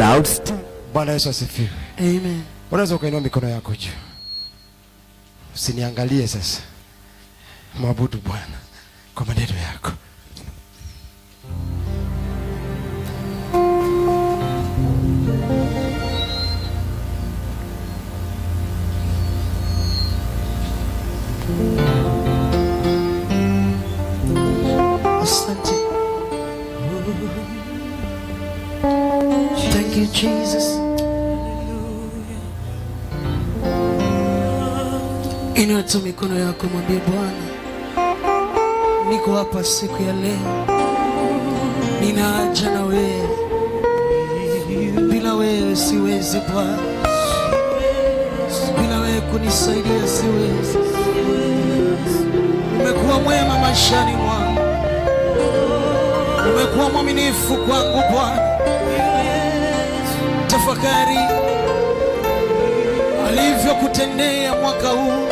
Cloud. Bwana Yesu asifiwe. Amen. Unaweza ukainua mikono yako juu. Usiniangalie sasa. Mwabudu Bwana kwa maneno yako. Asante. Thank you, Jesus. Inua tu mikono yako, mwambie Bwana, niko hapa siku ya leo, nina haja na wewe. Bila wewe siwezi Bwana, bila wewe kunisaidia siwezi. Umekuwa mwema maishani mwangu, umekuwa mwaminifu kwangu Bwana. Tafakari alivyokutendea mwaka huu,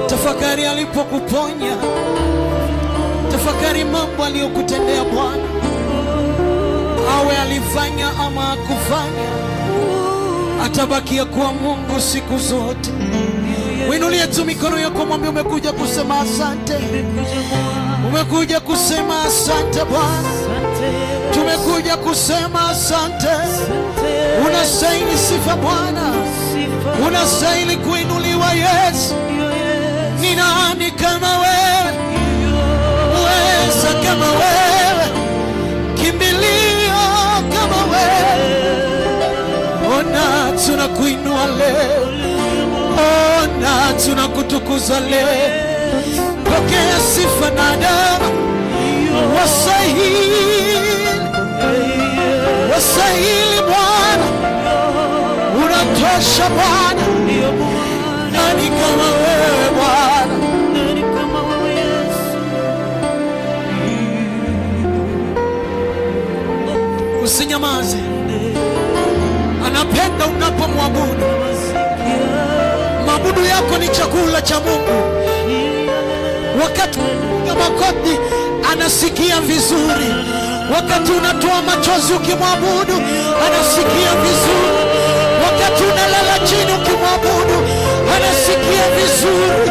tafakari alipokuponya, tafakari mambo aliyokutendea Bwana, awe alifanya ama akufanya, atabakia kuwa Mungu siku zote. Winulie tu mikono yako, mwambie umekuja kusema asante, umekuja kusema asante Bwana, tumekuja kusema asante. Unastahili sifa Bwana, unastahili kuinuliwa Yesu. Ni nani kama wewe, uweza kama wewe, kimbilio kama wewe? Ona tunakuinua leo, ona tunakutukuza leo. Pokea sifa na adama, wastahili, wastahili Bwana, unatosha Bwana. Nani kama wewe Bwana? Nani kama wewe Yesu? Usinyamaze, anapenda unapomwabudu. Mabudu yako ni chakula cha Mungu. Wakati unapiga magoti anasikia vizuri, wakati unatoa machozi ukimwabudu anasikia vizuri, wakati unalala chini ukimwabudu anasikia vizuri,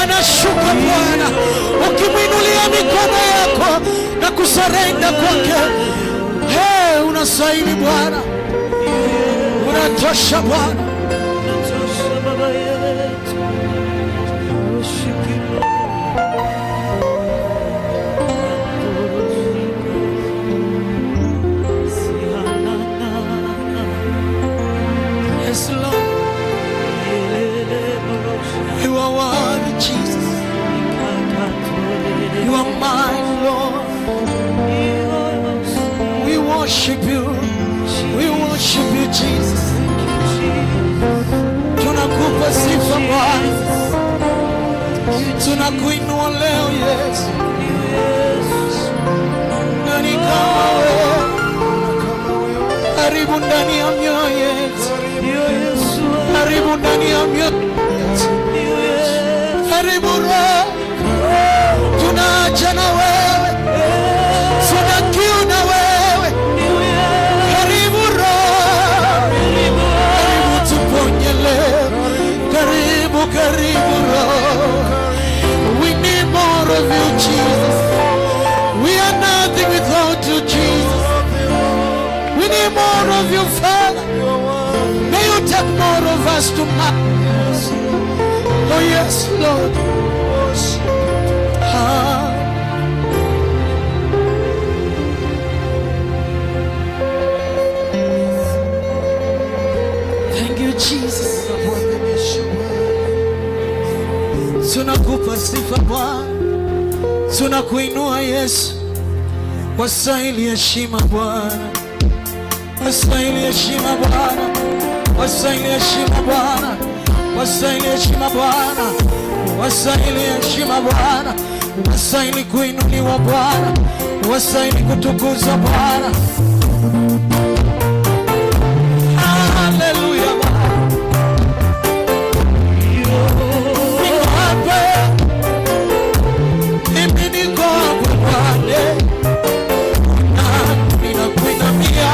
anashuka Bwana ukimwinulia mikono yako na kusurrender kwake. Hey, unastahili Bwana, unatosha Bwana. Unatosha Baba yetu. Worship you, Lord. Yes, Lord. You are worthy, Jesus. You are my Lord. We worship you. We worship you, Jesus. Tunakupa sifa Bwana. Tunakuinua leo Yesu. Nani kama wewe? Karibu ndani ya mioyo yetu. Karibu ndani ya mioyo yetu. Karibu Roho. Tunaja na wewe. Tuna kiu na wewe. Karibu Roho. Karibu tuponye leo. Karibu, karibu Roho. We need more of you, Jesus. We are nothing without you, Jesus. We need more of you, Father. May you take more of us tonight. Oh, yes, Lord. Ah. Thank you, Jesus. Tunakupa sifa Bwana, tunakuinua Yesu, wastahili heshima Bwana, wastahili heshima Bwana, wastahili heshima Bwana, wastahili heshima Bwana, wastahili heshima Bwana, wastahili kuinuliwa Bwana, wastahili kutukuzwa Bwana. Haleluya Bwana. Niko hapa, mimi niko hapa Bwana, na ninakuinamia.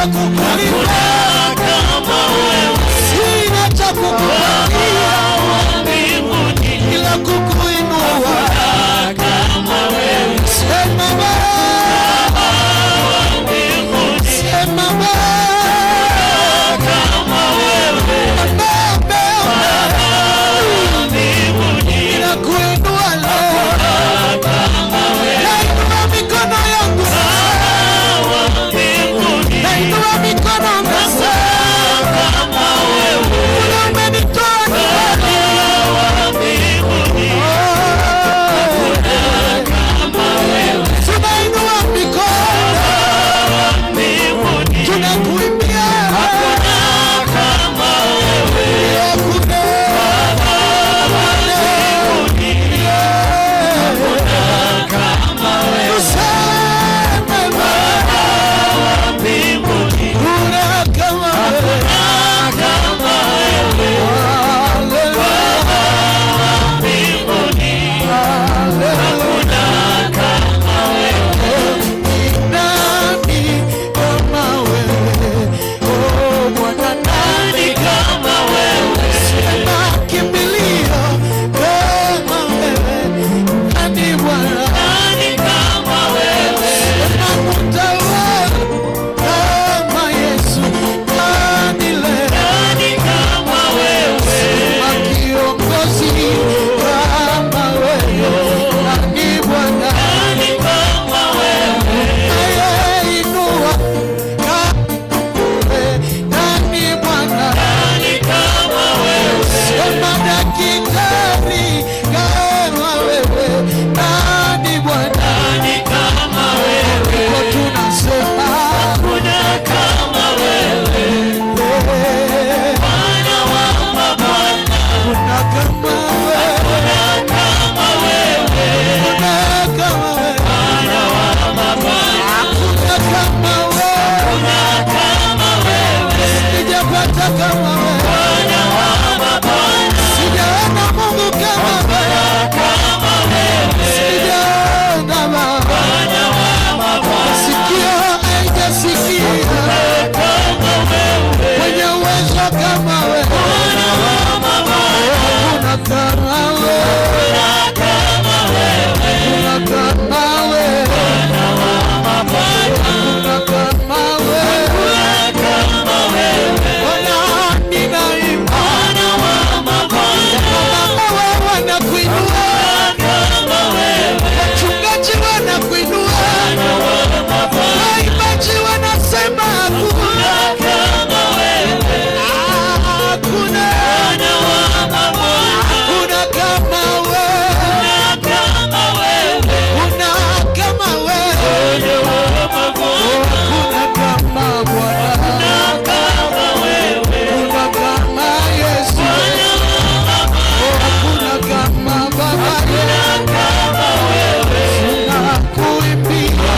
cha kukulipa, sina cha kukupatia ila kukuinua. Sema Baba, sema Baba, Baba, ninakuinua leo, nainua mikono yangu sasa, nainua mikono sasa, ule umenitoa nyumbani. Oh, tunainua mikono, tunakuimbia. Hakuna, hakuna. Tuseme Baba, hakuna kama wewe. Hallelujah. Hallelujah. Nani kama wewe? Oh, Bwana, nani kama wewe? Sema kimbilio kama wewe. Nani Bwana? Sema mtawala kama Yesu. Nani leo? Sema kiongozi kama wewe. Nani Bwana? Anayeinua kama nani Bwana? Sema daktari kama wewe. Nani Bwana? Kwa tunasema eh, kuna kama wewe, kuna kama wewe, hakuna kama wewe, sijapata kama wewe, sijaona Mungu kama wewe, sijaona Baba, sikio haijasikia mwenye uwezo kama wewe, hakuna kama wewe, hakuna kama wewe, hakuna kama wewe. Bwana, ninaimba mama wanakuinua, wachungaji wanakuinua, waimbaji wanasema hakuna, hakuna, hakuna kama wewe, hakuna kama wewe, hakuna kama Bwana, hakuna kama Yesu, hakuna kama Baba tunakuimbia.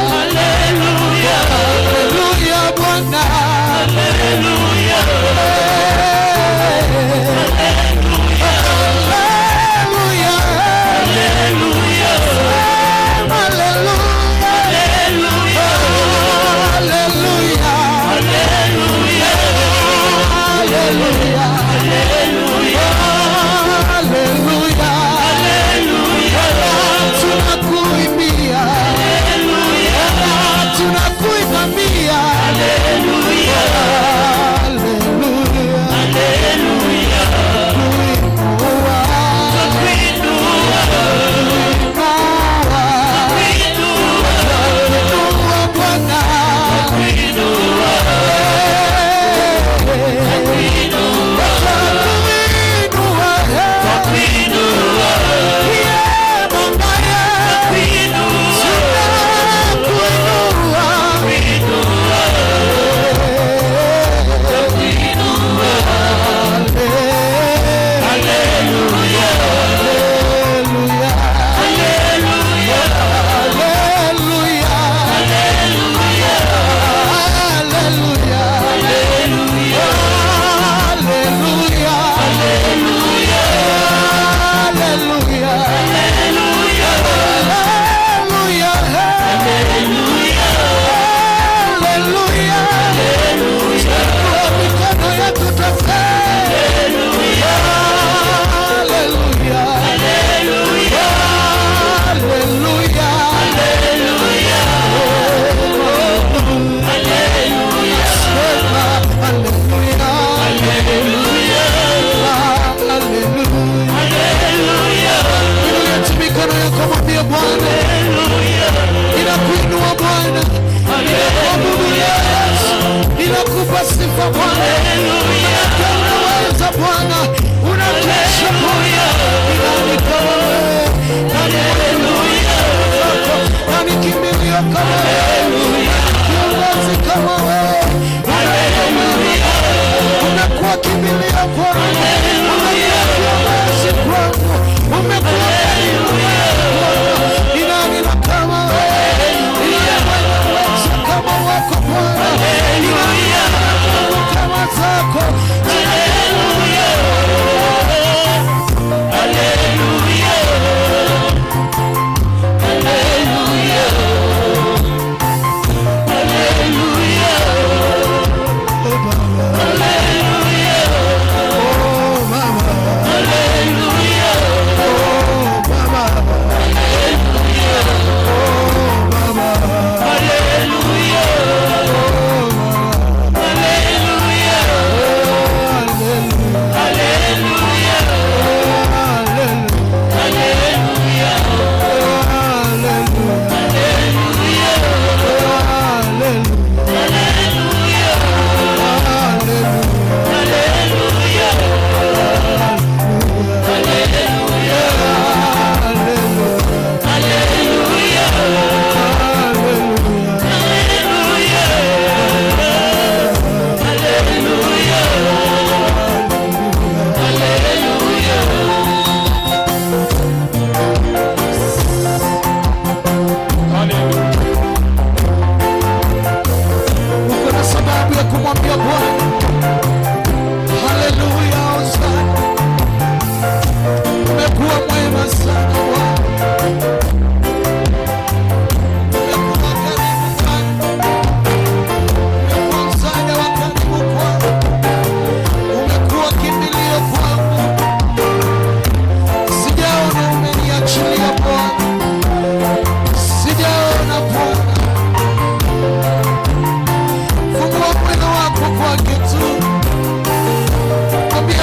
Haleluya, haleluya Bwana. Haleluya, haleluya, haleluya, haleluya, haleluya. Tunakuimbia, tunakuimbia, haleluya, kuinua, kuinua Bwana.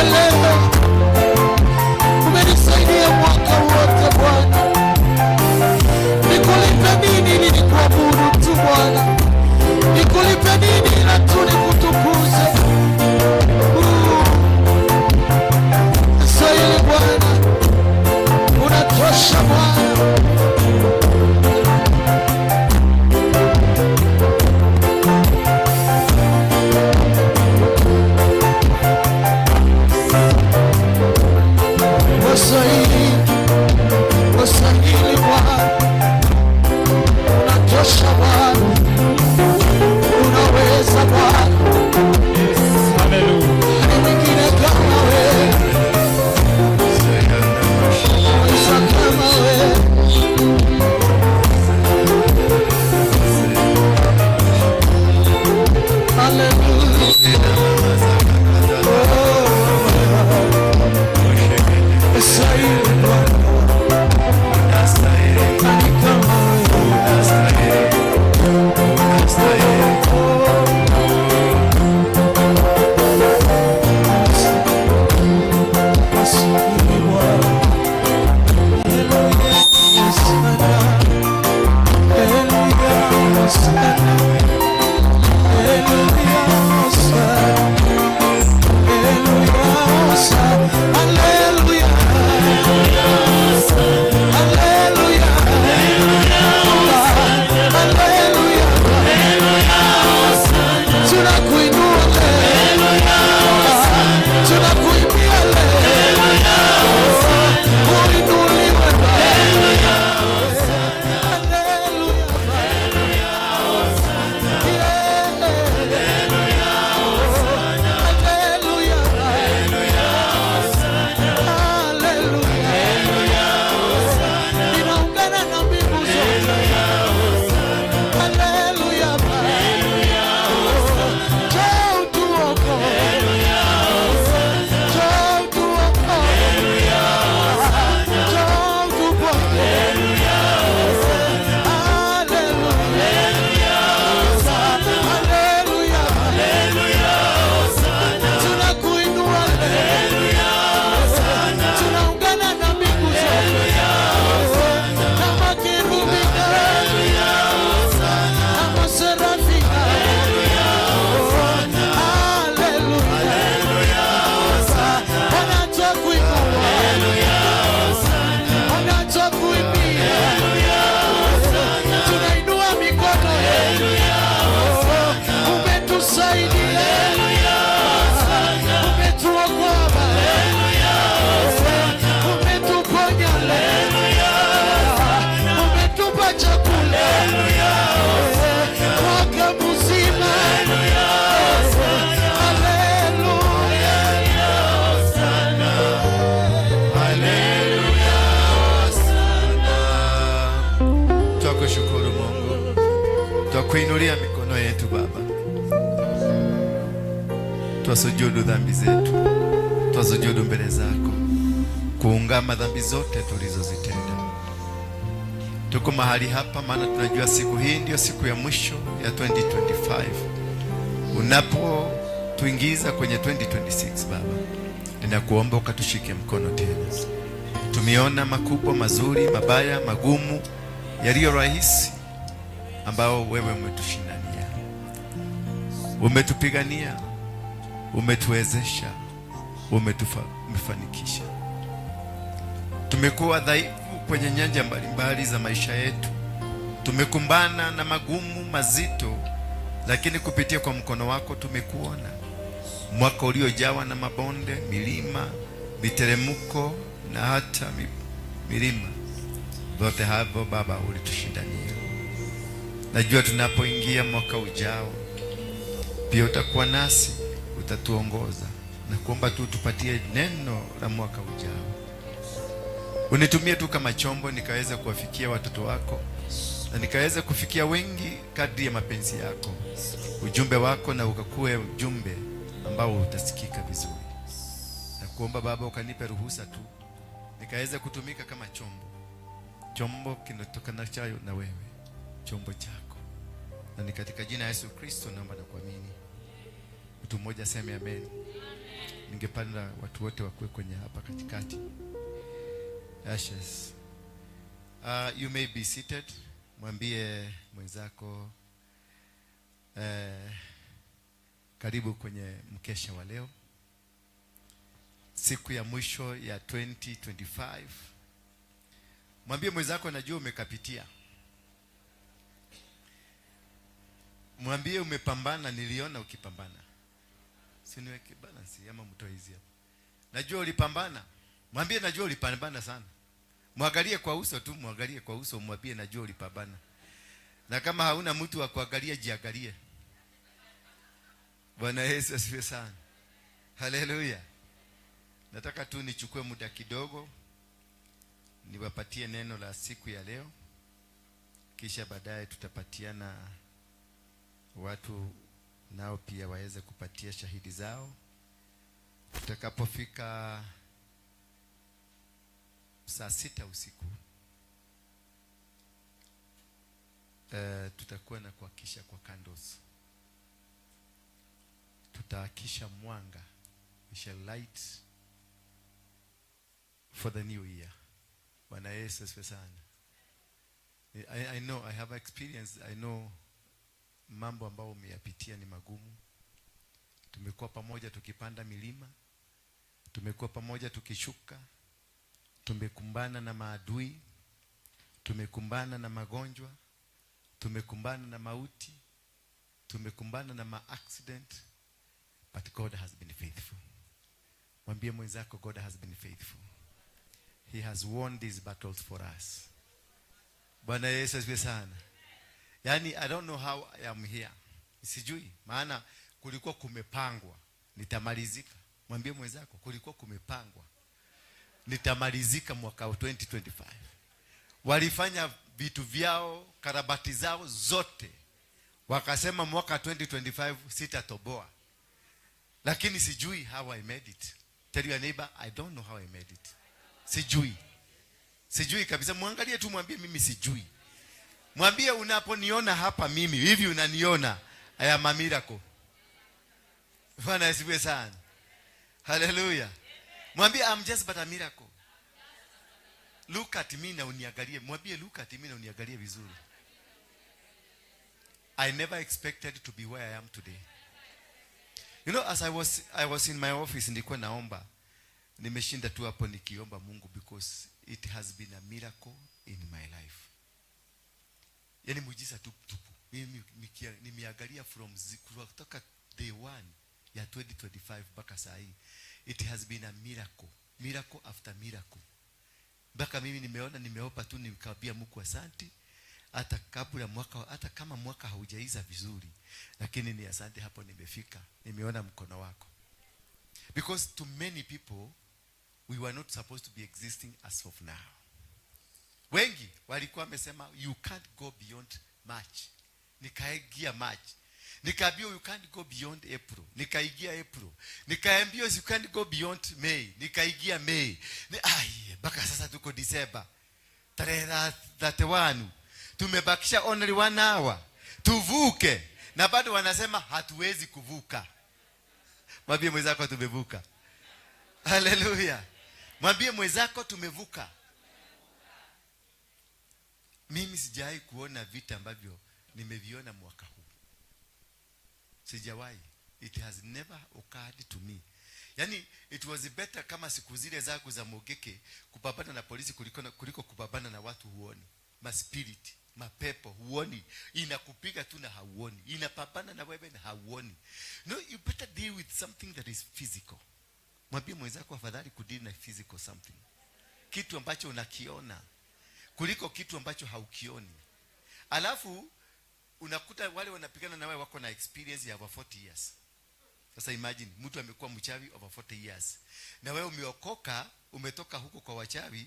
Leo, umenisaidia mwaka wote Bwana. Nikulipe nini ili nikuabudu tu Bwana? Nikulipe nini ila tu nikutukuze? Stahili Bwana, unatosha Bwana. Wastahili, wastahili Bwana, unatosha Bwana, unaweza Bwana, ni mwingine kama wewe, unaweza kama wewe. Hallelujah. Oh, stahili Bwana, nani kama wewe? Wastahili Bwana. Hosana. Hallelujah, Hosana. Hallelujah, Hosana. Hallelujah, Hosana. Hallelujah. Hallelujah. Hallelujah. Tunakuinua leo. Tunakuimbia leo. Uinuliwe Baba. Hallelujah. Yeah. Hallelujah. Hallelujah. Ninaungana na mbingu zote. Hallelujah. Njoo utuokoe. Njoo utuokoe. Njoo utuponye. Hallelujah. Hallelujah. Tunakuinua leo. Tunaungana na mbingu zote. Na makerubi na maserafi. Hallelujah. Bwana twakuinua. Bwana twakuimbia. Tunainua mikono yetu. Umetusaidia. Umetuokoa. Umetuponya leo. Umetupa chakula mwaka mzima. Haleluya. Haleluya, sana. Twakushukuru Mungu, twakuinulia mikono yetu Baba, twasujudu dhambi zetu, twasujudu mbele zako kuungama dhambi zote tulizozitenda. Tuko mahali hapa, maana tunajua siku hii ndiyo siku ya mwisho ya 2025. Unapotuingiza kwenye 2026 Baba, ninakuomba ukatushike mkono tena. Tumeona makubwa, mazuri, mabaya, magumu, yaliyo rahisi, ambao wewe umetushindania, umetupigania, umetuwezesha, umetufanikisha. Tumekuwa dhaifu kwenye nyanja mbalimbali za maisha yetu, tumekumbana na magumu mazito, lakini kupitia kwa mkono wako tumekuona. Mwaka uliojawa na mabonde, milima, miteremko na hata milima, vyote havyo Baba ulitushindania. Najua tunapoingia mwaka ujao pia utakuwa nasi, utatuongoza na kuomba tu tupatie neno la mwaka ujao. Unitumie tu kama chombo nikaweza kuwafikia watoto wako na nikaweza kufikia wengi kadri ya mapenzi yako. Ujumbe wako na ukakuwe ujumbe ambao utasikika vizuri. Na kuomba Baba ukanipe ruhusa tu nikaweza kutumika kama chombo, chombo kinatokana chayo na wewe, chombo chako, na ni katika jina la Yesu Kristo naomba na kuamini. Mtu mmoja aseme amen. Ningependa watu wote wakuwe kwenye hapa katikati. Ashes. You may be seated. Mwambie mwenzako karibu kwenye mkesha wa leo, siku ya mwisho ya 2025. Mwambie mwenzako, najua umekapitia. Mwambie umepambana, niliona ukipambana. Si niweke balance ama mtoe hizi hapa. Najua ulipambana. Mwambie najua ulipambana sana. Mwangalie kwa uso tu, mwangalie kwa uso, mwambie najua ulipambana. Na kama hauna mtu wa kuangalia, jiangalie. Bwana Yesu asifiwe sana. Haleluya. Nataka tu nichukue muda kidogo niwapatie neno la siku ya leo, kisha baadaye tutapatiana watu nao pia waweze kupatia shahidi zao. Tutakapofika saa 6 usiku, tutakuwa na kuakisha kwa candles. Tutaakisha mwanga. We shall light for the new year. Bwana Yesu asifiwe sana. I know I have experience. I know mambo ambayo umeyapitia ni magumu. Tumekuwa pamoja tukipanda milima, tumekuwa pamoja tukishuka, tumekumbana na maadui, tumekumbana na magonjwa, tumekumbana na mauti, tumekumbana na ma-accident, but God has been faithful. Mwambie mwenzako, God has been faithful. He has won these battles for us. Bwana Yesu asifiwe sana. Yaani, I don't know how I am here. Sijui, maana kulikuwa kumepangwa nitamalizika. Mwambie mwenzako kulikuwa kumepangwa nitamalizika mwaka wa 2025. Walifanya vitu vyao, karabati zao zote, wakasema mwaka 2025 sitatoboa, lakini sijui how I made it. Tell your neighbor, I don't know how I made it. Sijui, sijui kabisa. Mwangalie tu, mwambie mimi sijui. Mwambie unaponiona hapa mimi hivi unaniona, I am a miracle. Bwana asifiwe sana. Hallelujah. Mwambie I'm just but a miracle. Look at me na uniangalie. Mwambie look at me na uniangalie vizuri. I never expected to be where I am today. As I was in my office, nilikuwa naomba. Nimeshinda tu hapo nikiomba Mungu because it has been a miracle in my life. Yaani muujiza tu tupu. Mimi nimeangalia kutoka day one ya 2025 mpaka saa hii. It has been a miracle. Miracle after miracle. Mpaka mimi nimeona, nimeomba tu nikamwambia Mungu asante. Hata kabla mwaka, hata kama mwaka haujaisha vizuri, lakini ni asante hapo nimefika. Nimeona mkono wako. Because to many people we were not supposed to be existing as of now. Wengi walikuwa wamesema you can't go beyond March. Nikaingia March. Nikaambiwa you can't go beyond April. Nikaingia April. Nikaambiwa you can't go beyond May. Nikaingia May. Ai, mpaka sasa tuko December. Tarehe 31. Tumebakisha only 1 hour. Tuvuke. Na bado wanasema hatuwezi kuvuka. Mwambie mwenzako tumevuka. Hallelujah. Mwambie mwenzako tumevuka. Mimi sijawahi kuona vita ambavyo nimeviona mwaka huu. Sijawahi. It has never occurred to me. Yaani it was better kama siku zile zangu za Mugeke kupambana na polisi kuliko kupambana na watu huoni. Ma spirit, mapepo huoni. Inakupiga tu na hauoni. Inapambana na wewe na hauoni. No, you better deal with something that is physical. Mwambie mwenzako afadhali kudeal na physical something. Kitu ambacho unakiona kuliko kitu ambacho haukioni. Alafu unakuta wale wanapigana na wewe wako na experience ya over 40 years. Sasa imagine mtu amekuwa mchawi over 40 years. Na wewe umeokoka Umetoka huko kwa wachawi,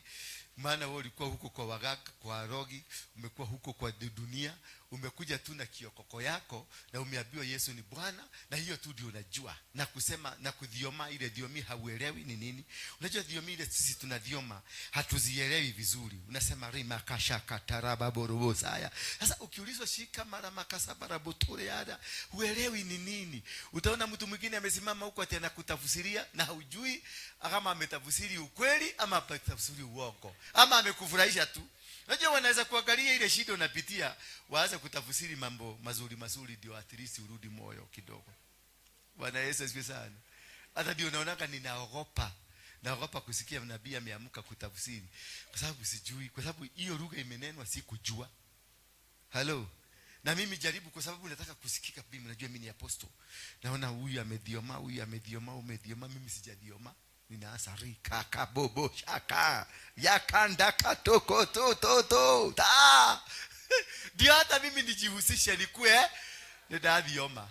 maana wewe ulikuwa huko kwa waganga, kwa rogi, umekuwa huko kwa dunia, umekuja tu na kiokoko yako na umeambiwa Yesu ni Bwana, na hiyo tu ndio unajua na kusema na kudhioma. Ile dhiomi hauelewi ni nini. Unajua dhiomi ile sisi tunadhioma hatuzielewi vizuri, unasema rima kasha kataraba borobosaya. Sasa ukiulizwa shika mara makasabara buture yada, huelewi ni nini. Utaona mtu mwingine amesimama huko ati anakutafsiria na haujui kama ametafsiri ukweli ama ametafsiri uongo ama amekufurahisha tu. Unajua wanaweza kuangalia ile shida unapitia, waanze kutafsiri mambo mazuri mazuri, ndio at least urudi moyo kidogo. Bwana Yesu asifiwe sana. Hata ndio unaonaka ninaogopa, naogopa kusikia nabii ameamka kutafsiri, kwa sababu sijui, kwa sababu hiyo lugha imenenwa sikujua. Hello. Na mimi jaribu, kwa sababu nataka kusikika. Mimi najua mimi ni apostle, naona huyu amedhioma, huyu amedhioma, umedhioma, mimi sijadhioma. Ninaanza rika kabobo shaka yakanda katoko to to to ta, ndio hata mimi nijihusishe nikue ndathioma.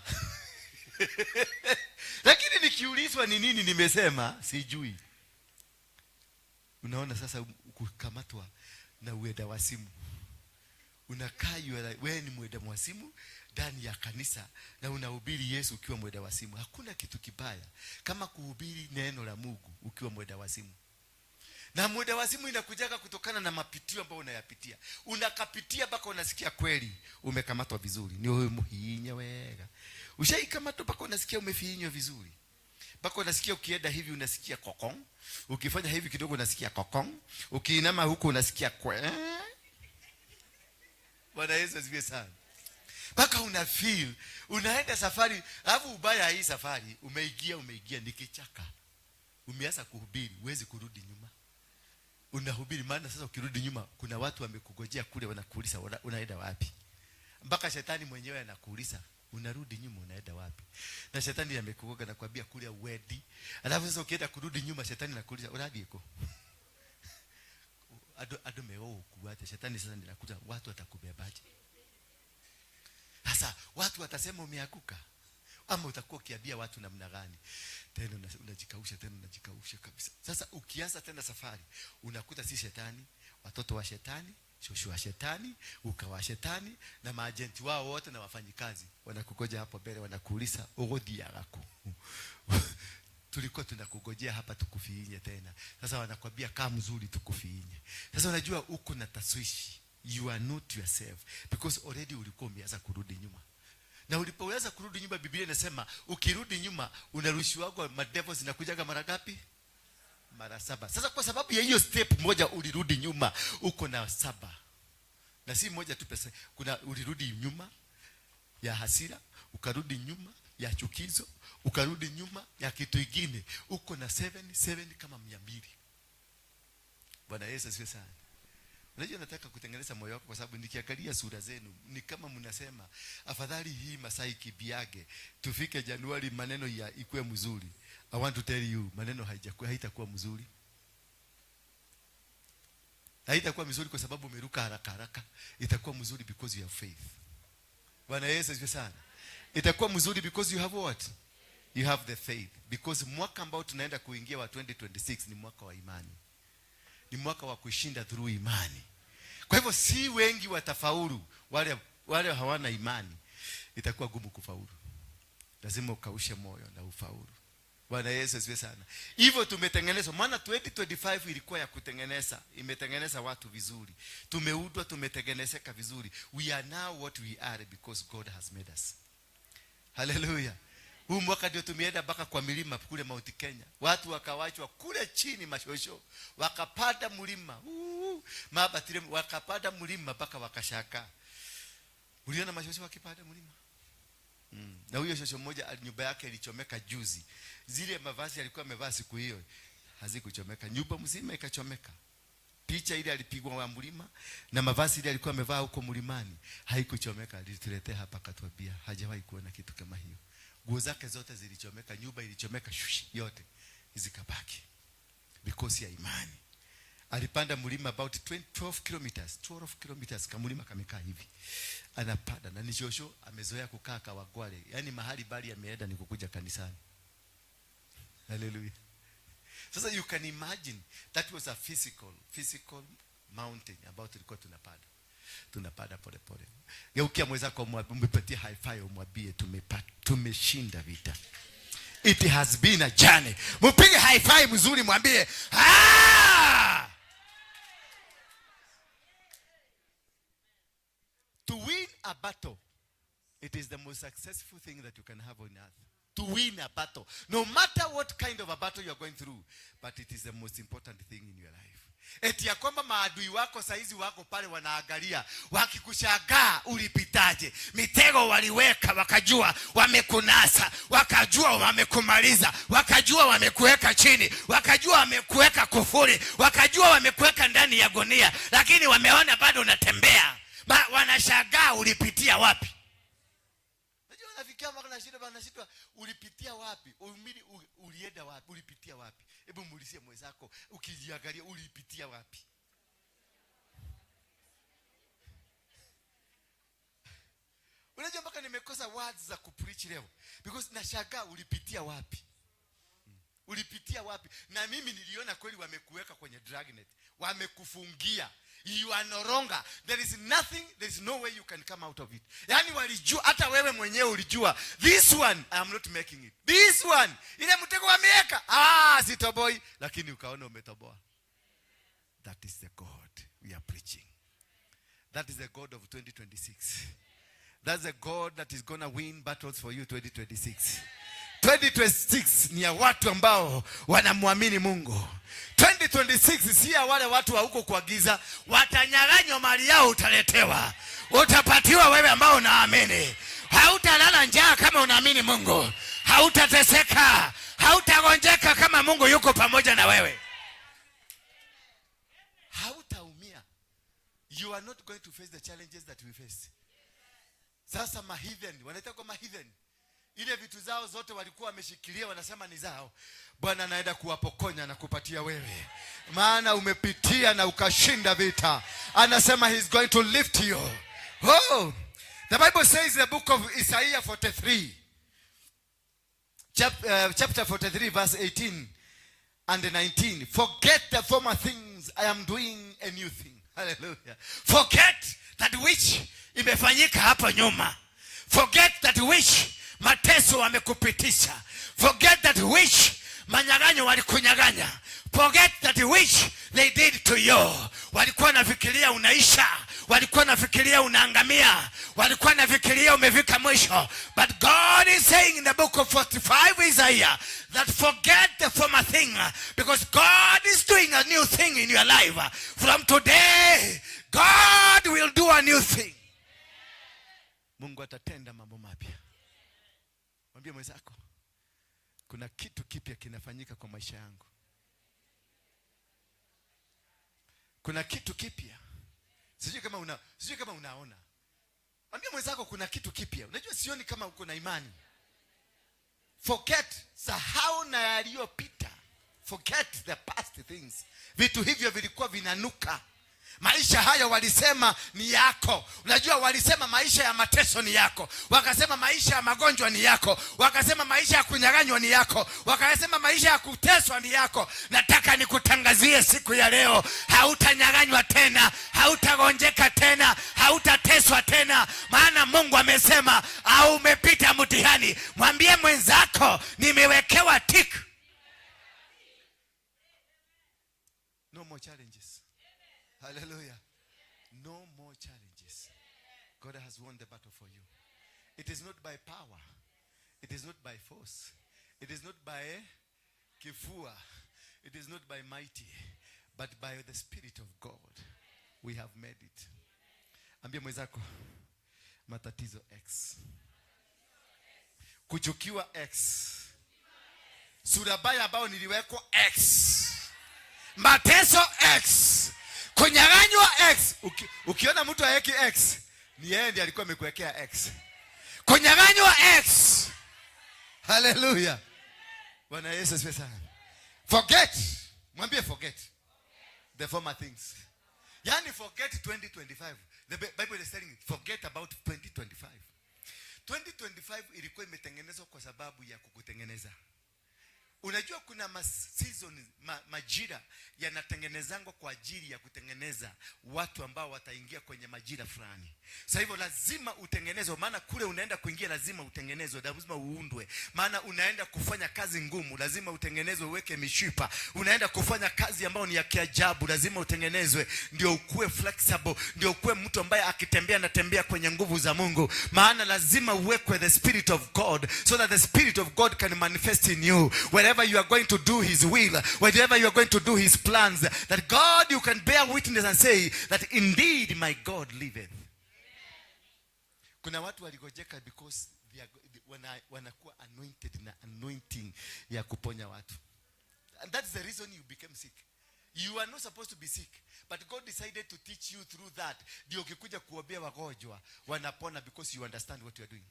Lakini nikiulizwa ni nini nimesema, sijui. Unaona sasa kukamatwa na uenda wazimu, unakaa wewe ni mwenda wazimu ndani ya kanisa na unahubiri Yesu ukiwa mwenda wazimu. Hakuna kitu kibaya kama kuhubiri neno la Mungu ukiwa mwenda wazimu. Na mwenda wazimu inakujaga kutokana na mapitio ambayo unayapitia. Unakapitia mpaka unasikia kweli umekamatwa vizuri. Ni wewe muhinya wega. Ushaikamatwa mpaka unasikia umefinywa vizuri. Mpaka unasikia ukienda hivi unasikia kokong. Ukifanya hivi kidogo unasikia kokong. Ukiinama huku unasikia kwe. Bwana Yesu asifiwe sana. Mpaka una feel unaenda safari, alafu ubaya hii safari umeingia, umeingia ni kichaka. Umeanza kuhubiri, huwezi kurudi nyuma. Unahubiri maana sasa ukirudi nyuma kuna watu wamekugojea kule, wanakuuliza unaenda wapi? Mpaka shetani mwenyewe anakuuliza unarudi nyuma unaenda wapi? Na shetani amekugoga na kuambia kule uendi. Alafu sasa ukienda kurudi nyuma shetani anakuuliza urathiĩ kũ? Andu megũgũkua atĩa? Shetani sasa ninakuta watu watakubebaje? Sasa watu watasema umeanguka, ama utakuwa ukiambia watu namna gani? Tena unajikausha, tena unajikausha kabisa. Sasa ukianza tena safari unakuta si shetani, watoto wa shetani, shoshu wa shetani, uka wa shetani na maajenti wao wote na wafanyikazi wanakugoja hapo mbele, wanakuuliza ũgũthiaga kũ? Tulikuwa tunakugojea hapa tukufiinye tena. Sasa wanakwambia kaa mzuri tukufiinye. Sasa unajua uko na taswishi, you are not yourself because already ulikuwa umeanza kurudi nyuma. Na ulipoweza kurudi nyuma, Biblia inasema ukirudi nyuma unarushiwa madevo zinakujaga mara ngapi? Mara 7. Sasa kwa sababu ya hiyo step moja ulirudi nyuma, uko na 7. Na si moja tu pesa. Kuna ulirudi nyuma ya hasira, ukarudi nyuma ya chukizo, ukarudi nyuma ya kitu kingine. Uko na 7, 7 kama 200. Bwana Yesu asifiwe sana. Unajua nataka kutengeneza moyo wako kwa sababu nikiangalia sura zenu ni kama mnasema afadhali hii Masai kibiage tufike Januari maneno ya ikuwe mzuri. I want to tell you maneno haitakuwa mzuri. Haitakuwa mzuri kwa sababu umeruka haraka haraka. Itakuwa mzuri because you have faith. Bwana Yesu asifiwe sana. Itakuwa mzuri because you have what? You have the faith. Because mwaka ambao tunaenda kuingia wa 2026 ni mwaka wa imani. Ni mwaka wa kushinda through imani. Kwa hivyo si wengi watafaulu, wale hawana imani itakuwa gumu kufaulu. Lazima ukaushe moyo na ufaulu. Bwana Yesu asifiwe sana. Hivyo tumetengenezwa, maana 2025 ilikuwa ya kutengeneza, imetengeneza watu vizuri. Tumeundwa, tumetengenezeka vizuri. We are now what we are because God has made us. Hallelujah. Huu mwaka ndio tumeenda mpaka kwa milima kule Mount Kenya. Watu wakawachwa kule chini mashosho, wakapanda mlima. Mabatire wakapanda mlima mpaka wakashaka. Uliona mashosho wakipanda mlima? Na huyo shosho mmoja nyumba yake ilichomeka juzi. Zile mavazi alikuwa amevaa siku hiyo hazikuchomeka. Nyumba mzima ikachomeka. Picha ile alipigwa wa mlima na mavazi ile alikuwa amevaa huko mlimani haikuchomeka. Alituletea hapa akatuambia hajawahi kuona kitu kama hiyo. Nguo zake zote zilichomeka, nyumba ilichomeka, shush, yote zikabaki. Because ya imani. Alipanda mlima about 12 kilometers, 12 kilometers kamlima kamekaa hivi. Anapanda na ni shosho amezoea kukaa Kawangware. Yaani mahali bali ameenda ni kukuja kanisani. Hallelujah. Sasa you can imagine that was a physical mountain ambayo tulikuwa tunapanda. Tunapanda pole pole. Geukia mwenzako, umepatie high five, umwambie tumeshinda vita. It has been a journey. Mpige high five mzuri, mwambie, ah! To win a battle, it is the most successful thing that you can have on earth. To win a battle. No matter what kind of a battle you are going through, but it is the most important thing in your life. Eti ya kwamba maadui wako saizi wako pale wanaangalia, wakikushangaa ulipitaje. Mitego waliweka, wakajua wamekunasa, wakajua wamekumaliza, wakajua wamekuweka chini, wakajua wamekuweka kufuri, wakajua wamekuweka ndani ya gunia, lakini wameona bado unatembea. Wanashangaa ulipitia wapi. Unajua wanafikia mpaka na shida, wanashindwa ulipitia wapi? Ulienda wapi? Ulipitia wapi? Hebu muulizie mwenzako, ukijiangalia ulipitia wapi? Unajua mpaka nimekosa words za kupreach leo because nashangaa ulipitia wapi? Ulipitia wapi? Na mimi niliona kweli wamekuweka kwenye dragnet, wamekufungia. You are no longer. There is nothing, there is no way you can come out of it. Yaani walijua, hata wewe mwenyewe ulijua, this one I am not making it. This one, ile mtego wameweka, sitoboi, lakini ukaona umetoboa. That is the God we are preaching. That is the God of 2026. That's the God that is going to win battles for you 2026. 2026 ni ya watu ambao wanamwamini Mungu. 2026 si ya wale watu wa huko kwa giza. Watanyang'anywa mali yao, utaletewa. Utapatiwa wewe ambao unaamini. Hautalala njaa kama unaamini Mungu. Hautateseka, hautagonjeka kama Mungu yuko pamoja na wewe. Hautaumia. You are not going to face the challenges that we face. Sasa maheathen, wanaita kwa maheathen. Ile vitu zao zote walikuwa wameshikilia, wanasema ni zao. Bwana anaenda kuwapokonya na kupatia wewe. Maana umepitia na ukashinda vita. Anasema he is going to lift you. Oh, the Bible says in the book of Isaiah 43. Chapter 43 verse 18 and 19. Forget the former things, I am doing a new thing. Hallelujah. Forget that which imefanyika hapo nyuma. Forget that which mateso wamekupitisha. Forget that which manyang'anyo walikunyang'anya. Forget that which they did to you. Walikuwa wanafikiria unaisha, walikuwa wanafikiria unaangamia, walikuwa wanafikiria umefika mwisho. But God is saying in the book of 45 Isaiah that forget the former thing, because God is doing a new thing in your life. From today, God will do a new thing. Mungu atatenda mambo mapya. Mwambie mwenzako, kuna kitu kipya kinafanyika kwa maisha yangu. Kuna kitu kipya. Sijui kama unaona. Mwambie mwenzako kuna kitu kipya. Unajua sioni kama uko na imani. Forget, sahau na yaliyopita. Forget the past things. Vitu hivyo vilikuwa vinanuka. Maisha hayo walisema ni yako. Unajua walisema maisha ya mateso ni yako. Wakasema maisha ya magonjwa ni yako. Wakasema maisha ya kunyang'anywa ni yako. Wakasema maisha ya kuteswa ni yako. Nataka nikutangazie siku ya leo, hautanyang'anywa tena, hautagonjeka tena, hautateswa tena. Maana Mungu amesema, au umepita mtihani. Mwambie mwenzako, nimewekewa tick. No more challenges. Hallelujah. No more challenges. God has won the battle for you. It is not by power. It is not by force. It is not by kifua. It is not by mighty. But by the Spirit of God, we have made it. Ambia mwenzako, matatizo X. Kuchukiwa X. Sura baya ambayo niliwekwa X. Mateso X. Kunyang'anywa X. Ukiona mtu haeki X, ni yeye ndiye alikuwa amekuwekea X. Kunyang'anywa X. Hallelujah. Bwana Yesu asifiwe sana. Forget. Mwambie forget the former things. Yaani forget 2025. The Bible is telling you, forget about 2025. 2025 ilikuwa imetengenezwa kwa sababu ya kukutengeneza. Unajua kuna ma season, majira yanatengenezangwa kwa ajili ya kutengeneza watu ambao wataingia kwenye majira fulani. Sasa hivyo lazima utengenezwe, maana kule unaenda kuingia lazima utengenezwe, lazima uundwe. Maana unaenda kufanya kazi ngumu, lazima utengenezwe, uweke mishipa. Unaenda kufanya kazi ambayo ni ya kiajabu, lazima utengenezwe, ndio ukuwe flexible, ndio ukuwe mtu ambaye akitembea anatembea kwenye nguvu za Mungu. Maana lazima uwekwe the spirit of God so that the spirit of God can manifest in you wherever you are going to do his will, wherever you are going to do his plans, that God, you can bear witness and say that indeed my God liveth. Kuna watu waligojeka because they are, wanakuwa anointed na anointing ya kuponya watu. And that's the reason you became sick. You are not supposed to be sick, but God decided to teach you through that. Ndio ukikuja kuombea wagonjwa wanapona because you understand what you are doing.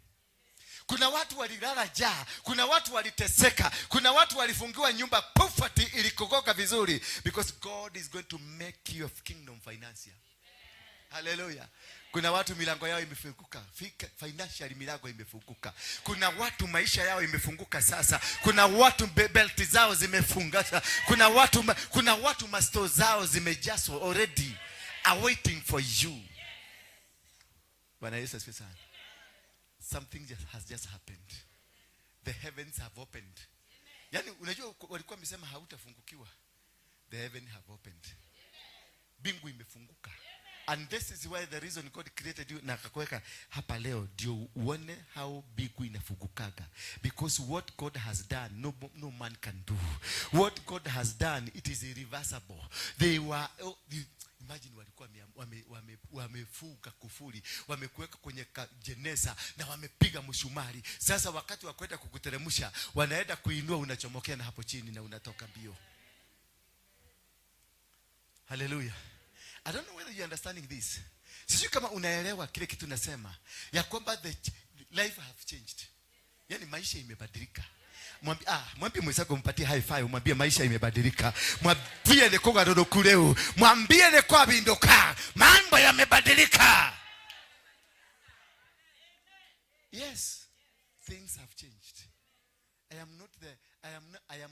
Kuna watu walilala njaa, kuna watu waliteseka, kuna watu walifungiwa nyumba, poverty ilikogoka vizuri because God is going to make you a kingdom financier. Haleluya. Kuna watu milango yao imefunguka. Financially milango imefunguka. Kuna watu maisha yao imefunguka sasa. Kuna watu belt zao zimefunga. Kuna watu masto zao zimejazwa already, are waiting for you. Bwana Yesu asifiwe sana. Something has just happened. The heavens have opened. Yaani unajua walikuwa wamesema hautafungukiwa. The heaven have opened. Mbingu imefunguka. And this is why the reason God created you na akakuweka hapa leo ndio uone how mbingu inafungukaga. Because what God has done, no man can do. What God has done, it is irreversible. They were, oh, imagine walikuwa wamefunga kufuli, wamekuweka kwenye jeneza na wamepiga msumari. Sasa wakati wa kwenda kukuteremsha, wanaenda kuinua, unachomokea na hapo chini na unatoka mbio. Hallelujah. I don't know whether you're understanding this. Sijui kama unaelewa kile kitu nasema ya kwamba the life have changed. Yaani maisha imebadilika. Mwambie mwenzako, mpatie high five, mwambie maisha imebadilika. Mwambie ni kugarũrũku rĩu. Mwambie ni kwabinduka. Mambo yamebadilika. Yes, things have changed. I am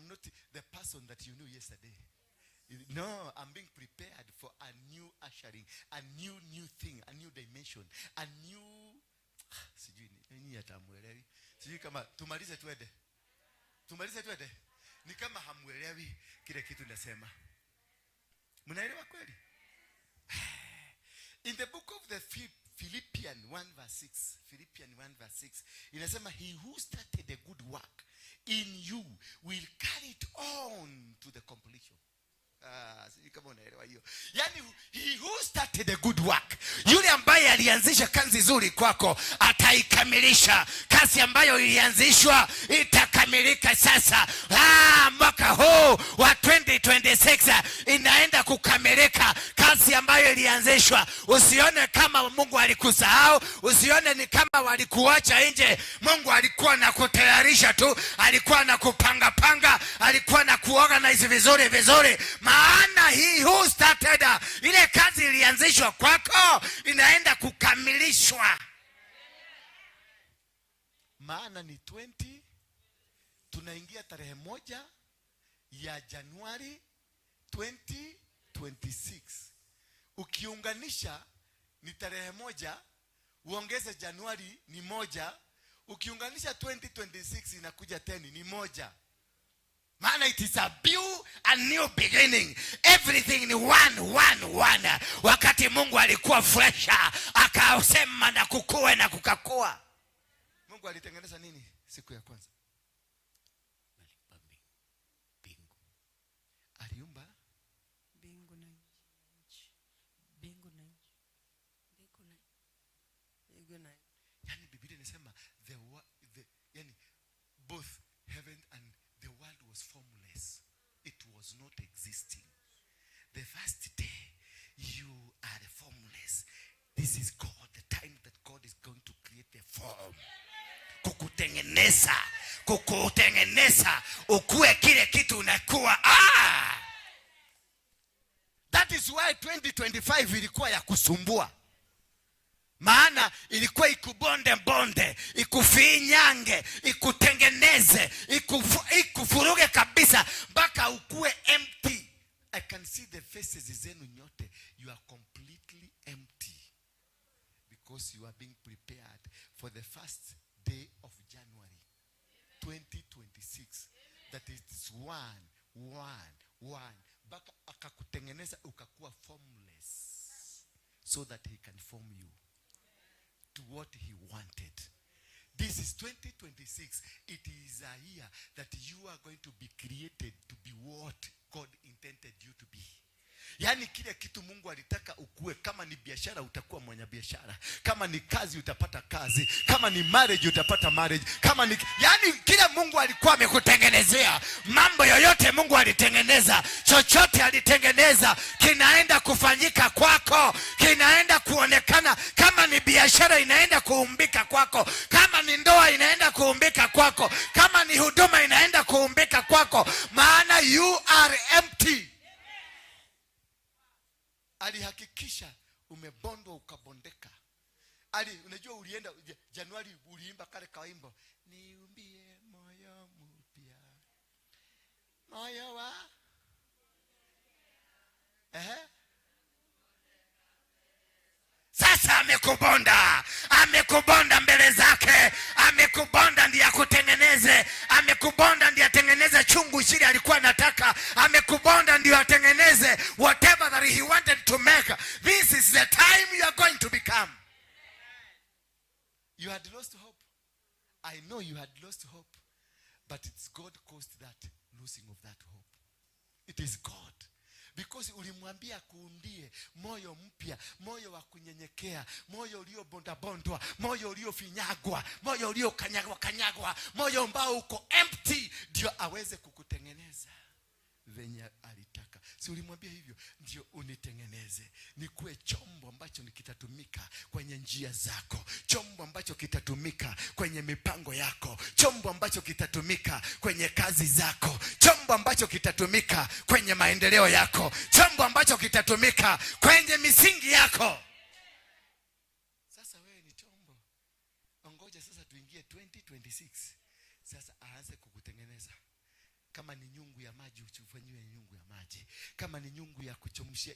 not the person that you knew yesterday. No, I'm being prepared for a new ushering, a new thing, a new dimension, a new, sijui ni nini hata hamuelewi. Sijui kama tumalize twende. Tumalize twende. Ni kama hamuelewi kile kitu nasema. Mnaelewa kweli? In the book of the Philippians 1 verse 6, Philippians 1 verse 6, inasema he who started a good work in you will carry it on to the completion. Ah, sijui kama unaelewa hiyo. Yaani he who started a good work, yule ambaye alianzisha kazi nzuri kwako ataikamilisha. Kazi ambayo ilianzishwa itakamilika sasa. Mwaka huu wa 2026 inaenda kukamilika kazi ambayo ilianzishwa. Usione kama Mungu alikusahau, usione ni kama walikuacha nje. Mungu alikuwa na kutayarisha tu, alikuwa na kupanga panga, alikuwa na kuorganize vizuri vizuri. Maana he who started, ile kazi ilianzishwa kwako inaenda kukamilishwa. Maana ni 20, tunaingia tarehe 1 ya Januari 2026. Ukiunganisha ni tarehe 1, uongeze Januari ni 1, ukiunganisha 2026 inakuja 10 ni 1. Maana it is a new beginning. Everything ni one, one, one. Wakati Mungu alikuwa fresha, akasema na kukue na kukakua. Mungu alitengeneza nini siku ya kwanza? Aliumba mbingu. Aliumba mbingu na nchi. Mbingu na nchi. Mbingu na mbingu na Yani Biblia inasema yani both heaven and the world was formless. It was not existing. The first day you are formless. This is God, the time that God is going to create the form. Kukutengeneza, kukutengeneza ukue kile kitu unakuwa. That is why 2025 ilikuwa ya kusumbua. Maana ilikuwa ikubonde bonde, ikufinyange, ikutengeneze, ikufuruge kabisa mpaka ukue empty. I can see the faces zenu nyote, you are completely empty because you are being prepared for the first day of January 2026, that is 1/1/1, mpaka akakutengeneza ukakuwa formless so that he can form you to what he wanted. This is 2026. It is a year that you are going to be created to be what God intended you to be. Yaani kile kitu Mungu alitaka ukue. Kama ni biashara, utakuwa mwenye biashara. Kama ni kazi, utapata kazi. Kama ni marriage, utapata marriage. Kama ni, yaani kile Mungu alikuwa amekutengenezea, mambo yoyote Mungu alitengeneza, chochote alitengeneza, kinaenda kufanyika kwako, kinaenda kuonekana. Kama ni biashara, inaenda kuumbika kwako. Kama ni ndoa, inaenda kuumbika kwako. Kama ni huduma, inaenda kuumbika kwako, maana you are empty. Alihakikisha umebondwa ukabondeka. Ali, unajua ulienda Januari uliimba kale kaimbo, "Niumbie moyo mpya, moyo wa." Ehe. Sasa amekubonda, amekubonda mbele zake, amekubonda ndiye akutengeneze, amekubonda ndiye atengeneze chungu chile alikuwa anataka, amekubonda ndio atengeneze whatever that he wanted to make. This is the time you are going to become. You had lost hope. I know you had lost hope, but it's God caused that losing of that hope. It is God. Because ulimwambia akuumbie moyo mpya, moyo wa kunyenyekea, moyo uliobondabondwa, moyo uliofinyagwa, moyo uliokanyagwa kanyagwa, moyo ambao uko empty, ndio aweze kukutengeneza venye alitaka. Si ulimwambia hivyo? Ndio unitengeneze nikuwe chombo ambacho kitatumika kwenye njia zako, chombo ambacho kitatumika kwenye mipango yako, chombo ambacho kitatumika kwenye kazi zako, chombo ambacho kitatumika kwenye maendeleo yako, chombo ambacho kitatumika kwenye misingi yako. Sasa wewe ni chombo. Ongoja sasa tuingie 2026. Sasa aanze kukutengeneza. Kama ni nyungu ya maji, ufanyiwe nyungu ya maji. Kama ni nyungu ya kuchemshia,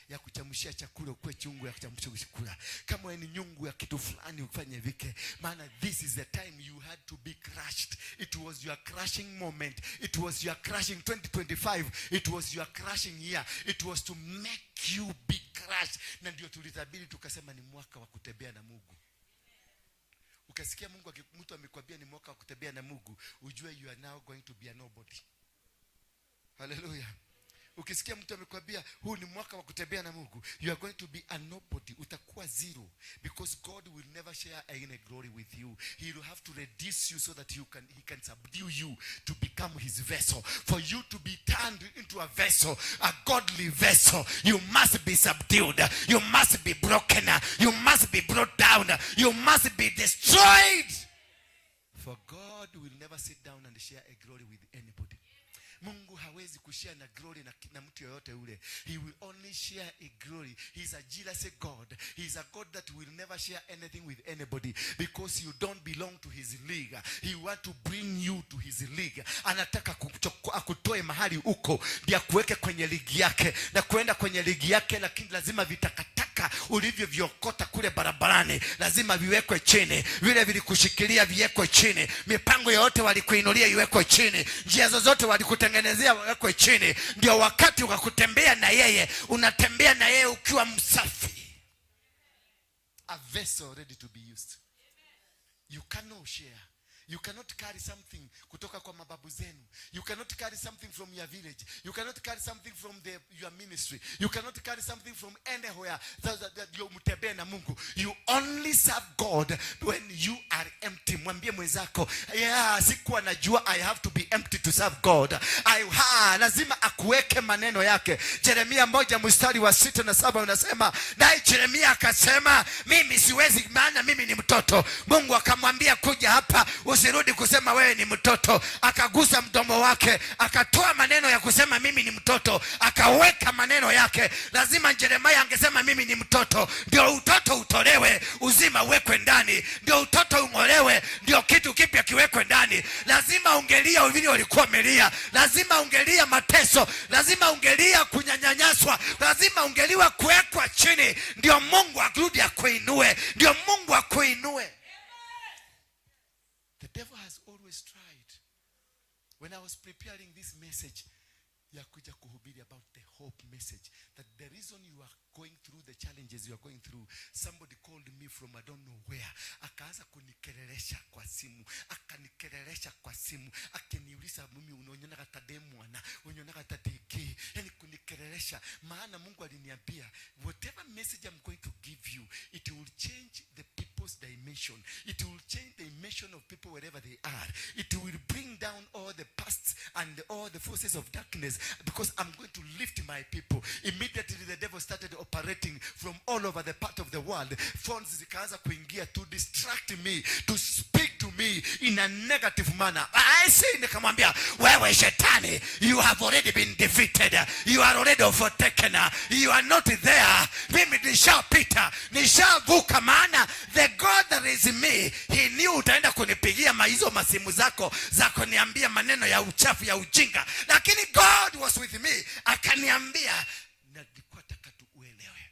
ya kuchemshia chakula, ukuwe chungu ya kuchemshia chakula. Kama ni nyungu ya kitu fulani, ufanye vike. Maana this is the time you had to be crushed. It was your crushing moment. It was your crushing 2025. It was your crushing year. It was to make you be crushed. Na ndio tulitabiri tukasema ni mwaka wa kutembea na Mungu. Ukasikia mtu amekwambia ni mwaka wa kutembea na Mungu, ujue you are now going to be a nobody. Haleluya. Ukisikia mtu amekwambia huu ni mwaka wa kutembea na Mungu, you are going to be a nobody. Utakuwa zero because God will never share any glory with you. He will have to reduce you so that he can subdue you to become his vessel. For you to be turned into a vessel, a godly vessel, you must be subdued. You must be broken. You must be brought down. You must be destroyed. For God will never sit down and share a glory with anybody. Mungu hawezi kushare na glory na mtu yoyote ule. He will only share a glory. He is a jealous God. He is a God that will never share anything with anybody because you don't belong to his league. He want to bring you to his league. Anataka akutoe mahali uko ndiye akuweke kwenye ligi yake na kuenda kwenye ligi yake, lakini lazima vitakataka ulivyoviokota kule barabarani lazima viwekwe chini, vile vilikushikilia viwekwe chini, mipango yoyote walikuinulia iwekwe chini, njia zozote walikutengenezea wekwe chini, ndio wakati wa kutembea na yeye, unatembea na yeye ukiwa msafi, a vessel ready to be used. You cannot share. You cannot carry something kutoka kwa mababu zenu. You cannot carry something from your village. You cannot carry something from your ministry. You cannot carry something from anywhere. Ndio mtembee na Mungu. You only serve God when you are empty. Mwambie mwenzako, yeah, sikuwa najua I have to be empty to serve God. Lazima akuweke maneno yake. Jeremia 1 mstari wa 6 na 7 unasema, naye Jeremia akasema, "Mimi siwezi, maana mimi ni mtoto." Mungu akamwambia, "Kuja hapa, usiogope." Usirudi kusema wewe ni mtoto. Akagusa mdomo wake, akatoa maneno ya kusema mimi ni mtoto, akaweka maneno yake. Lazima Yeremia angesema mimi ni mtoto, ndio utoto utolewe, uzima uwekwe ndani, ndio utoto ung'olewe, ndio kitu kipya kiwekwe ndani. Lazima ungelia vile ulikuwa umelia, lazima ungelia mateso, lazima ungelia kunyanyaswa, lazima ungeliwa kuwekwa chini, ndio Mungu arudi akuinue, ndio Mungu akuinue. The devil has always tried. When I was preparing this message, ya kuja kuhubiri about the hope message, that the reason you are going through the challenges you are going through, somebody called me from I don't know where, akaanza kunikelelesha kwa simu, akanikelelesha kwa simu, akiniuliza mimi unaonyonaga tade mwana, unyonaga tadiki, yani kunikelelesha. Maana Mungu aliniambia whatever message I'm going to give you, it will change the people's dimension. It will change the dimension of people wherever they are. It will bring down all the pasts and all the forces of darkness, because I'm going to lift my people. Immediately the devil started operating from all over the part of the world. Phones zikaanza kuingia to distract me, to speak to me in a negative manner. I say, nikamwambia wewe shetani, you have already been defeated, you are already overtaken, you are not there. Mimi nishapita, nishavuka, maana the God that is in me, he knew utaenda kunipigia hizo masimu zako za kuniambia maneno ya uchafu ya ujinga, lakini God was with me, akaniambia, na nilikuwa nataka tu uelewe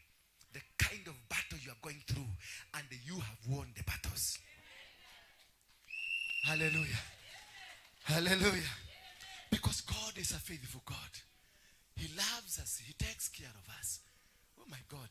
the kind of battle you are going through, and you have won the battles. Hallelujah. Hallelujah. Because God is a faithful God. He loves us. He takes care of us. Oh my God.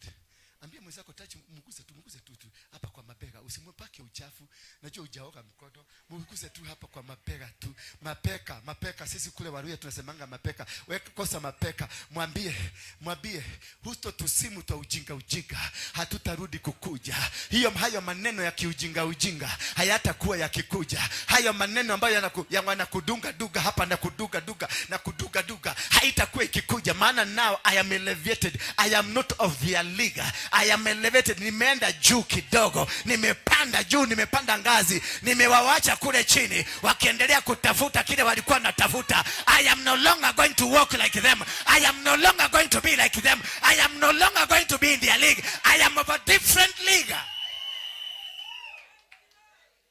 Ambia mwenzako touch, mguse tu, mguse tu, tu hapa kwa mabega. Usimwepake uchafu. Najua hujaoga mkono. Mguse tu hapa kwa mabega tu. Mapeka, mapeka. Sisi kule Waluhya tunasemanga mapeka. Weka kosa mapeka. Mwambie, mwambie huto tusimu twa ujinga ujinga. Hatutarudi kukuja. Hiyo hayo maneno ya kiujinga ujinga hayatakuwa yakikuja. Hayo maneno ambayo yanakudunga duga hapa na kuduga duga na kuduga duga haitakuwa ikikuja, maana now I am elevated. I am not of their league. I am elevated. Nimeenda juu kidogo, nimepanda juu, nimepanda ngazi, nimewawacha kule chini wakiendelea kutafuta kile walikuwa wanatafuta. I am no longer going to walk like them. I am no longer going to be like them. I am no longer going to be in their league. I am of a different league.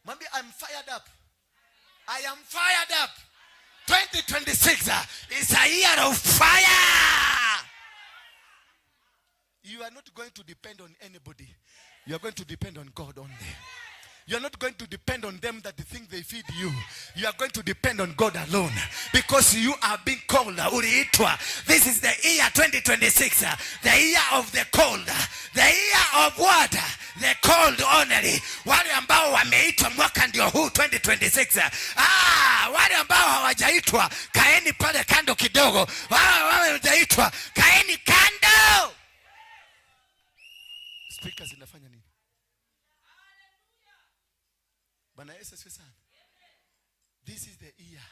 Mwambie I'm fired up. I am fired up. 2026 is a year of fire. You are not going to depend on anybody. You are going to depend on God only. You are not going to depend on them that think they feed you. You are going to depend on God alone. Because you are being called. Uliitwa. This is the year 2026. The year of the called. The year of what? The called only. Wale ambao wameitwa mwaka ndio huu 2026. Wale ambao hawajaitwa kaeni pale kando kidogo. Wale hawajaitwa kaeni kando. Speakers zinafanya nini? Bwana Yesu asifiwe sana. This is the year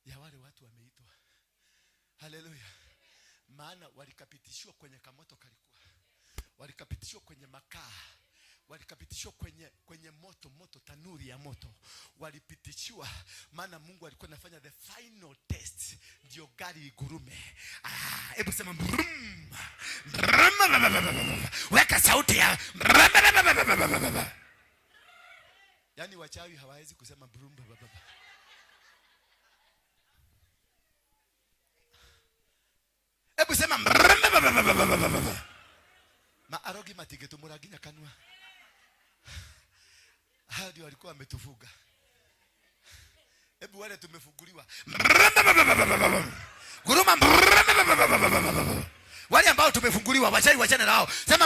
ya wale watu wameitwa. Haleluya. Maana walikapitishiwa kwenye kamoto kalikuwa. Walikapitishiwa kwenye makaa. Walikapitishiwa kwenye moto, moto, tanuri ya moto. Walipitishiwa maana Mungu alikuwa anafanya the final test ndio gari igurume. Hebu sema brum. Brum. Weka sauti ya brum. Yaani wachawi hawawezi kusema brum baba baba. Hebu sema brum. Maarogi matigetumura nginya kanua. Hao ndio walikuwa wametufuga. Hebu wale tumefunguliwa. Guruma. Wale ambao tumefunguliwa, wachawi wachane nao. Sema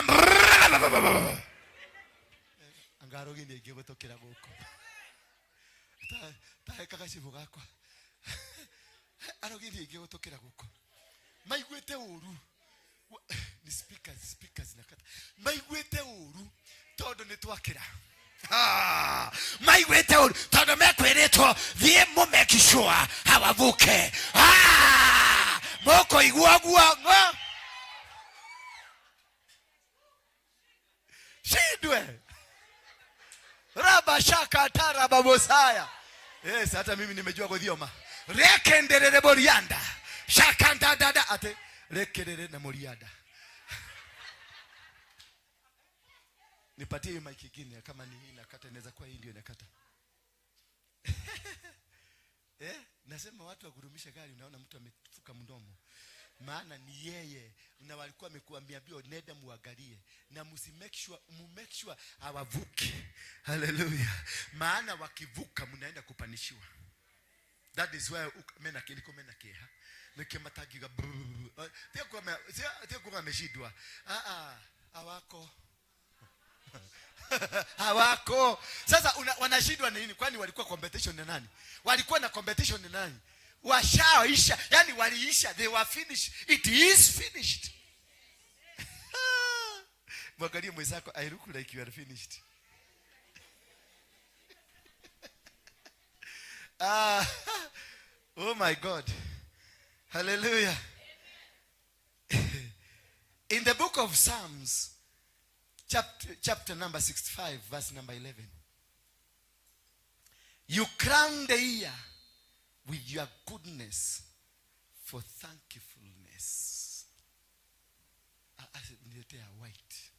Angarogi ni ingi gutokera guku. Ta heka gacibu gakwa. Arogi ni ingi gutokera guku. Maiguite uru. Ni speakers, speakers nakata. Maiguite uru tondu ni twakira. Maiguite uru tondu mekwiritwo thie mu make sure hawavuke. Moko igua gua ngo. Shindwe. Raba Rabashaka tarababosaya. Yes, hata mimi nimejua guthioma. Rekenderere borianda. Shakandadada ate rekerere na morianda. Nipatie hiyo mic ingine, kama ni hii inakata, inaweza kuwa hii ndio inakata. Nasema watu wagurumisha gari, unaona mtu amefuka mdomo. Maana ni yeye, na walikuwa wamekuambia bio, nenda muangalie na msi make sure, mu make sure hawavuki. Hallelujah. Maana wakivuka mnaenda kupanishiwa. That is why mena kiliko mena keha. Nikimatagiga brrr. Sio kwa ameshindwa. Ah ah, hawako. Hawako. Sasa wanashindwa na nini? Kwani walikuwa competition na nani? Walikuwa na competition na nani? Washaisha. Yaani waliisha. They were finished. It is finished. Mwangalie mwenzako, I look like you are finished. Oh my God. Hallelujah. In the book of Psalms, chapter number 65, verse number 11. You crown the year with your goodness for thankfulness. Niletea white.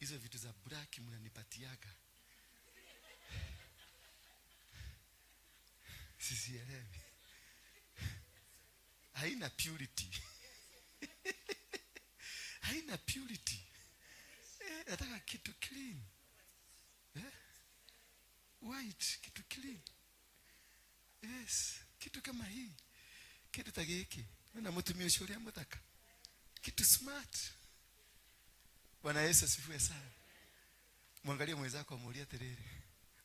Hizo vitu za black mnanipatiaga. Sisielewi. Haina purity. Haina purity. Nataka kitu clean. White, kitu clean. Yes, kitu kama hii. Kitu ta giki. Na mutumia ucio uria muthaka. Kitu smart. Bwana Yesu asifiwe sana. Mwangalie mwenzako amuulie atiriri.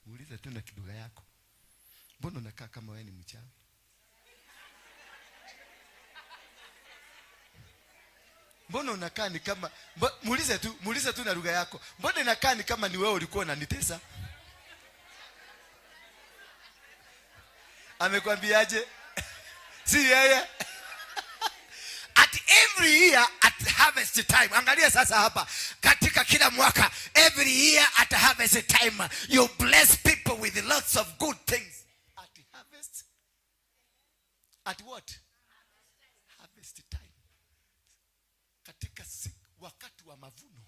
Muulize tu na kilugha yako. Mbona unakaa kama wewe ni mchawi? Mbona unakaa ni kama, muulize tu, muulize tu na lugha yako. Mbona unakaa ni kama ni wewe ulikuwa unanitesa? Amekwambiaje? Si yeye. At every year at harvest time. Angalia sasa hapa. Katika kila mwaka, every year at harvest time, you bless people with lots of good things. At harvest? At what? Harvest time. Katika wakati wa mavuno,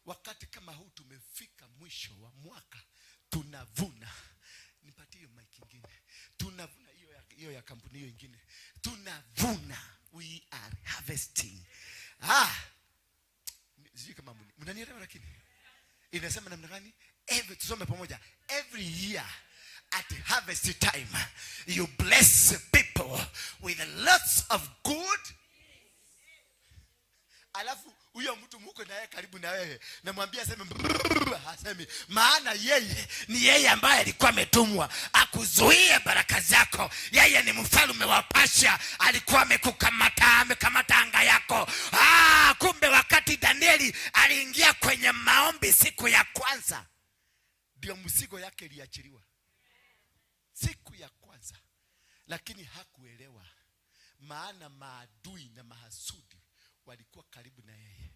wakati kama huu tumefika mwisho wa mwaka, tunavuna. Nipatie hiyo mic ingine. Tunavuna hiyo ya kampuni hiyo ingine. Tunavuna. We are harvesting. Sijui kama mnanielewa lakini. Inasema namna gani? Every, tusome pamoja. Every year at harvest time, you bless people with lots of good. Alafu huyo mtu muko na yeye karibu na wewe, namwambia aseme brrrr, hasemi, maana yeye ni yeye ambaye alikuwa ametumwa akuzuie baraka zako. Yeye ni mfalme wa Pasha, alikuwa amekukamata, amekamata anga yako. Kumbe wakati Danieli aliingia kwenye maombi siku ya kwanza, ndio mzigo yake iliachiliwa siku ya kwanza, lakini hakuelewa, maana maadui na mahasudi walikuwa karibu na yeye.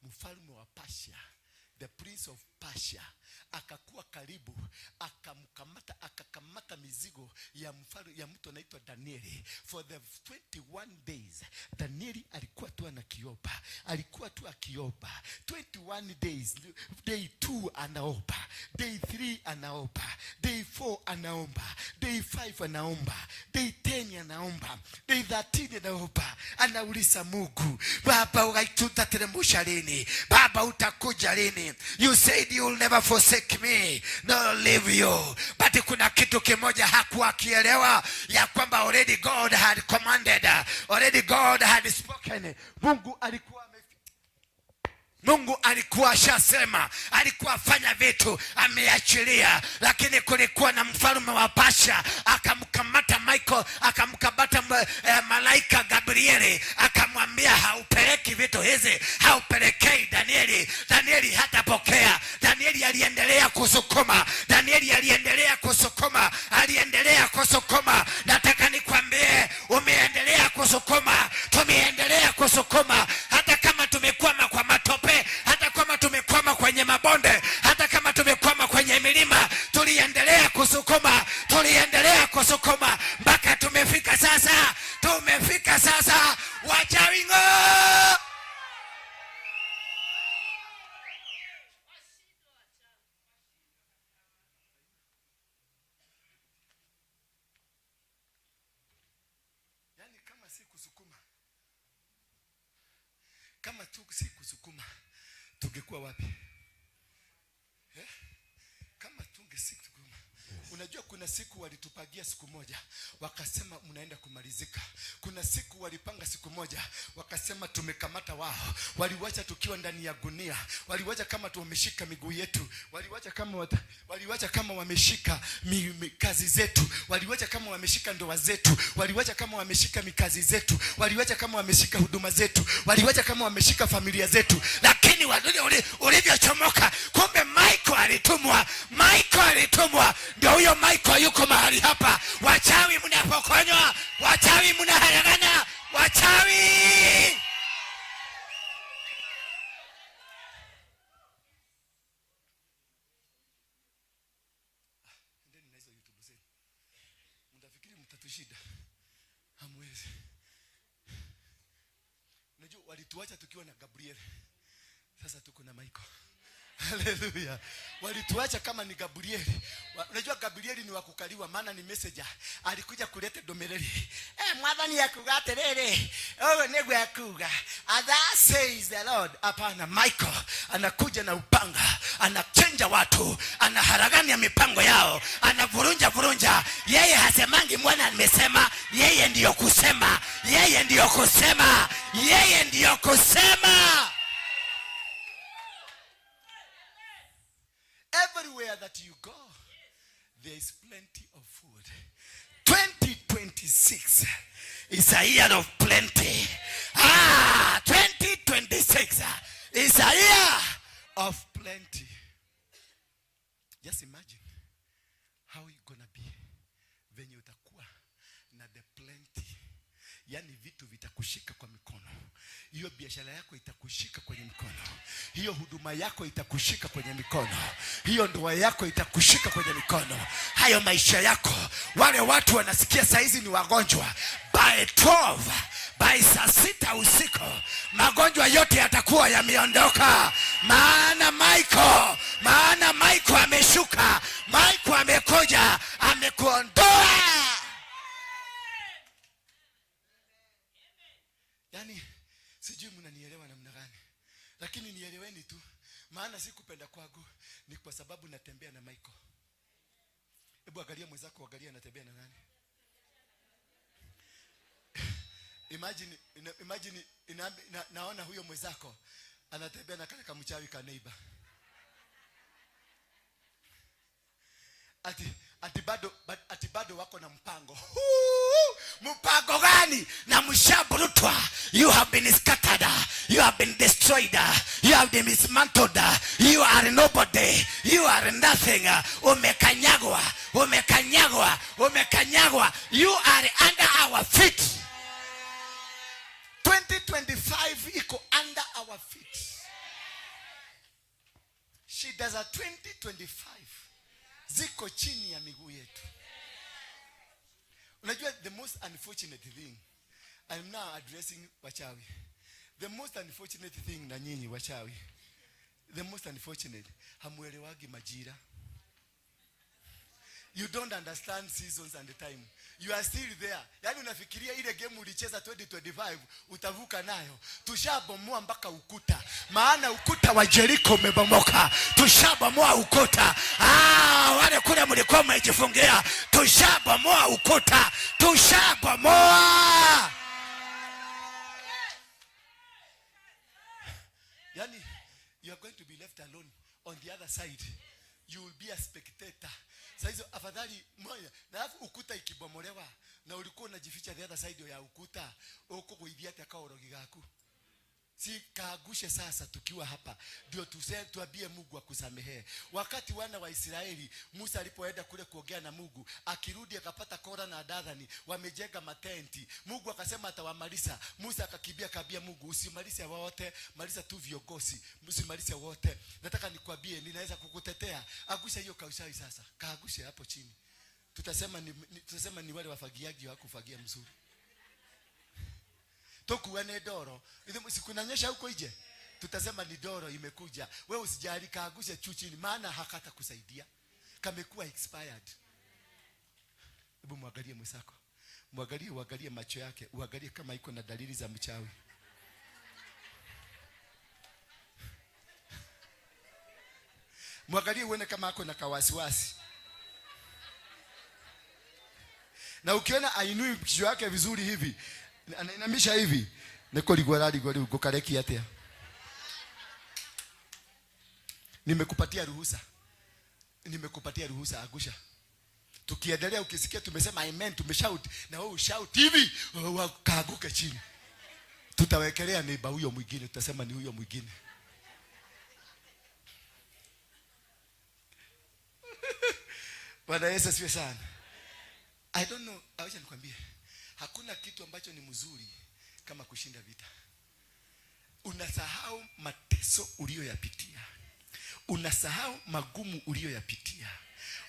Mfalme wa Persia, the prince of Persia, akakuwa karibu, akamkamata, akakamata mizigo ya mfalme, ya mtu anaitwa Danieli. For the 21 days Danieli alikuwa tu anakiomba, alikuwa tu akiomba. 21 days, day 2 anaomba, day 3 anaomba, day 4 anaomba, day 5 anaomba, day 10 anaomba, day 13 anaomba. Anauliza Mungu, Baba utateremsha lini? Baba utakuja lini? You said you will never forsake me nor leave you. But kuna kitu kimoja hakuwa akielewa, ya kwamba already God had commanded, already God had spoken. Mungu alikuwa Mungu alikuwa ashasema, alikuwa afanya vitu, ameachilia. Lakini kulikuwa na mfalme wa Pasha, akamkamata Michael, akamkamata malaika Gabrieli, akamwambia haupeleki vitu hizi, haupelekei Danieli. Danieli hatapokea. Danieli aliendelea kusukuma, Danieli aliendelea kusukuma, aliendelea kusukuma. Nataka nikwambie, umeendelea kusukuma, tumeendelea kusukuma, hata kama tumekwama kwa matope, hata kama tumekwama kwenye mabonde, hata kama tumekwama kwenye milima, kusukuma, kama tu si kusukuma, tungekuwa wapi? Eh? Kama tunge si kusukuma. Unajua kuna siku walitupagia siku moja, wakasema mnaenda kumalizika. Kuna siku walipanga siku moja, wakasema tumekamata wao. Waliwacha tukiwa ndani ya gunia, waliwacha kama tumeshika miguu yetu, waliwacha kama wameshika kazi zetu, waliwacha kama wameshika ndoa zetu, waliwacha kama wameshika mikazi zetu, waliwacha kama wameshika huduma zetu, waliwacha kama wameshika familia zetu. Lakini ulivyochomoka, kumbe Michael alitumwa. Michael alitumwa, ndio huyo Michael yuko mahali hapa. Wachawi mnapokonywa, wachawi mnaharagana, wachawi. Endeni na hizo YouTube zenu. Mtafikiri mtatushida. Hamwezi. Unajua walituacha tukiwa na Gabriel. Sasa tuko na Michael. Haleluya. Walituacha kama ni Gabriel. Unajua Gabriel ni wakukaliwa, maana ni messenger. Alikuja kuleta domereri. Mwathani akuga atiriri. Ũguo nĩguo akuga. And that says the Lord. Hapana, Michael anakuja na upanga, anachenja watu, anaharagania mipango yao, anavurunja vurunja. Yeye hasemangi mwana amesema, yeye ndiyo kusema, yeye ndiyo kusema, yeye ndiyo kusema. Everywhere that you go, there is plenty of food. 2026 is a year of plenty. 2026 is a year of plenty. Just imagine how you gonna be venye utakuwa na the plenty. Yani vitu vitakushika kwa mikono. Hiyo biashara yako itakushika kwenye mikono. Hiyo huduma yako itakushika kwenye mikono. Hiyo ndoa yako itakushika kwenye mikono. Hayo maisha yako, wale watu wanasikia saizi ni wagonjwa, by 12, by saa 6 usiku magonjwa yote yatakuwa yameondoka. Maana Michael ameshuka, Michael amekuja, amekuondoa. Yani sijui mnanielewa namna gani, lakini nieleweni tu, maana si kupenda kwangu, ni kwa sababu natembea na Michael. Hebu angalia mwenzako, angalia anatembea na nani. Imagine, naona huyo mwenzako anatembea na kale kamchawi ka neighbor. Ati bado wako na mpango. Huu, mpango gani? Na mshaburutwa. You have been scattered. You have been destroyed. You have been dismantled. You are nobody. You are nothing. Umekanyagwa. Umekanyagwa. Umekanyagwa. You are under our feet. 2025 iko under our feet. Shida za 2025 ziko chini ya miguu yetu. Unajua the most unfortunate thing, I'm now addressing wachawi. The most unfortunate thing na nyinyi wachawi, the most unfortunate, hamuelewagi majira. You don't understand seasons and the time. You are still there. Yani unafikiria ile game ulicheza 2025 utavuka nayo. Tushabomoa mpaka ukuta. Maana ukuta wa Jericho umebomoka. Tushabomoa ukuta. Wale kule mlikuwa mmejifungia. Tushabomoa ukuta. Tushabomoa. Yani you are going to be left alone on the other side. You will be a spectator. Saizo afadhali moja, na alafu ukuta ikibomolewa na ulikuwa unajificha the other side ya ukuta, uko kuibia hata kaorogi gaku. Si kaagushe sasa tukiwa hapa ndio tuambie Mungu akusamehe. Wakati wana wa Israeli Musa alipoenda kule kuongea na Mungu, akirudi akapata Kora na Dathani wamejenga matenti. Mungu akasema atawamaliza. Musa akakimbia akaambia Mungu, usimalize wote, maliza tu viongozi, usimalize wote. Nataka nikwambie ninaweza kukutetea. Agusha hiyo kaushai sasa. Kaagushe hapo chini. Tutasema ni wale wafagiaji wa kufagia mzuri. Tokuwa ne doro. Sikunanyesha huko nje. Tutasema ni doro imekuja. Wewe usijali, kaagushe chu chini, maana hakata kusaidia. Kamekuwa expired. Hebu mwangalie mwenzako. Mwangalie, uangalie macho yake, uangalie kama iko na dalili za mchawi. Mwangalie uone kama ako na kawasiwasi. Na ukiona ainui kichwa yake vizuri hivi, anainamisha hivi, niko ligwa ligwa gukareki atia. Nimekupatia ruhusa. Nimekupatia ruhusa, agusha. Tukiendelea ukisikia tumesema amen, tumeshout na wewe ushout hivi, wakaanguke chini. Tutawekelea neiba huyo mwingine, tutasema ni huyo mwingine. Bwana Yesu asifiwe sana. I don't know, acha nikwambie. Hakuna kitu ambacho ni mzuri kama kushinda vita. Unasahau mateso uliyoyapitia. Unasahau magumu uliyoyapitia.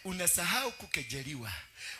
Unasahau kukejeliwa,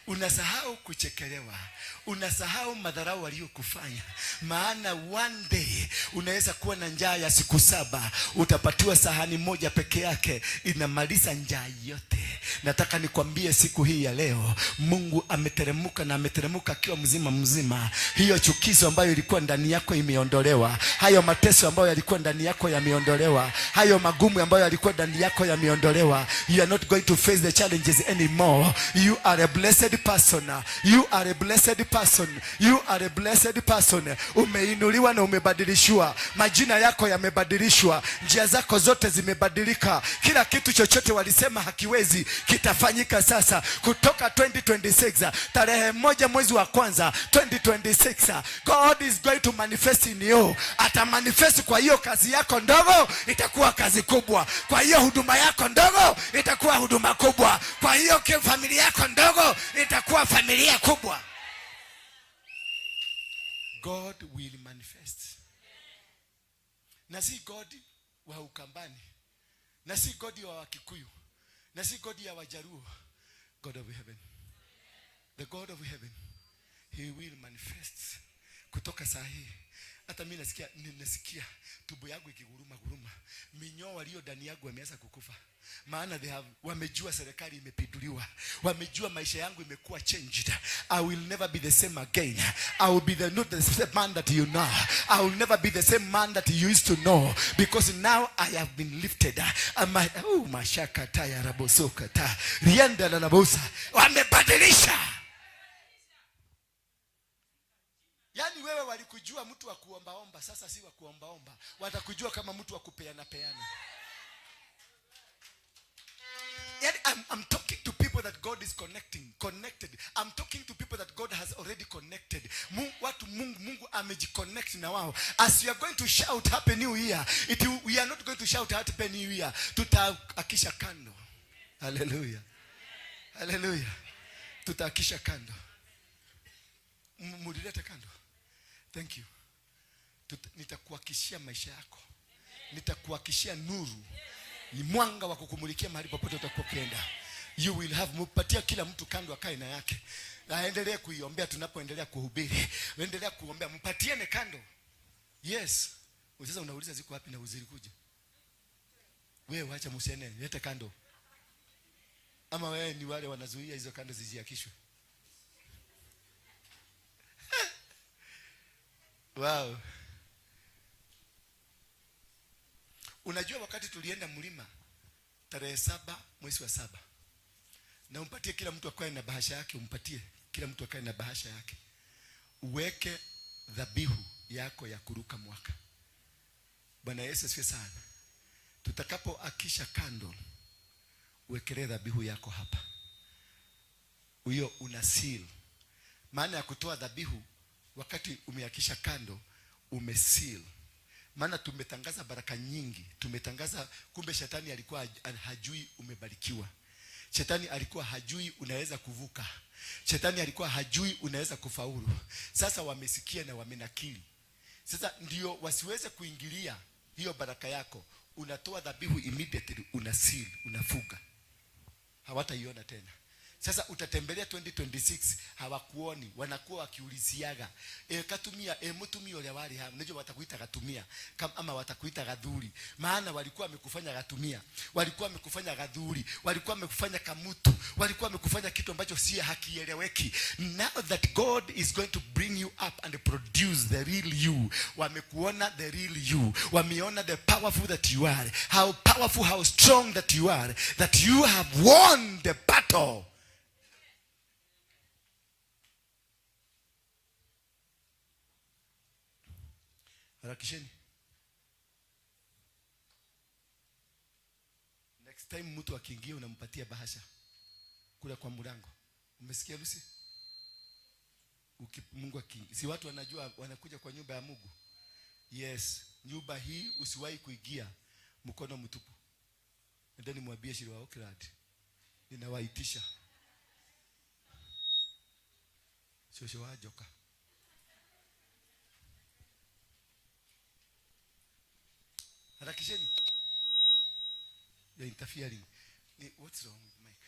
unasahau kuchekelewa, unasahau madharau waliyokufanya. Maana one day unaweza kuwa na njaa ya siku 7, utapatiwa sahani moja peke yake, inamaliza njaa yote. Nataka nikwambie siku hii ya leo, Mungu ameteremka na ameteremka akiwa mzima mzima. Hiyo chukizo ambayo ilikuwa ndani yako imeondolewa, hayo mateso ambayo yalikuwa ndani yako yameondolewa, hayo magumu ambayo yalikuwa ndani yako yameondolewa. You are not going to face the challenges anymore. You are a blessed person. You are a blessed person. You are a blessed person. Umeinuliwa na umebadilishwa. Majina yako yamebadilishwa. Njia zako zote zimebadilika. Kila kitu chochote walisema hakiwezi kitafanyika sasa. Kutoka 2026, tarehe 1 mwezi wa kwanza 2026, God is going to manifest in you. Atamanifest kwa hiyo kazi yako ndogo itakuwa kazi kubwa. Kwa hiyo huduma yako ndogo itakuwa huduma kubwa. Kwa hiyo familia yako ndogo itakuwa familia kubwa. God will manifest. Na si God wa Ukambani, na si God wa Wakikuyu, na si God ya Wajaruo. God of heaven. The God of heaven. He will manifest. Kutoka saa hii hata mimi ninasikia tumbo yangu ikiguruma guruma. Minyoo walio ndani yangu wameanza kukufa. Maana wamejua serikali imepinduliwa. Wamejua maisha yangu imekuwa changed. I will never be the same again. I will be not the same man that you know. I will never be the same man that you used to know, because now I have been lifted. Oh, mashaka taya rabosoka ta. Rienda la rabosa. Wamebadilisha. Yaani wewe walikujua mtu wa kuombaomba, sasa si wa kuombaomba. Watakujua kama mtu wa kupeana peana. Yaani, I'm talking to people that God is connected. I'm talking to people that God has already connected. Watu Mungu amejiconnect na wao. As you are going to shout Happy New Year, we are not going to shout Happy New Year. Tutahakisha kando. Hallelujah. Hallelujah. Tutahakisha kando. Mulilete kando. Thank you. Nitakuhakishia maisha yako. Nitakuhakishia nuru. Ni mwanga wa kukumulikia mahali popote utakokwenda. You will have, mpatia kila mtu kando akae na yake. Aendelee kuiombea tunapoendelea kuhubiri. Endelea kuombea, mpatiane kando. Yes. Sasa unauliza ziko wapi na uzuri kuja? Wewe acha msiene, leta kando. Ama wewe ni wale wanazuia hizo kando zisiakishwe. Wow. Unajua wakati tulienda mlima tarehe 7 mwezi wa 7. Na umpatie kila mtu akae na bahasha yake, umpatie kila mtu akae na bahasha yake. Uweke dhabihu yako ya kuruka mwaka. Bwana Yesu asifiwe sana. Tutakapoakisha candle, uwekelee dhabihu yako hapa. Huyo una seal. Maana ya kutoa dhabihu wakati umeakisha candle, umeseal. Maana tumetangaza baraka nyingi, tumetangaza, kumbe shetani alikuwa hajui umebarikiwa. Shetani alikuwa hajui unaweza kuvuka. Shetani alikuwa hajui unaweza kufaulu. Sasa wamesikia na wamenakili. Sasa ndio wasiweze kuingilia hiyo baraka yako. Unatoa dhabihu immediately, una seal, unafuga. Hawataiona tena. Sasa utatembelea 2026 hawakuoni, wanakuwa wakiuliziaga katumia mutumia uria wari ha. Unajua watakuita katumia ama watakuita gathuri, maana walikuwa wamekufanya gatumia, walikuwa wamekufanya gathuri, walikuwa wamekufanya kamutu, walikuwa wamekufanya kitu ambacho si hakieleweki. Now that God is going to bring you up and produce the real you, wamekuona the real you, wameona the powerful that you are, how powerful, how strong that you are, that you have won the battle. Harakisheni. Next time mtu akiingia unampatia bahasha kule kwa mlango. Umesikia Lucy? Mungu akiingia, si watu wanajua wanakuja kwa nyumba ya Mungu. Yes, nyumba hii usiwahi kuingia mkono mtupu. Ndio nimwambie Shiro wa Oakland, ninawaitisha. Shosho wa joka. Harakisheni. You're interfering. Ni, what's wrong with Mike?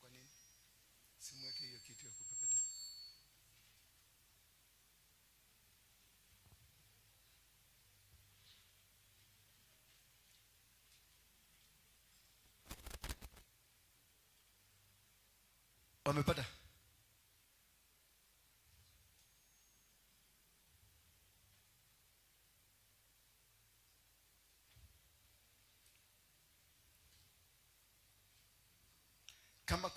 Kwa nini? Simweke hiyo kitu ya kupepeta. Wamepata? Kama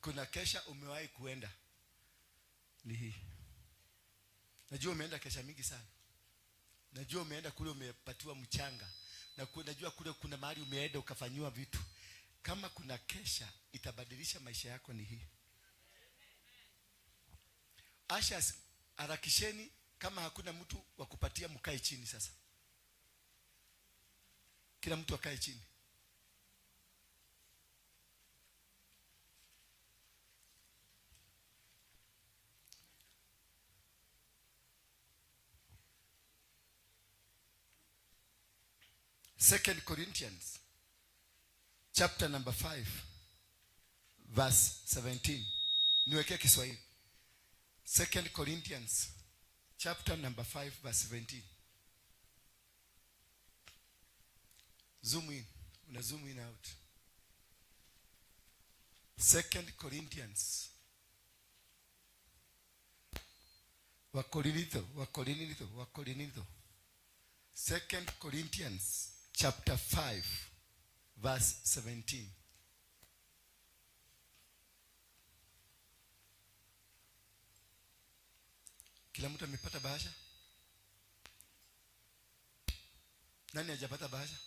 kuna kesha umewahi kuenda ni hii. Najua umeenda kesha mingi sana. Najua umeenda kule umepatiwa mchanga. Na najua kule kuna mahali umeenda ukafanyiwa vitu. Kama kuna kesha itabadilisha maisha yako ni hii. Asha, harakisheni. Kama hakuna mtu wa kupatia mkae chini sasa. Kila mtu akae chini. Second Corinthians chapter number 5 verse 17. Niwekee Kiswahili. 2 Corinthians chapter number 5 verse 17. Zoom in. Una zoom in out. 2 Corinthians. Wakorintho, Wakorintho, Wakorintho. 2 Corinthians chapter 5 verse 17. Kila mtu amepata bahasha? Nani hajapata bahasha?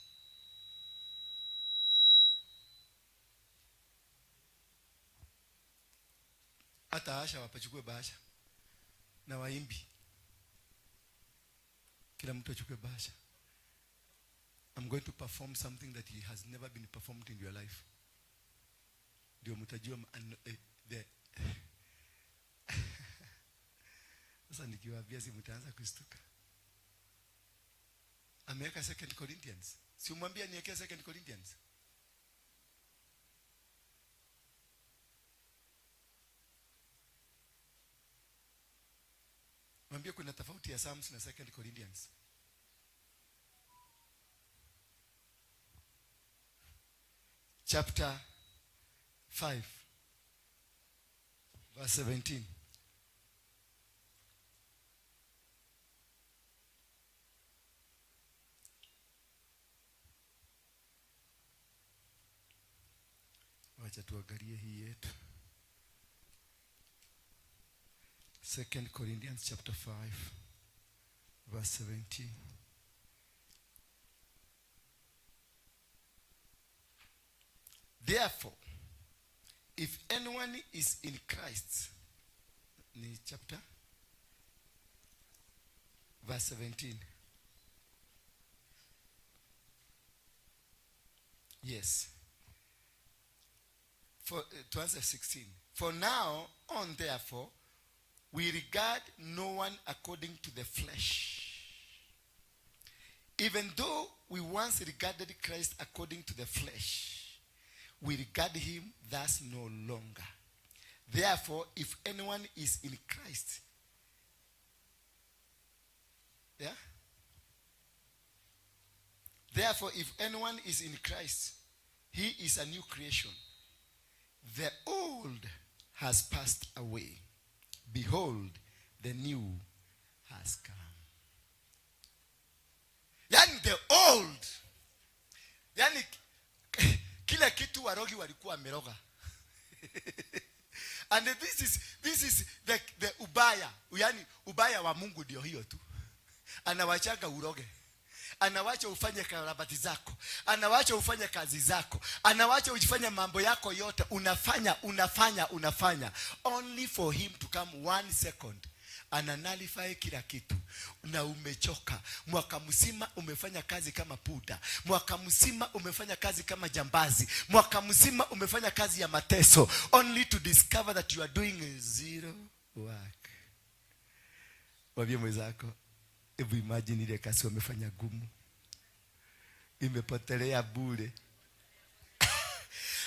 Hata Asha wapachukue bahasha na waimbi. Kila mtu achukue bahasha. I'm going to perform something that he has never been performed in your life. Ndio mtajua the Sasa nikiwaambia si mtaanza kushtuka. Ameweka 2 Corinthians. Si umwambie niwekee 2 Corinthians. Mwambie kuna tofauti ya Psalms na 2 Corinthians. Chapter 5 verse 17. Wacha tuangalie hii yetu. 2 Corinthians chapter 5 verse 17. Therefore, if anyone is in Christ, ni chapter verse 17. Yes. For to answer 16. For now on, therefore, We regard no one according to the flesh. Even though we once regarded Christ according to the flesh, we regard him thus no longer. Therefore, if anyone is in Christ, yeah? Therefore, if anyone is in Christ, he is a new creation. The old has passed away. Behold, the new has come. Yani the old, yani kila kitu warogi walikuwa wameroga. And this is the ubaya, yani ubaya wa Mungu ndio hiyo tu. Anawachaga uroge, anawacha ufanye karabati zako, anawacha ufanye kazi zako, anawacha ufanye mambo yako yote, unafanya, unafanya, unafanya, only for him to come one second ana nullify kila kitu na umechoka. Mwaka mzima umefanya kazi kama puda, mwaka mzima umefanya kazi kama jambazi, mwaka mzima umefanya kazi ya mateso, only to discover that you are doing zero work. Mwambie mwenzako, hebu imagine ile kazi wamefanya gumu, imepotelea bure.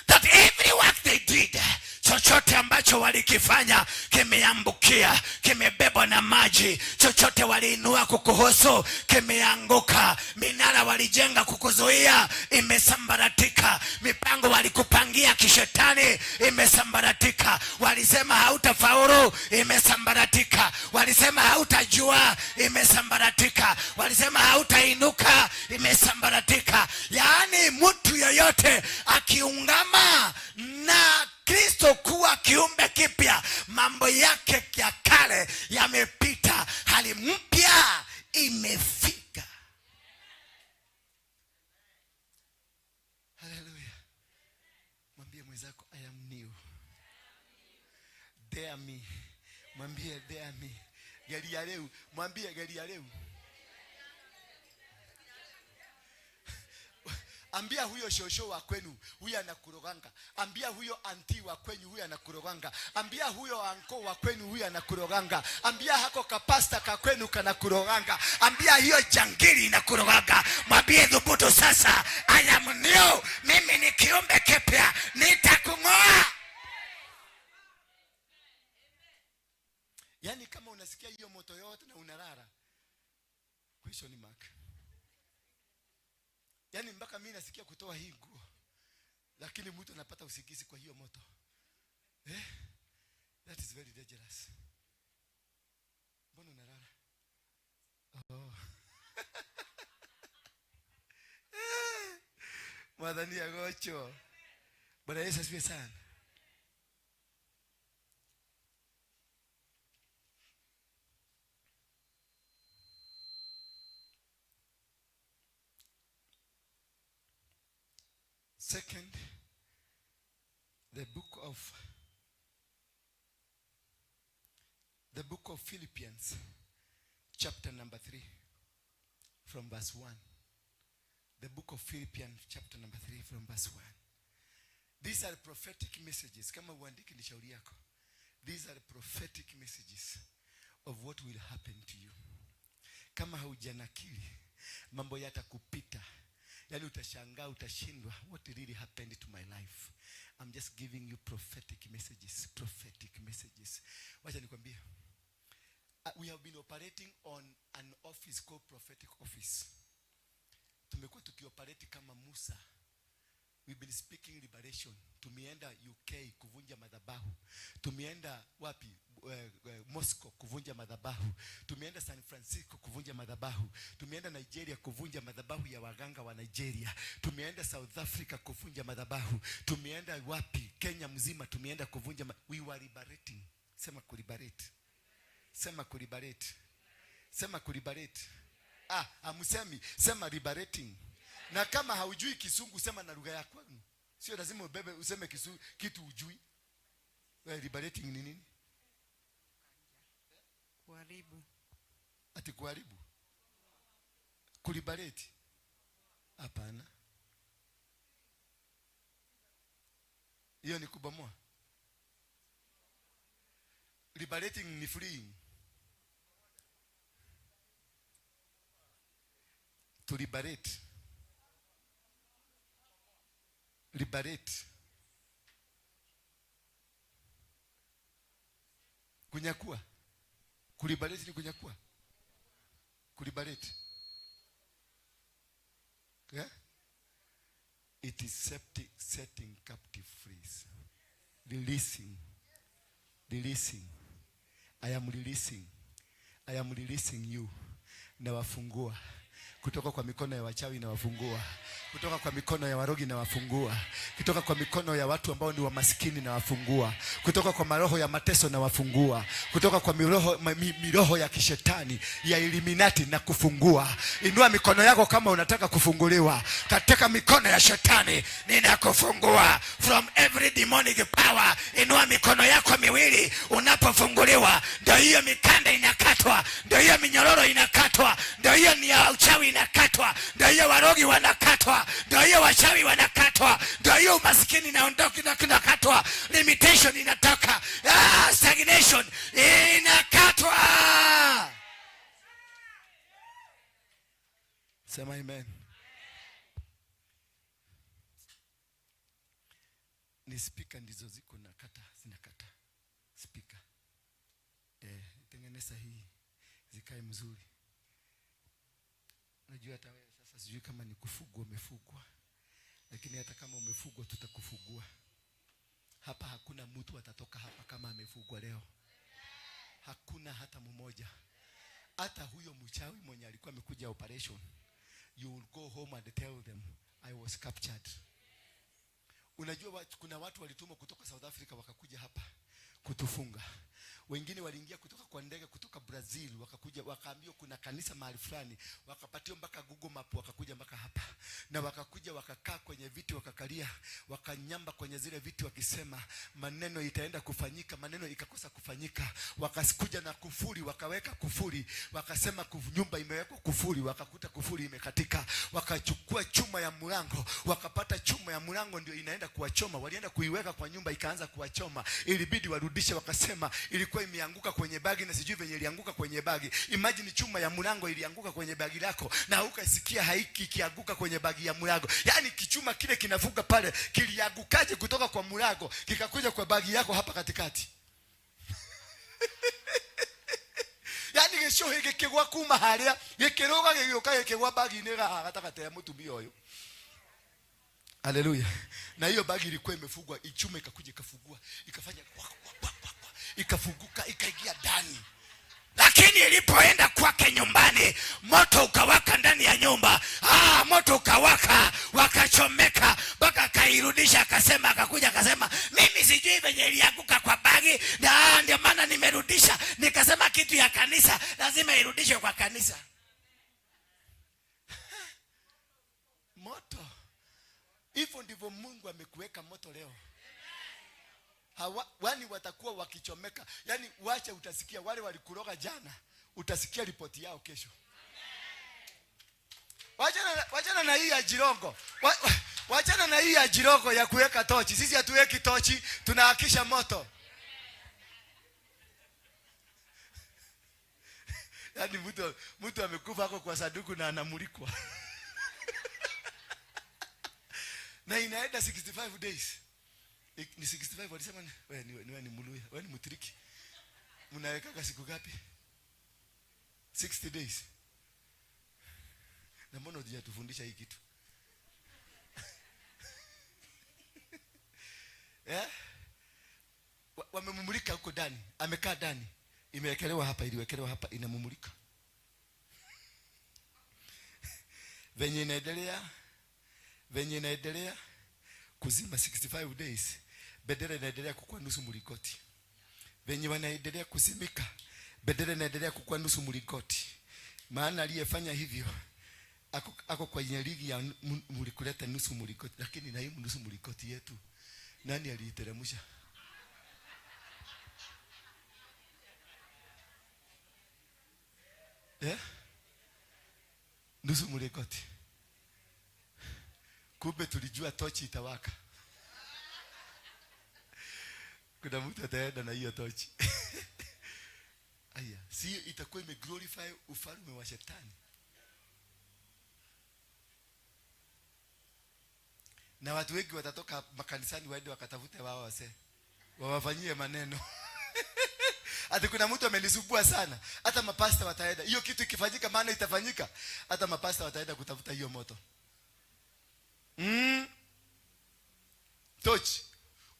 That every work they did, chochote ambacho walikifanya kimeambukia, kimebebwa na maji. Chochote waliinua kukuhusu kimeanguka. Minara walijenga kukuzuia imesambaratika. Mipango walikupangia kishetani imesambaratika. Walisema hautafaulu, imesambaratika. Walisema hautajua, imesambaratika. Walisema hautainuka, imesambaratika. Yaani mtu yeyote akiungama na Kristo kuwa kiumbe kipya, mambo yake ya kale yamepita, hali mpya imefika. Haleluya. Mwambie mwenzako, "I am new." Dare me. Mwambie, "Dare me." Geria leo. Mwambie, "Geria leo." Ambia huyo shosho wa kwenu, huyo anakuroganga. Ambia huyo auntie wa kwenu, huyo anakuroganga. Ambia huyo uncle wa kwenu, huyo anakuroganga. Ambia hako kapasta ka kwenu kanakuroganga. Ambia hiyo jangili inakurogaga, mwambie dhubutu sasa, I am new, mimi ni kiumbe kipya, nitakung'oa. Yaani kama unasikia hiyo moto yote na unalala. Question mark. Yaani mpaka mimi nasikia kutoa hii nguo. Lakini mtu anapata usingizi kwa hiyo moto. Eh? That is very dangerous. Mbona unalala? Oh. Mwathani agocwo. Bwana Yesu asifiwe sana. Second, the book of Philippians, chapter number 3, from verse 1. The book of Philippians, chapter number 3, from verse 1. These are prophetic messages. Kama uandike ni shauri yako. These are prophetic messages of what will happen to you. Kama haujanakili, mambo yatakupita. Yaani utashangaa, utashindwa, what really happened to my life? I'm just giving you prophetic messages, prophetic messages. Wacha nikwambie. We have been operating on an office called prophetic office. Tumekuwa tukioperate kama Musa. We've been speaking liberation. Tumeenda UK kuvunja madhabahu. Tumeenda wapi? Moscow kuvunja madhabahu. Tumeenda San Francisco kuvunja madhabahu. Tumeenda Nigeria kuvunja madhabahu ya waganga wa Nigeria. Tumeenda South Africa kuvunja madhabahu. Tumeenda wapi? Kenya mzima tumeenda kuvunja we were liberating. Sema kuliberate. Sema kuliberate. Sema kuliberate. Ah, amusemi. Sema liberating. Na kama haujui Kisungu sema na lugha yako. Sio lazima ubebe useme Kisungu kitu hujui. Wewe, liberating ni nini? Kuharibu. Ati kuharibu? Kuliberate? Hapana. Hiyo ni kubomoa. Liberating ni freeing. To liberate. Liberate. Kunyakua. Kuliberate ni kunyakua. Kuliberate. Yeah? It is setting captive free. Releasing. Releasing. I am releasing. I am releasing you. Nawafungua kutoka kwa mikono ya wachawi, nawafungua kutoka kwa mikono ya warogi, nawafungua kutoka kwa mikono ya watu ambao ni wamaskini, nawafungua kutoka kwa maroho ya mateso, nawafungua kutoka kwa miroho ya kishetani ya Illuminati na kufungua. Inua mikono yako kama unataka kufunguliwa katika mikono ya shetani, ninakufungua from every demonic power. Inua mikono yako miwili unapofunguliwa, ndio hiyo mikanda inakatwa, ndio hiyo minyororo inakatwa, ndio hiyo ni ya uchawi inakatwa, ndio hiyo warogi wanakatwa, ndio hiyo wachawi wanakatwa, ndio hiyo umaskini inaondoka, inakatwa, limitation inatoka, stagnation inakatwa. Sema amen. Ni spika ndizo ziko nakata, zinakata spika. Tengeneza hii zikae mzuri. Unajua hata wewe sasa sijui kama ni kufugwa umefugwa, lakini hata kama umefugwa tutakufugua. Hapa hakuna mtu atatoka hapa kama amefugwa leo. Hakuna hata mmoja. Hata huyo mchawi mwenye alikuwa amekuja operation, you will go home and tell them I was captured. Unajua kuna watu walitumwa kutoka South Africa wakakuja hapa kutufunga. Wengine waliingia kutoka kwa ndege kutoka Brazil wakakuja, wakaambiwa kuna kanisa mahali fulani, wakapatiwa mpaka Google Map, wakakuja mpaka hapa. Na wakakuja wakakaa kwenye viti, wakakalia, wakanyamba kwenye zile viti wakisema maneno itaenda kufanyika, maneno ikakosa kufanyika. Wakakuja na kufuri, wakaweka kufuri, wakasema nyumba imewekwa kufuri, wakakuta kufuri imekatika. Wakachukua chuma ya mlango, wakapata chuma ya mlango ndio inaenda kuwachoma. Walienda kuiweka kwa nyumba ikaanza kuwachoma. Ilibidi warudishe, wakasema ilikuwa imeanguka kwenye bagi na sijui venye ilianguka kwenye bagi. Imagine chuma ya mlango ilianguka kwenye bagi lako na ukasikia haiki ikianguka kwenye bagi ya mlango. Yaani kichuma kile kinavuka pale, kiliangukaje kutoka kwa mlango kikakuja kwa bagi yako hapa katikati? Yaani gĩcũhĩ gĩkĩgwa kuma harĩa, gĩkĩrũga gĩgĩũka gĩkĩgwa bagi-inĩ haha gatagatĩ ya mũtumia ũyũ. Haleluya. Na hiyo bagi ilikuwa imefungwa, ichuma ikakuja ikafungua, ikafanya kwa, kwa, kwa, kwa, kwa, ikafunguka ikaingia ndani. Lakini ilipoenda kwake nyumbani, moto ukawaka ndani ya nyumba. Moto ukawaka, wakachomeka mpaka akairudisha, akasema, akakuja akasema mimi sijui venye ilianguka kwa bagi, na ndio maana nimerudisha. Nikasema kitu ya kanisa lazima irudishwe kwa kanisa. Moto. Hivyo ndivyo Mungu amekuweka moto leo. Hawa, wani watakuwa wakichomeka. Yaani wacha utasikia wale walikuroga jana, utasikia ripoti yao kesho. Wachana na hii ya Jirongo. Wachana na hii ya Jirongo ya kuweka tochi. Sisi hatuweki tochi, tunahakisha moto. Yaani mtu amekufa hapo kwa sanduku na anamulikwa. Na inaenda 65 days. Ni 65 walisema ni, wewe ni, wewe ni Mluya, wewe ni Mtiriki. Mnaweka siku ngapi? 60 days. Na mbona hujatufundisha hii kitu? Wamemumulika huko ndani, amekaa ndani. Imewekelewa hapa, iliwekelewa hapa, inamumulika. Venye inaendelea, venye inaendelea kuzima 65 days, bendera inaendelea kukua nusu mlingoti. Venye wanaendelea kuzimika, bendera inaendelea kukua nusu mlingoti. Maana aliyefanya hivyo ako kwenye ligi ya mlikuleta nusu mlingoti, lakini na hii nusu mlingoti yetu nani aliiteremsha? Nusu mlingoti. Kumbe tulijua tochi itawaka. Kuna mtu ataenda na hiyo tochi. Si itakuwa imeglorify ufalme wa shetani? Na watu wengi watatoka makanisani waende wakatafute wao wase wawafanyie maneno. Ati kuna mtu amenisumbua sana, hata mapasta wataenda. Hiyo kitu ikifanyika, maana itafanyika, hata mapasta wataenda kutafuta hiyo moto. Torch.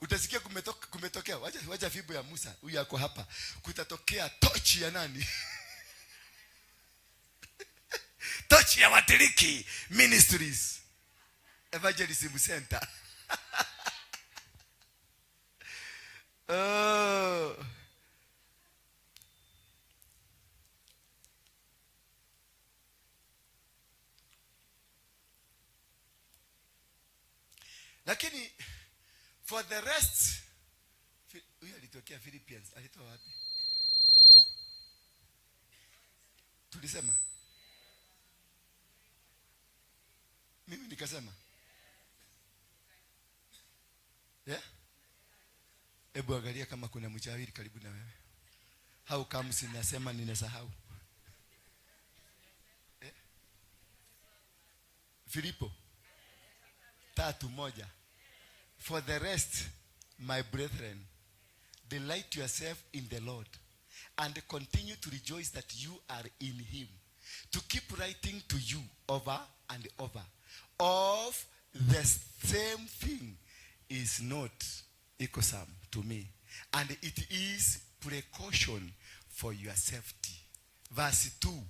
Utasikia kumetokea. Wacha fimbo ya Musa, huyu ako hapa. Kutatokea tochi ya nani? Tochi ya Watiriki Ministries Evangelism Center. Oh. Lakini for the rest, huyu alitokea Philippians, alitoa wapi? Tulisema. Mimi nikasema. Yeah? Hebu angalia kama kuna mchawi karibu na wewe. How comes ninasema ninasahau? Filipo 3:1. For the rest, my brethren, delight yourself in the Lord and continue to rejoice that you are in him. To keep writing to you over and over of the same thing is not irksome to me, and it is precaution for your safety. Verse 2.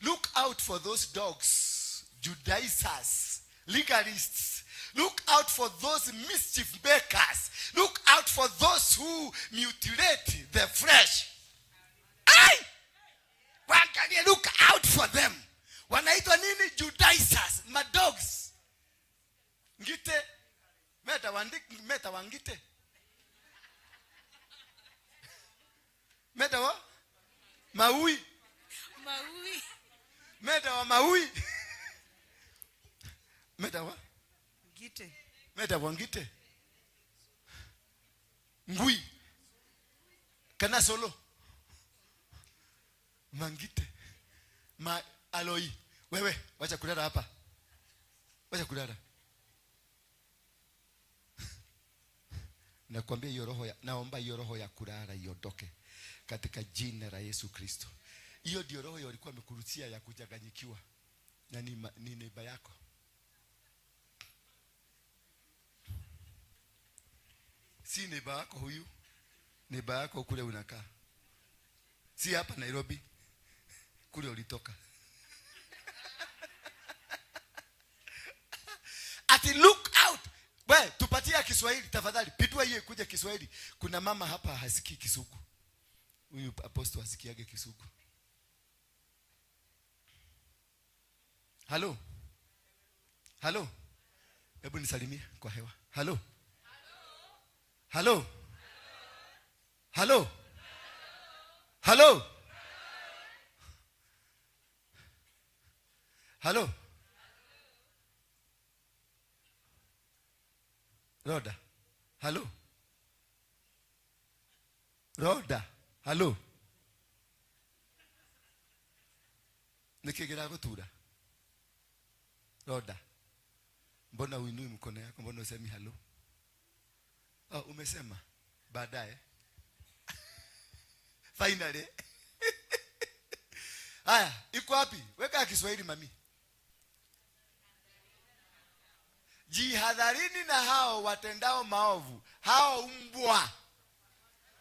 Look out for those dogs, Judaizers, legalists. Look out for those mischief makers. Look out for those who mutilate the flesh. Ai! Waangalie, look out for them. Wanaitwa nini? Judaizers, madogs. Ngite, meta wandike, meta wangite. Meta wa? Maui. Maui. Meta wa maui. Meta wa? Ngite. Meta wa ngite. Ngui. Kana solo. Mangite. Ma aloi. Wewe, wacha kulala hapa. Wacha kulala. Nakwambia hiyo roho ya, naomba hiyo roho ya kulala iondoke katika jina la Yesu Kristo. Hiyo ndio roho walikuwa wamekurutia ya kuchanganyikiwa. Na ni neighbor yako. Si neighbor yako huyu. Neighbor yako kule unakaa. Si hapa Nairobi. Kule ulitoka. Ati look out. We, tupatie Kiswahili tafadhali. Pitua hiyo ikuje Kiswahili. Kuna mama hapa hasikii Kisugu. Huyu apostle hasikiage Kisugu. Halo? Halo? Hebu nisalimie kwa hewa. Halo? Halo? Halo? Halo? Halo? Roda. Halo? Roda. Halo? Nikigera gutura. Roda. Mbona uinui mkono yako? Mbona usemi halo? Oh, umesema baadaye. Finally. Haya, iko wapi? Weka ya Kiswahili mami. Jihadharini na hao watendao maovu, hao mbwa.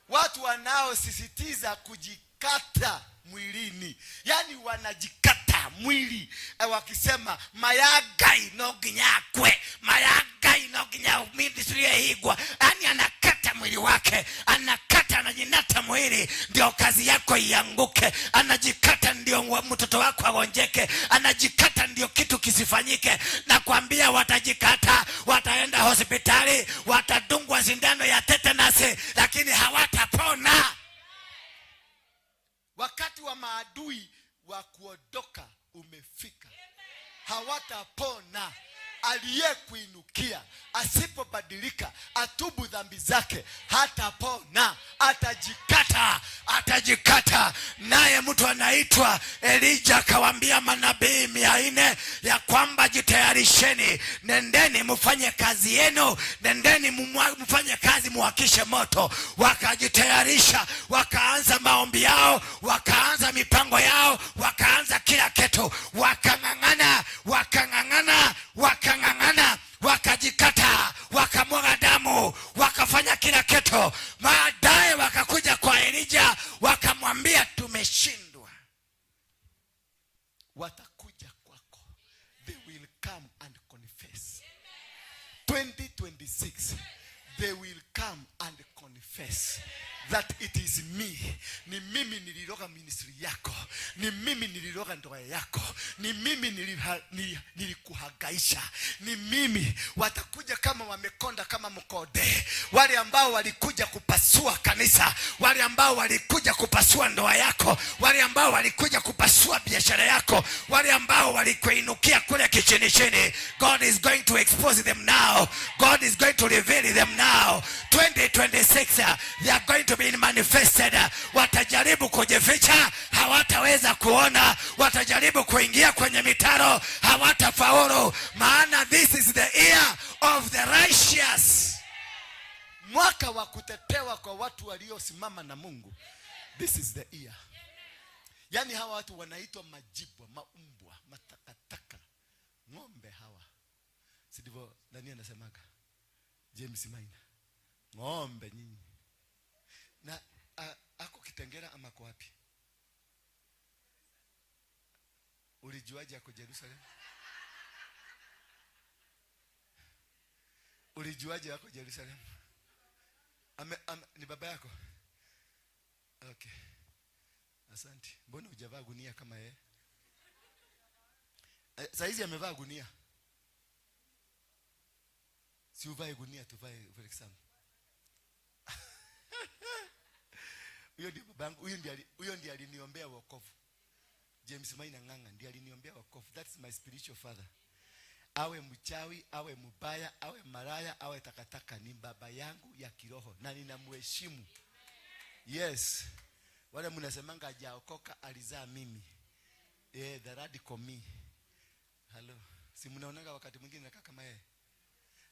Watu wanaosisitiza kujikata mwilini. Yaani wanajikata mwili, wakisema mayagai no ginyakwe, mayagai no ginya ministry higwa. Yaani anakata mwili wake, anakata, anajinata mwili ndio kazi yako ianguke, anajikata ndio mtoto wako agonjeke, anajikata ndio kitu kisifanyike. Nakwambia watajikata, wataenda hospitali, watadungwa sindano ya tetanasi, lakini hawatapona. Wakati wa maadui wa kuondoka umefika. Hawatapona. Aliyekuinukia asipobadilika, atubu dhambi zake, hatapona, atajikata. Atajikata. Naye mtu anaitwa Elija akawaambia manabii 400 ya kwamba jitayarisheni, nendeni mfanye kazi yenu, nendeni mfanye kazi, muwakishe moto. Wakajitayarisha, wakaanza maombi yao, wakaanza mipango yao, wakaanza kila kitu, wakang'ang'ana, wakang'ang'ana, wakang'ang'ana, wakajikata, wakamwaga damu, wakafanya kila kitu. Baadaye wakakuja kwa Elija wakamwambia tumeshindwa. Watakuja kwako, they will come and confess. 2026 they will come and confess that it is me. Ni mimi niliroga ministry yako, ni mimi niliroga ndoa yako, ni mimi nilikuhangaisha, ni mimi. Watakuja kama wamekonda kama mkode, wale ambao walikuja kupasua kanisa, wale ambao walikuja kupasua ndoa yako, wale ambao walikuja kupasua biashara yako, wale ambao walikuinukia kule kichini chini. God is going to expose them now. God is going to reveal them now. 2026 they are going to be manifested. Watajaribu kujificha, hawataweza kuona. Watajaribu kuingia kwenye mitaro, hawatafaulu, maana this is the year of the righteous. Mwaka wa kutetewa kwa watu waliosimama na Mungu. This is the year. Yaani hawa watu wanaitwa majibwa, maumbwa, matakataka, ng'ombe hawa, si ndivyo? Nani anasemaga? James Maina, ng'ombe nyinyi. Na ako Kitengela ama ako wapi? Ulijuaje ako Jerusalem? Ulijuaje ako Jerusalem? Ni baba yako? Okay. Asante. Mbona hujavaa gunia kama yeye? Saizi amevaa gunia. Si uvae gunia, tuvae for example. Huyo ndiye babangu, huyo ndiye aliniombea wokovu. James Maina Ng'ang'a ndiye aliniombea wokovu. That's my spiritual father. Awe mchawi, awe mubaya, awe maraya, awe takataka, ni baba yangu ya kiroho na ninamheshimu. Yes. Wale mnasemanga hajaokoka alizaa mimi. The radical me. Hello. Si mnaonaga wakati mwingine nakaa kama yeye.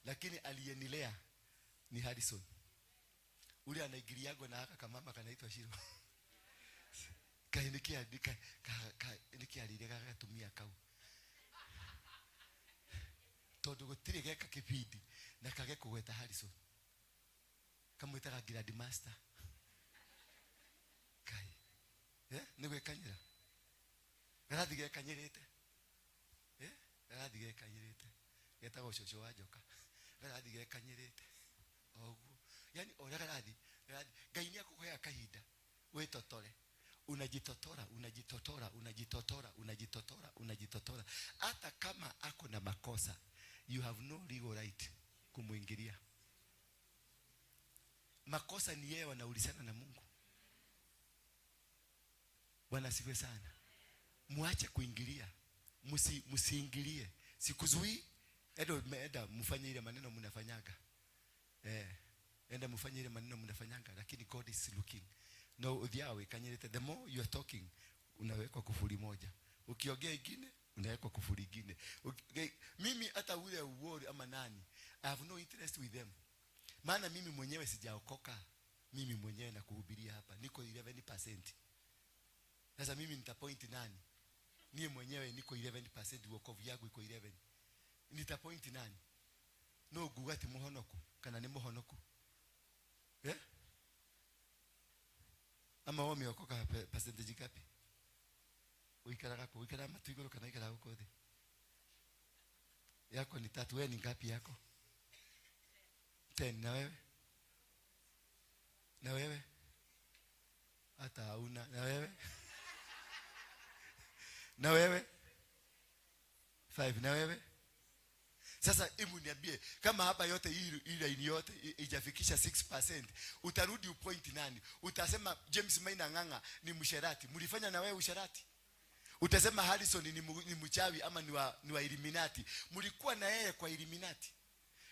Lakini aliyenilea ni Harrison. Ule anaigiriagwa na haka kamama kanaitwa Shiro. Kainikia ka, ka, ka, nikia alire gagatumia kau. Tondu gutiri geka kibindi na kage kugweta Harrison. Kamwitaga Grand Master. Kai. Ni gwikanyira. Garathi gekanyirite. Garathi gekanyirite. Getagwo cucu wa njoka. Garathi gekanyirite. Oguo. Yaani oria garathi, garathi. Ngai ni akuheaga kahinda witotore. Unajitotora, unajitotora, unajitotora, unajitotora, unajitotora. Hata kama ako na makosa, you have no legal right kumuingilia. Makosa ni yeye, wanaulizana na Mungu. Bwana asifiwe sana. Muache kuingilia. Musiingilie. Sikuzuii. Enda mfanye ile maneno mnafanyaga. Enda mfanye ile maneno mnafanyaga, lakini God is looking. No uthiawe kanyerete. The more you are talking, unawekwa kufuri moja. Ukiongea ingine, unawekwa kufuri ingine. Mimi hata ule uori ama nani, I have no interest with them. Maana mimi mwenyewe sijaokoka. Mimi mwenyewe na kuhubiria hapa niko 11%. Sasa mimi nitapoint nani? Mimi mwenyewe niko 11%, wokovu yangu iko 11. Nitapoint nani? No nguga ti muhonoku kana ni muhonoku. Ama wewe umeokoka percentage ngapi? Uikaraga ku, uikaraga matu iguru kana uikaraga guku thi? Yako ni 3, wewe ni ngapi yako? 10. Na wewe? Na wewe? Hata hauna. Na wewe? Na wewe? 5. Na wewe? Sasa hebu niambie, kama hapa yote hii line yote ijafikisha 6%, utarudi upoint nani? Utasema James Maina Ng'ang'a ni msherati. Mlifanya na wewe usherati? Utasema Harrison ni mchawi ama ni wa Illuminati. Mlikuwa na yeye kwa Illuminati.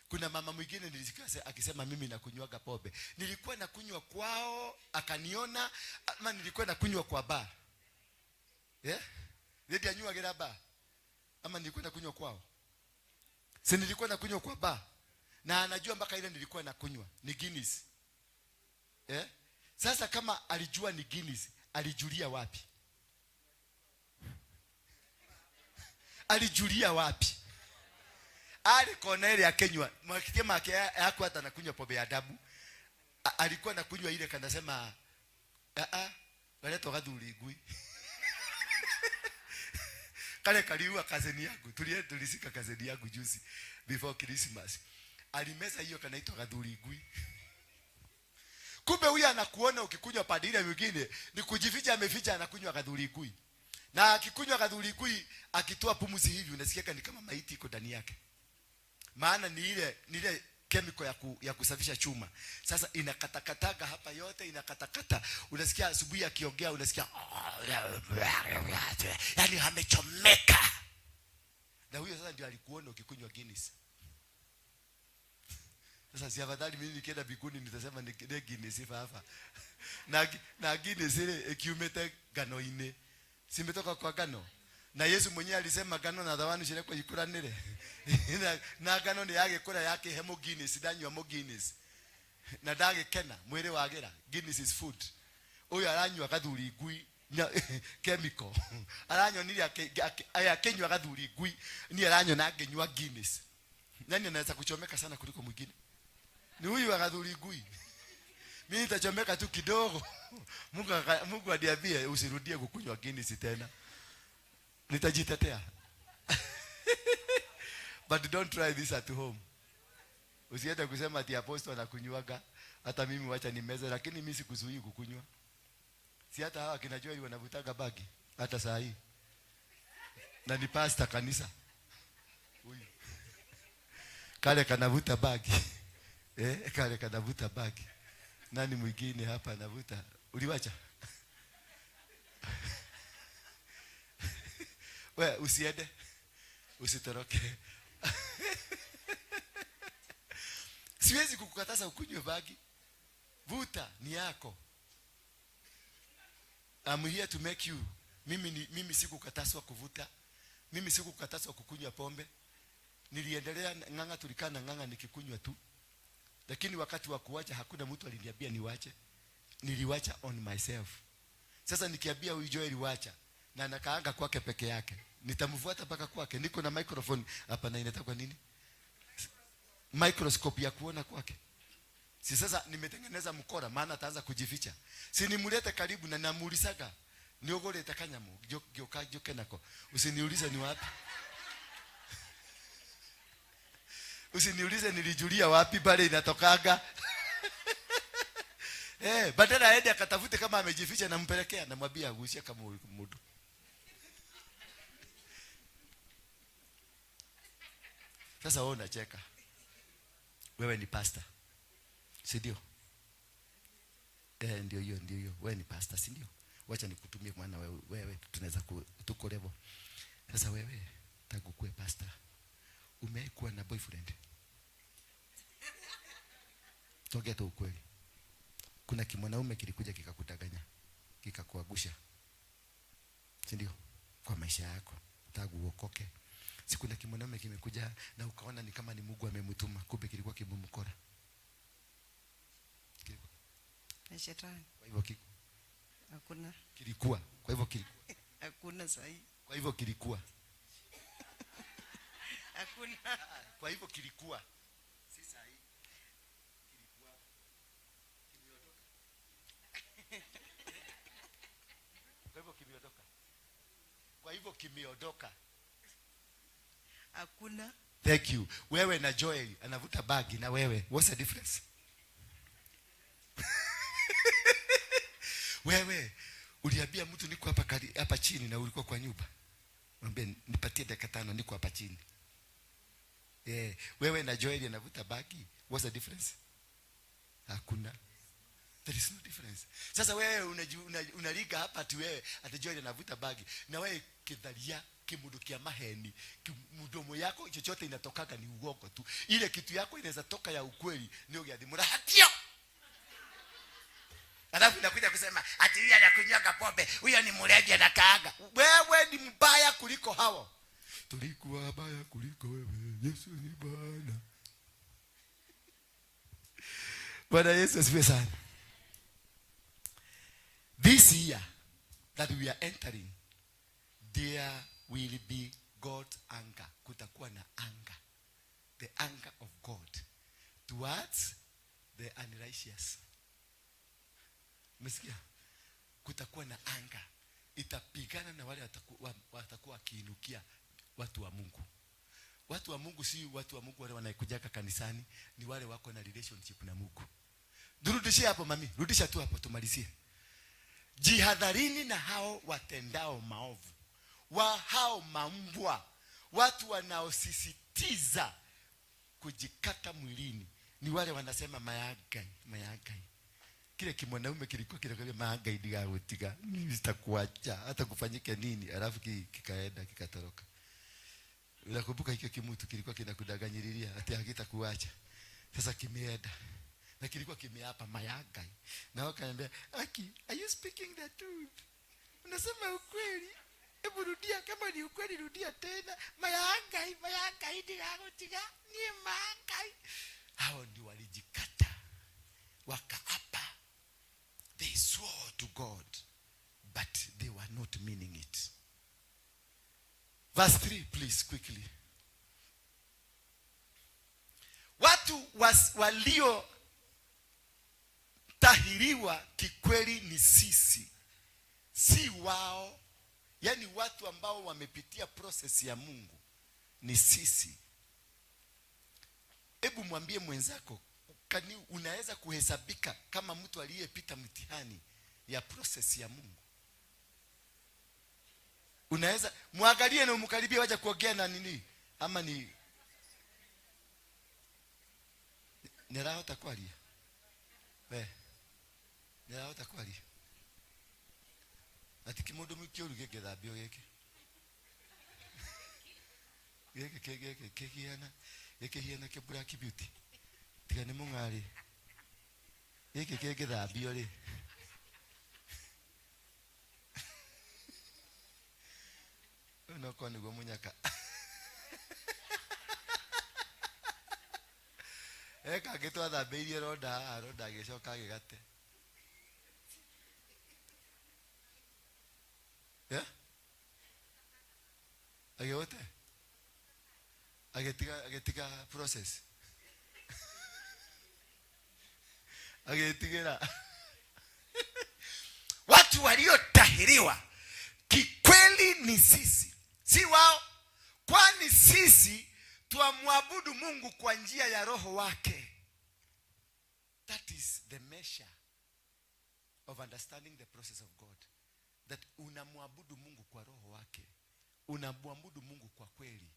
Kuna mama mwingine nilisikia akisema mimi nakunywaga pombe. Nilikuwa nakunywa kwao akaniona, ama nilikuwa nakunywa kwa bar. Yeah? Lady anyuagira bar. Ama nilikuwa nakunywa kwao. Si nilikuwa nakunywa kwa bar. Na anajua mpaka ile nilikuwa nakunywa ni Guinness. Eh? Sasa kama alijua ni Guinness, alijulia wapi? Alijulia wapi? Ali kona ile akenywa, mwakitie make yako hata nakunywa pombe ya dabu. Alikuwa nakunywa ile kanasema a a galetwa gathuri ngui. Kale kaliua kazeni yangu. Tulie tulisika kazeni yangu juzi before Christmas. Alimeza hiyo kanaitwa gathuri ngui. Kumbe huyu anakuona ukikunywa pande ile mwingine ni kujificha, ameficha anakunywa gathuri ngui. Na akikunywa gathuri ngui akitoa pumzi hivi unasikia ni kama maiti iko ndani yake. Maana ni ile chemical ya kusafisha chuma. Sasa inakatakataga hapa yote inakatakata. Unasikia asubuhi akiongea unasikia yani amechomeka. Na huyo sasa ndio alikuona ukikunywa Guinness. Sasa si afadhali mimi nikienda mbinguni nitasema ni Guinness hapa. Na Guinness ile ikiumete ngano-inĩ. Simetoka kwa ngano. Na Yesu mwenyewe alisema ngano na thawani cirekwo ikuranire. Na ngano ni yagĩkũra yakĩhe mũ Guinness, ndanyua mũ Guinness. Na ndagĩkena mwĩrĩ wagĩra. Guinness is food. Ũyũ aranyua gathuri ngui chemical. Aranyonire akĩnyua gathuri ngui, ni aranyona ngĩnyua Guinness. Nani anaweza kuchomeka sana kuliko mwingine? Ni huyu wa gathuri ngui. Mimi nitachomeka tu kidogo. Mungu aniambie usirudie kukunywa Guinness tena. Nitajitetea. But don't try this at home. Usiende kusema ati apostle anakunywaga, hata mimi wacha nimeze, lakini mimi sikuzuii kukunywa. Si hata hawa kina Joy wanavutaga bagi hata saa hii. Na ni pastor kanisa. Huyu. Kale kanavuta bagi. Kale kanavuta bagi. Nani mwingine hapa anavuta? Uliwacha? We, usiende. Usitoroke. Siwezi kukukataza ukunywe bagi. Vuta ni yako. I'm here to make you. Mimi sikukatazwa kuvuta. Mimi sikukatazwa kukunywa pombe. Niliendelea ng'ang'a, tulikaa na ng'ang'a nikikunywa tu. Lakini wakati wa kuwacha hakuna mtu aliniambia niwache. Niliwacha on myself. Sasa nikiambia huyu Joel wacha na anakaanga kwake peke yake, nitamfuata mpaka kwake. Niko na microphone hapa na inataka nini? Microscope ya kuona kwake. Si sasa nimetengeneza mkora, maana ataanza kujificha. Si nimlete karibu na namuulizaga, niogolete kanyamu, gyoka gyoke nako. Usiniulize ni wapi. Usiniulize nilijulia wapi pale inatokaga. Badala aende akatafute kama amejificha, nampelekea, namwambia agusie kama mtu. Sasa wewe unacheka. Wewe ni pastor. Si ndio? Ndio hiyo, ndio hiyo. Wewe ni pastor, si ndio? Wacha nikutumie maana wewe tunaweza tuko level. Sasa wewe tangu kuwe pastor, umekuwa na boyfriend? Tuongee tu ukweli. Kuna kimwanaume kilikuja kikakudanganya, kikakuangusha. Si ndio? Kwa maisha yako tangu uokoke. Si kuna kimwanaume kimekuja na ukaona ni kama ni Mungu amemtuma, kumbe kilikuwa kimemkora. Kilikuwa. Ni shetani. Kwa hivyo Hakuna. Kilikuwa. Kwa hivyo kilikuwa. Hakuna sahi. Kwa hivyo kilikuwa. Hakuna. Kwa hivyo kilikuwa. Si sahi. Kilikuwa. Kimeondoka. Kwa hivyo kimeondoka. Kwa hivyo kimeondoka. Hakuna. Thank you. Wewe na Joel anavuta bagi na wewe. What's the difference? Wewe uliambia mtu niko hapa hapa chini na ulikuwa kwa nyumba. Mwambie nipatie dakika 5 niko hapa chini. Wewe na Joel anavuta bagi. What's the difference? Hakuna. There is no difference. Sasa wewe unaliga hapa ati wewe ati Joel anavuta bagi, na wewe kidharia kimundu kia maheni, mdomo yako chochote inatokaga ni uongo tu. Ile kitu yako inaweza toka ya ukweli ni ugiathimura hatio. Alafu inakuja kusema ati huyu anakunywaga pombe, huyo ni mlevi anakaaga. Wewe ni mbaya kuliko hao. Tulikuwa baya kuliko wewe, Yesu ni Bwana. Bwana Yesu asifiwe sana. This year that we are entering, there will be God's anger. Kutakuwa na anger. The anger of God towards the unrighteous. Umesikia? Kutakuwa na anger. Itapigana na wale watakuwa wakiinukia watu wa Mungu. Watu wa Mungu si watu wa Mungu wale wanaekujaka kanisani, ni wale wako na relationship na Mungu. Turudishie hapo mami, rudisha tu hapo tumalizie. Jihadharini na hao watendao maovu, wa hao mambwa, watu wanaosisitiza kujikata mwilini, ni wale wanasema mayagai, mayagai. Kile kimwanaume kilikuwa kinakwambia mayagai ndigagutiga, mimi sitakuacha hata kufanyike nini, alafu kikaenda kikatoroka. Unakumbuka hicho kimutu kilikuwa kinakudanganyiriria ati hakitakuacha. Sasa kimeenda. Na kilikuwa kimeapa mayagai. Na wakaniambia, Aki, are you speaking the truth? Unasema ukweli? Hebu rudia, kama ni ukweli rudia tena. Mayagai, mayagai ndigagutiga, ni mayagai. Hao ndio walijikata. Wakaapa. They swore to God, but they were not meaning it. Verse 3, please, quickly. Watu walio tahiriwa kikweli ni sisi, si wao. Yaani watu ambao wamepitia process ya Mungu ni sisi. Hebu mwambie mwenzako, unaweza kuhesabika kama mtu aliyepita mtihani ya process ya Mungu? Unaweza muangalie na umkaribie, waje kuongea na nini? Ama ni nirahota kwaria? We nirahota kwaria? Ati kimundu kiuru gĩngĩthambio gĩkĩ? Gĩkĩ gĩkĩ kĩhiana, gĩkĩhiana kĩ Black Beauty. Tiga nĩ mũng'arĩ. Gĩkĩ kĩngĩthambio rĩ. Ũyũ no korwo nĩguo mũnyaka. He kangĩ twathambĩirie ronda haha, ronda agĩcoka agĩgate. Yeah? Agĩote? Agĩtiga process. Agĩtigĩra. Watu waliotahiriwa kikweli ni sisi, si wao. Kwani sisi tuamwabudu Mungu kwa njia ya Roho wake. That is the measure of understanding the process of God. That unamwabudu Mungu kwa Roho wake. Unamwabudu Mungu kwa kweli.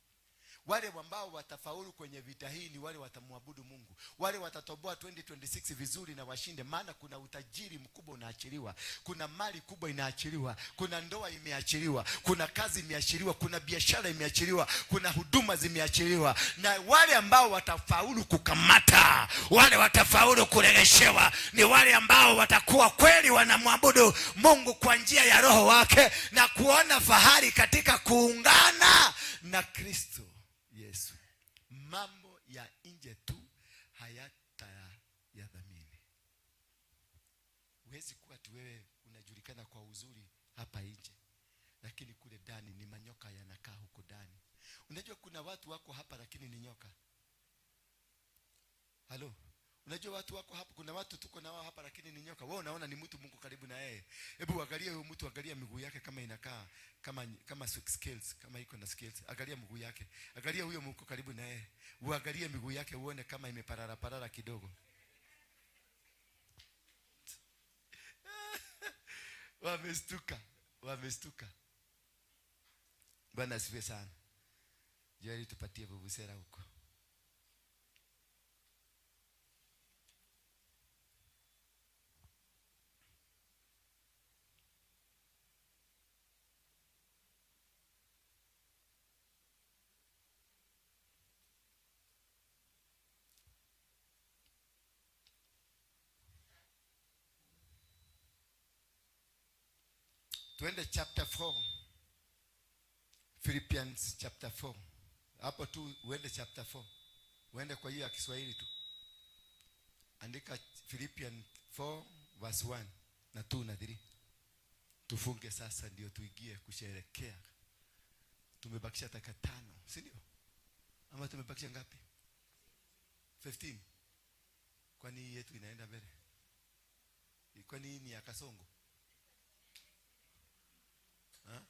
Wale ambao watafaulu kwenye vita hii ni wale watamwabudu Mungu. Wale watatoboa 2026 vizuri na washinde, maana kuna utajiri mkubwa unaachiliwa, kuna mali kubwa inaachiliwa, kuna ndoa imeachiliwa, kuna kazi imeachiliwa, kuna biashara imeachiliwa, kuna huduma zimeachiliwa. Na wale ambao watafaulu kukamata, wale watafaulu kuregeshewa, ni wale ambao watakuwa kweli wanamwabudu Mungu kwa njia ya Roho wake na kuona fahari katika kuungana na Kristo Yesu. Mambo ya nje tu hayatayadhamini. Huwezi kuwa tu wewe unajulikana kwa uzuri hapa nje, lakini kule ndani ni manyoka yanakaa huko ndani. Unajua kuna watu wako hapa lakini ni nyoka. Halo? Unajua watu wako hapa, kuna watu tuko na wao hapa lakini ni nyoka. Wewe unaona ni mtu Mungu karibu na yeye. Hebu angalia huyo mtu, angalia miguu yake kama inakaa kama scales, kama iko na scales. Angalia miguu yake. Angalia huyo Mungu karibu na yeye. Uangalie miguu yake uone kama imeparara parara kidogo. Wamestuka, wamestuka. Bwana asifiwe sana. Joel, tupatie vuvuzela huko. Tuende chapter 4. Philippians chapter 4. Hapo tu uende chapter 4. Uende kwa hiyo ya Kiswahili tu. Andika Philippians 4 verse 1 na 2 na 3. Tufunge sasa ndio tuingie kusherehekea. Tumebakisha dakika 5, si ndio? Ama tumebakisha ngapi? 15. Kwani hii yetu inaenda mbele? Kwani hii ni ya Kasongo? Ha?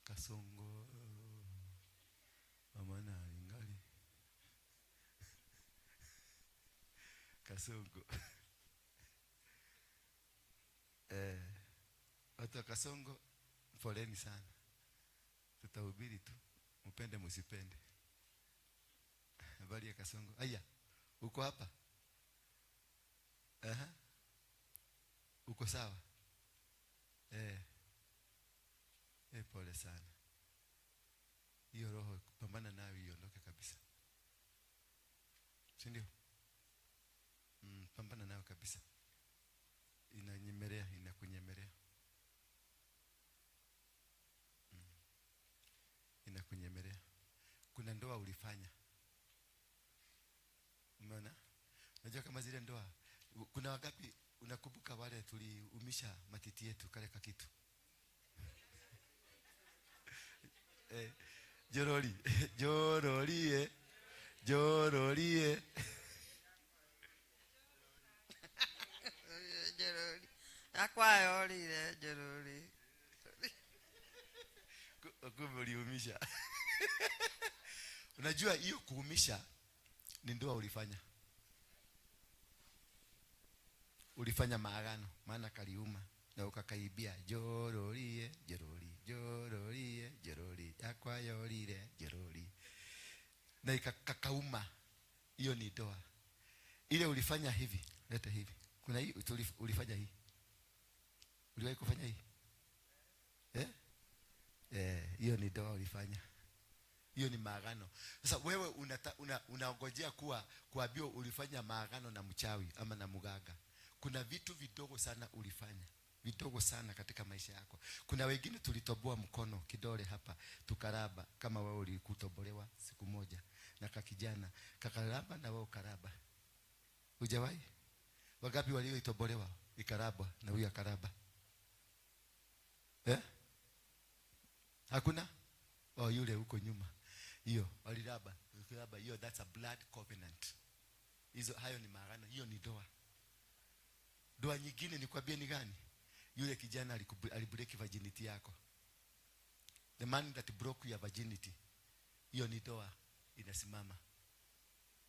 Kasongo mama na ingali. Kasongo. Watu wa Kasongo poleni sana. Tutahubiri tu. Mpende msipende. Habari ya Kasongo. Aya, uko hapa? Aha. Uko sawa? Pole sana. Hiyo roho pambana nayo iondoke kabisa. Si ndio? Pambana nayo kabisa. Inanyemelea, inakunyemelea. Inakunyemelea. Kuna ndoa ulifanya. Umeona? Unajua kama zile ndoa, kuna wangapi unakumbuka wale tuliumisha matiti yetu kale kakitu? Joroli, jorolie, jorolie. Joroli. Akwa yorire joroli. Kumbe uliumisha. Unajua hiyo kuumisha ni ndoa ulifanya. Ulifanya maagano, maana kaliuma na ukakaibia jorolie, joroli, jorolie, joroli, akwa yorire, joroli. Na ikakauma. Hiyo ni ndoa. Ile ulifanya hivi, leta hivi. Kuna hii ulifanya hii. Uliwahi kufanya hii? Hiyo ni ndoa ulifanya. Hiyo ni maagano. Sasa wewe unaongojea kuambiwa ulifanya maagano na mchawi ama na mganga. Kuna vitu vidogo sana ulifanya. Vidogo sana katika maisha yako. Kuna wengine tulitoboa mkono kidole hapa tukaraba, kama wewe ulikutobolewa siku moja na kakijana kakaraba na wewe ukaraba. Hujawahi? Wangapi walioitobolewa ikarabwa na huyu akaraba? Hakuna? Oh, yule huko nyuma. Hiyo waliraba, waliraba hiyo, that's a blood covenant. Hizo hayo ni maagano, hiyo ni ndoa. Ndoa nyingine nikwambie ni gani? Yule kijana alibreak virginity yako. The man that broke your virginity. Hiyo ni ndoa inasimama.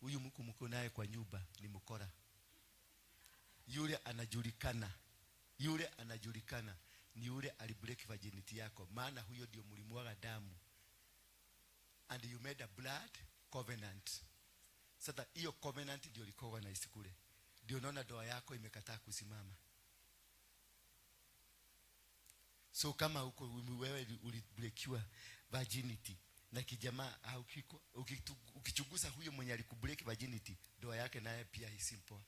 Huyu mko mko naye kwa nyumba ni mkora. Yule anajulikana. Yule anajulikana ni yule alibreak virginity yako, maana huyo ndio mlimwaga damu. And you made a blood covenant. Sasa hiyo covenant ndio ilikuwa na isikule. Ndio unaona ndoa yako imekataa kusimama. So kama uko wewe ulibreakiwa virginity na kijamaa au kiko, ukichunguza huyo mwenye alikubreak virginity, ndoa yake naye pia si poa.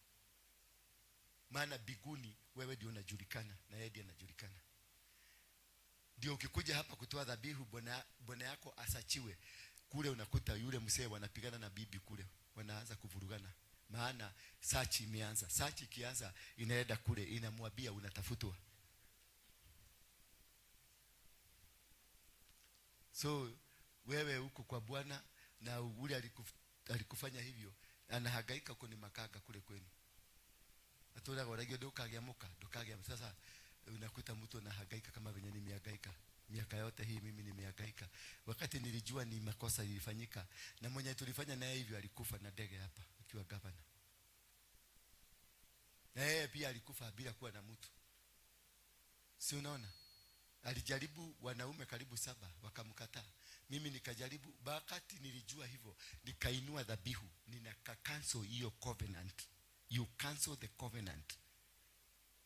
Maana biguni wewe ndio unajulikana na yeye ndiye anajulikana. Ndio ukikuja hapa kutoa dhabihu bwana yako asachiwe. Kule unakuta yule mzee wanapigana na bibi kule, wanaanza kuvurugana. Maana search imeanza. Search ikianza inaenda kule inamwambia unatafutwa. So wewe huko kwa Bwana na yule alikufanya hivyo anahangaika huko ni makaga kule kwenu. Atora goragio ndukagia muka, ndukagia. Sasa unakuta mtu anahangaika kama venye nimehangaika. Miaka yote hii mimi nimehangaika. Wakati nilijua ni makosa ilifanyika na mwenye tulifanya naye hivyo alikufa na ndege hapa akiwa governor. Na yeye pia alikufa bila kuwa na mtu. Si unaona? Alijaribu wanaume karibu 7 wakamkataa. Mimi nikajaribu, wakati nilijua hivyo nikainua dhabihu, ninaka cancel hiyo covenant. You cancel the covenant.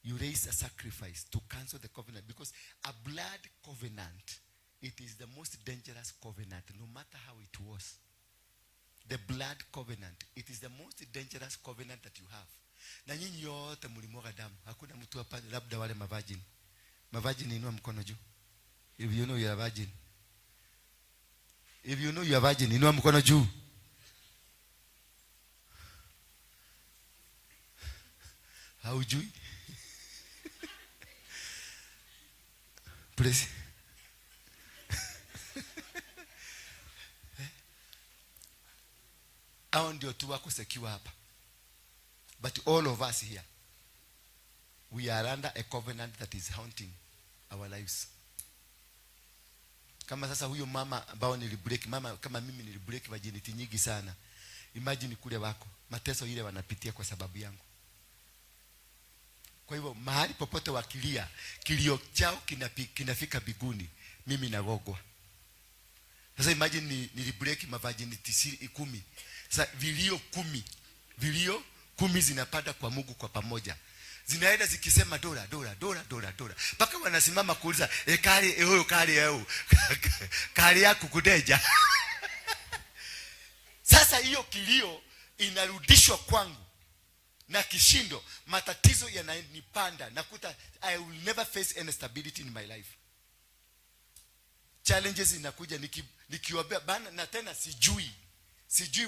You raise a sacrifice to cancel the covenant, because a blood covenant, it is the most dangerous covenant, no matter how it was. The blood covenant, it is the most dangerous covenant that you have. Na nyinyi yote mlimwaga damu. Hakuna mtu hapa, labda wale mavirgin. Mavirgin, inua mkono juu. If you know you are virgin. If you know you are virgin, inua mkono juu. Haujui? Please. Hao ndio tu wako secure hapa. But all of us here, we are under a covenant that is haunting our lives. Kama sasa huyo mama ambao nilibreak, mama kama mimi nilibreak virginity nyingi sana. Imagine kule wako, mateso ile wanapitia kwa sababu yangu. Kwa hivyo mahali popote wakilia, kilio chao kinafika biguni, mimi nagogwa. Sasa imagine nilibreak mavirginity 10. Sasa vilio 10 zinapanda kwa Mungu kwa pamoja. Zinaenda zikisema dora dora dora dora dora. Mpaka wanasimama kuuliza, kali, huyo kali, huyo. Kali yako kudeja. Sasa hiyo kilio inarudishwa kwangu na kishindo, matatizo yananipanda. Nakuta I will never face any stability in my life. Challenges inakuja nikiwaambia bana, na tena sijui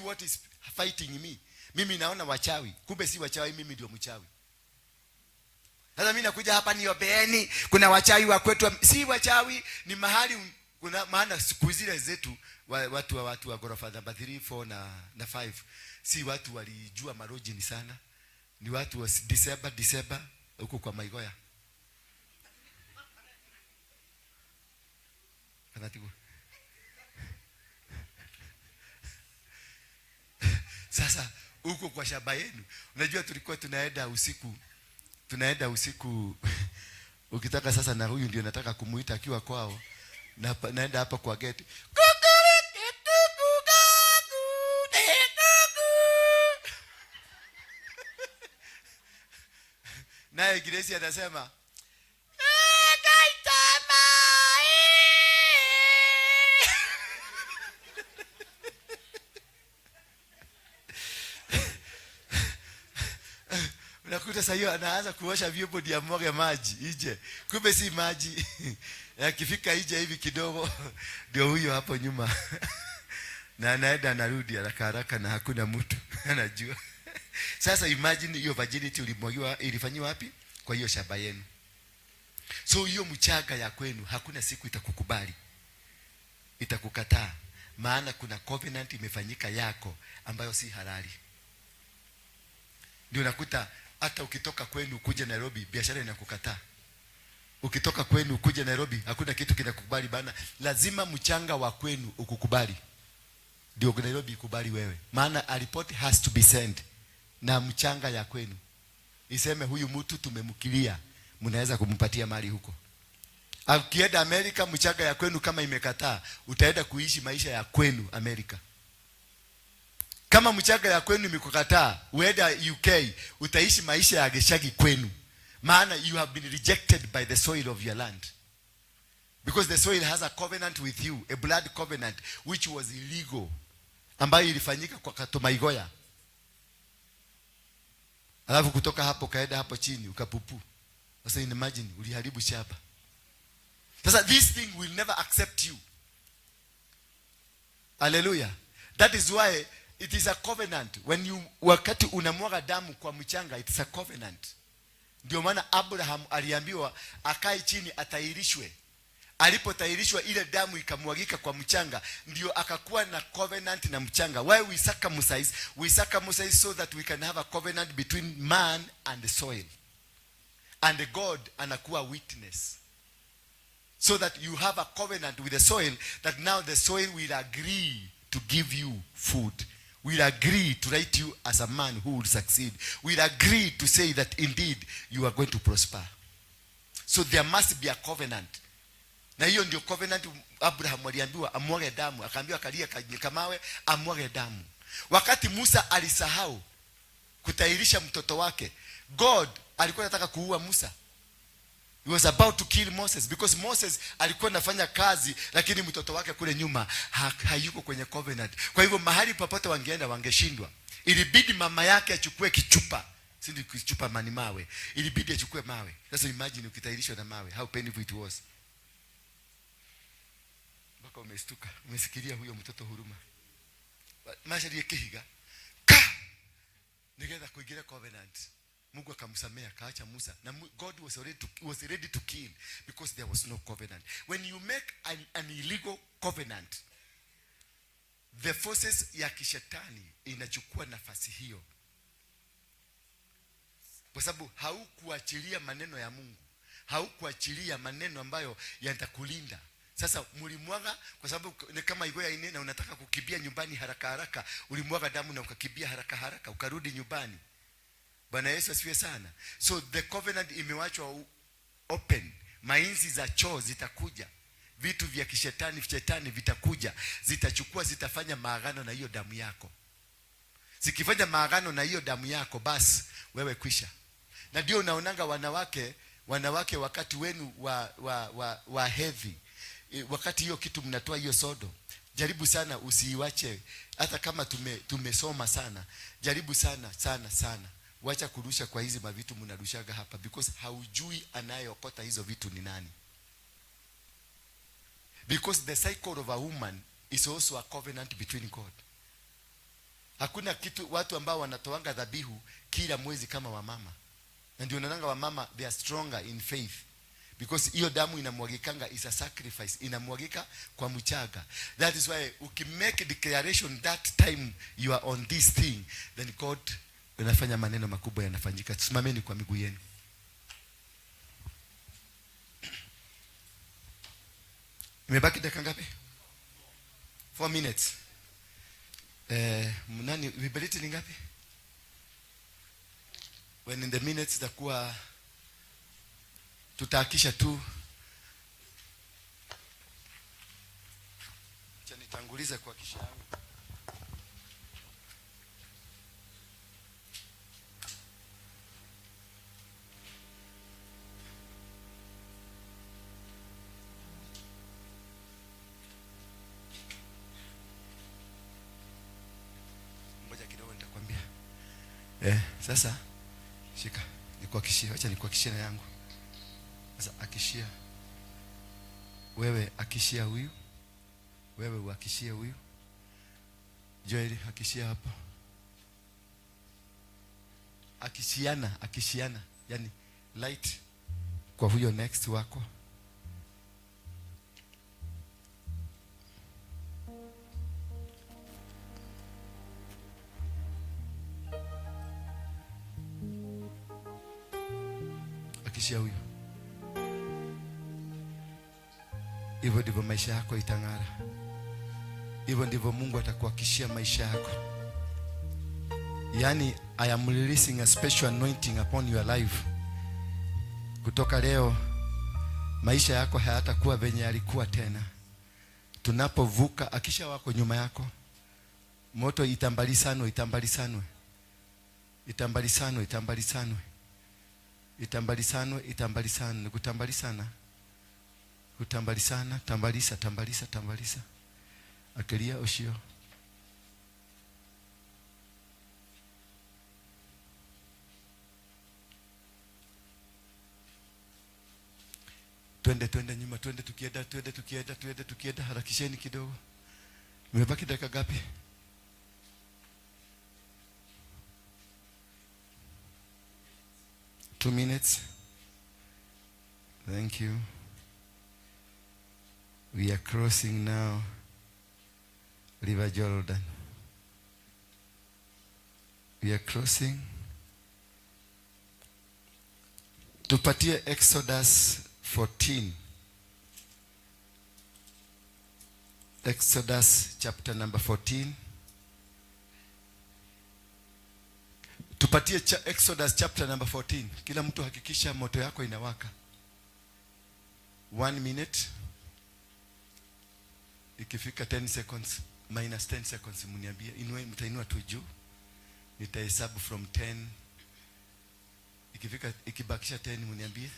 what is fighting me. Mimi naona wachawi, kumbe si wachawi, mimi ndio mchawi. Sasa mimi nakuja hapa niombeeni, kuna wachawi wa kwetu, si wachawi, ni mahali kuna maana siku zile zetu watu wa ghorofa namba 3, 4 na 5 si watu walijua marojini sana. Ni watu wa December huko kwa Maigoya. Kanatibu. Sasa huko kwa shamba yenu, unajua tulikuwa tunaenda usiku, tunaenda usiku ukitaka sasa, na huyu ndio nataka kumuita akiwa kwao, na naenda hapa kwa gate. Naye Grace anasema, unakuta sasa hiyo anaanza kuosha vyombo ndio amwage maji nje. Kumbe si maji. Akifika nje hivi kidogo ndio huyo hapo nyuma. Na anaenda anarudi haraka haraka na hakuna mtu anajua. Sasa imagine hiyo virginity ulimwagiwa ilifanywa wapi? Kwa hiyo shamba yenu. So hiyo mchanga ya kwenu hakuna siku itakukubali. Itakukataa. Maana kuna covenant imefanyika yako ambayo si halali. Ndio unakuta hata ukitoka kwenu kuja Nairobi biashara inakukataa. Ukitoka kwenu kuja Nairobi hakuna kitu kinakukubali bana. Lazima mchanga wa kwenu ukukubali. Ndio Nairobi ikubali wewe. Maana a report has to be sent na mchanga ya kwenu. Iseme huyu mtu tumemkilia, mnaweza kumpatia mali huko. Ukienda Amerika mchanga ya kwenu kama imekataa, utaenda kuishi maisha ya kwenu Amerika. Kama mchanga ya kwenu imekukataa, uenda UK, utaishi maisha ya geshagi kwenu. Maana you have been rejected by the soil of your land. Because the soil has a covenant with you, a blood covenant which was illegal, ambayo ilifanyika kwa Katomaigoya. Alafu kutoka hapo kaenda hapo chini ukapupu. Sasa imagine uliharibu shamba. Sasa this thing will never accept you. Hallelujah. That is why it is a covenant. Wakati unamwaga damu kwa mchanga, it is a covenant. Ndio maana Abraham aliambiwa akae chini atairishwe. Alipotahirishwa ile damu ikamwagika kwa mchanga, ndio akakuwa na covenant na mchanga. Why we circumcise? We circumcise so that we can have a covenant between man and the soil. And God anakuwa witness. So that you have a covenant with the soil, that now the soil will agree to give you food. Will agree to write you as a man who will succeed. Will agree to say that indeed you are going to prosper. So there must be a covenant. Na hiyo ndio covenant Abraham aliambiwa amwage damu, akaambiwa akalie kamawe amwage damu. Wakati Musa alisahau kutahirisha mtoto wake, God alikuwa anataka kuua Musa. He was about to kill Moses because Moses alikuwa anafanya kazi lakini mtoto wake kule nyuma hayuko kwenye covenant. Kwa hivyo mahali popote wangeenda wangeshindwa. Ilibidi mama yake achukue kichupa. Si ndio kuchupa mani mawe. Ilibidi achukue mawe. Sasa imagine ukitahirishwa na mawe, how painful it was. Mpaka umestuka, umesikilia huyo mtoto huruma. Macarie kihiga. Ka! Nigetha kuingira covenant. Mungu akamsamea, akaacha Musa. Na God was ready to kill because there was no covenant. When you make an illegal covenant, the forces ya kishetani inachukua nafasi hiyo. Kwa sababu haukuachilia maneno ya Mungu. Haukuachilia maneno ambayo yatakulinda. Sasa mulimwaga kwa sababu ni kama igoya ine na unataka kukimbia nyumbani haraka haraka, ulimwaga damu na ukakimbia haraka haraka ukarudi nyumbani. Bwana Yesu asifiwe sana. So the covenant imewachwa open. Mainzi za choo zitakuja. Vitu vya kishetani, shetani vitakuja, zitachukua, zitafanya maagano na hiyo damu yako. Zikifanya maagano na hiyo damu yako, basi wewe kwisha. Na ndio unaonanga wanawake wakati wenu wa hedhi, wakati hiyo kitu mnatoa hiyo sodo, jaribu sana usiiwache. Hata kama tumesoma sana, jaribu sana sana sana, wacha kurusha kwa hizi mavitu mnarushaga hapa, because haujui anayeokota hizo vitu ni nani. Because the cycle of a woman is also a covenant between God. Hakuna kitu watu ambao wanatoanga dhabihu kila mwezi kama wamama. Na ndio unaonanga wamama they are stronger in faith. Because hiyo damu inamwagikanga is a sacrifice, inamwagika kwa mchanga. That is why ukimake declaration that time you are on this thing, then God anafanya maneno makubwa yanafanyika. Simameni kwa miguu yenu. Imebaki dakika ngapi? 4 minutes. Nani viberiti ni ngapi? When in the minutes itakuwa tutahakisha tu. Acha nitangulize kuhakisha yangu. Ngoja kidogo nitakwambia. Sasa shika, nikuhakishie, acha nikuhakishie na yangu. Sasa akishia wewe, akishia huyu, wewe uakishie huyu. Joel akishia hapo. Akishiana, akishiana, yani light kwa huyo next wako. Akishia huyo. Hivyo ndivyo maisha yako itang'ara. Hivyo ndivyo Mungu atakuhakikishia maisha yako. I am releasing a special anointing upon your life. Kutoka leo maisha yako hayatakuwa venye yalikuwa tena. Tunapovuka, akisha wako nyuma yako, moto itambalisanwe, itambalisanwe. Itambalisanwe, itambalisanwe. Itambalisanwe, itambalisanwe. Ni kutambalisana. Kutambalisana, tambalisa, tambalisa, tambalisa. Akilia ushio. Twende, twende nyuma, twende tukienda, twende tukienda, twende tukienda, harakisheni kidogo. Mmebaki dakika ngapi? 2 minutes. Thank you. We are crossing now River Jordan. We are crossing. Tupatie Exodus 14. Exodus chapter number 14. Tupatie Exodus chapter number 14. Kila mtu hakikisha moto yako inawaka. 1 minute. Ikifika 10 seconds, minus 10 seconds mniambie, inue, mtainua tu juu. Nitahesabu from 10. Ikifika, ikibakisha 10 mniambie.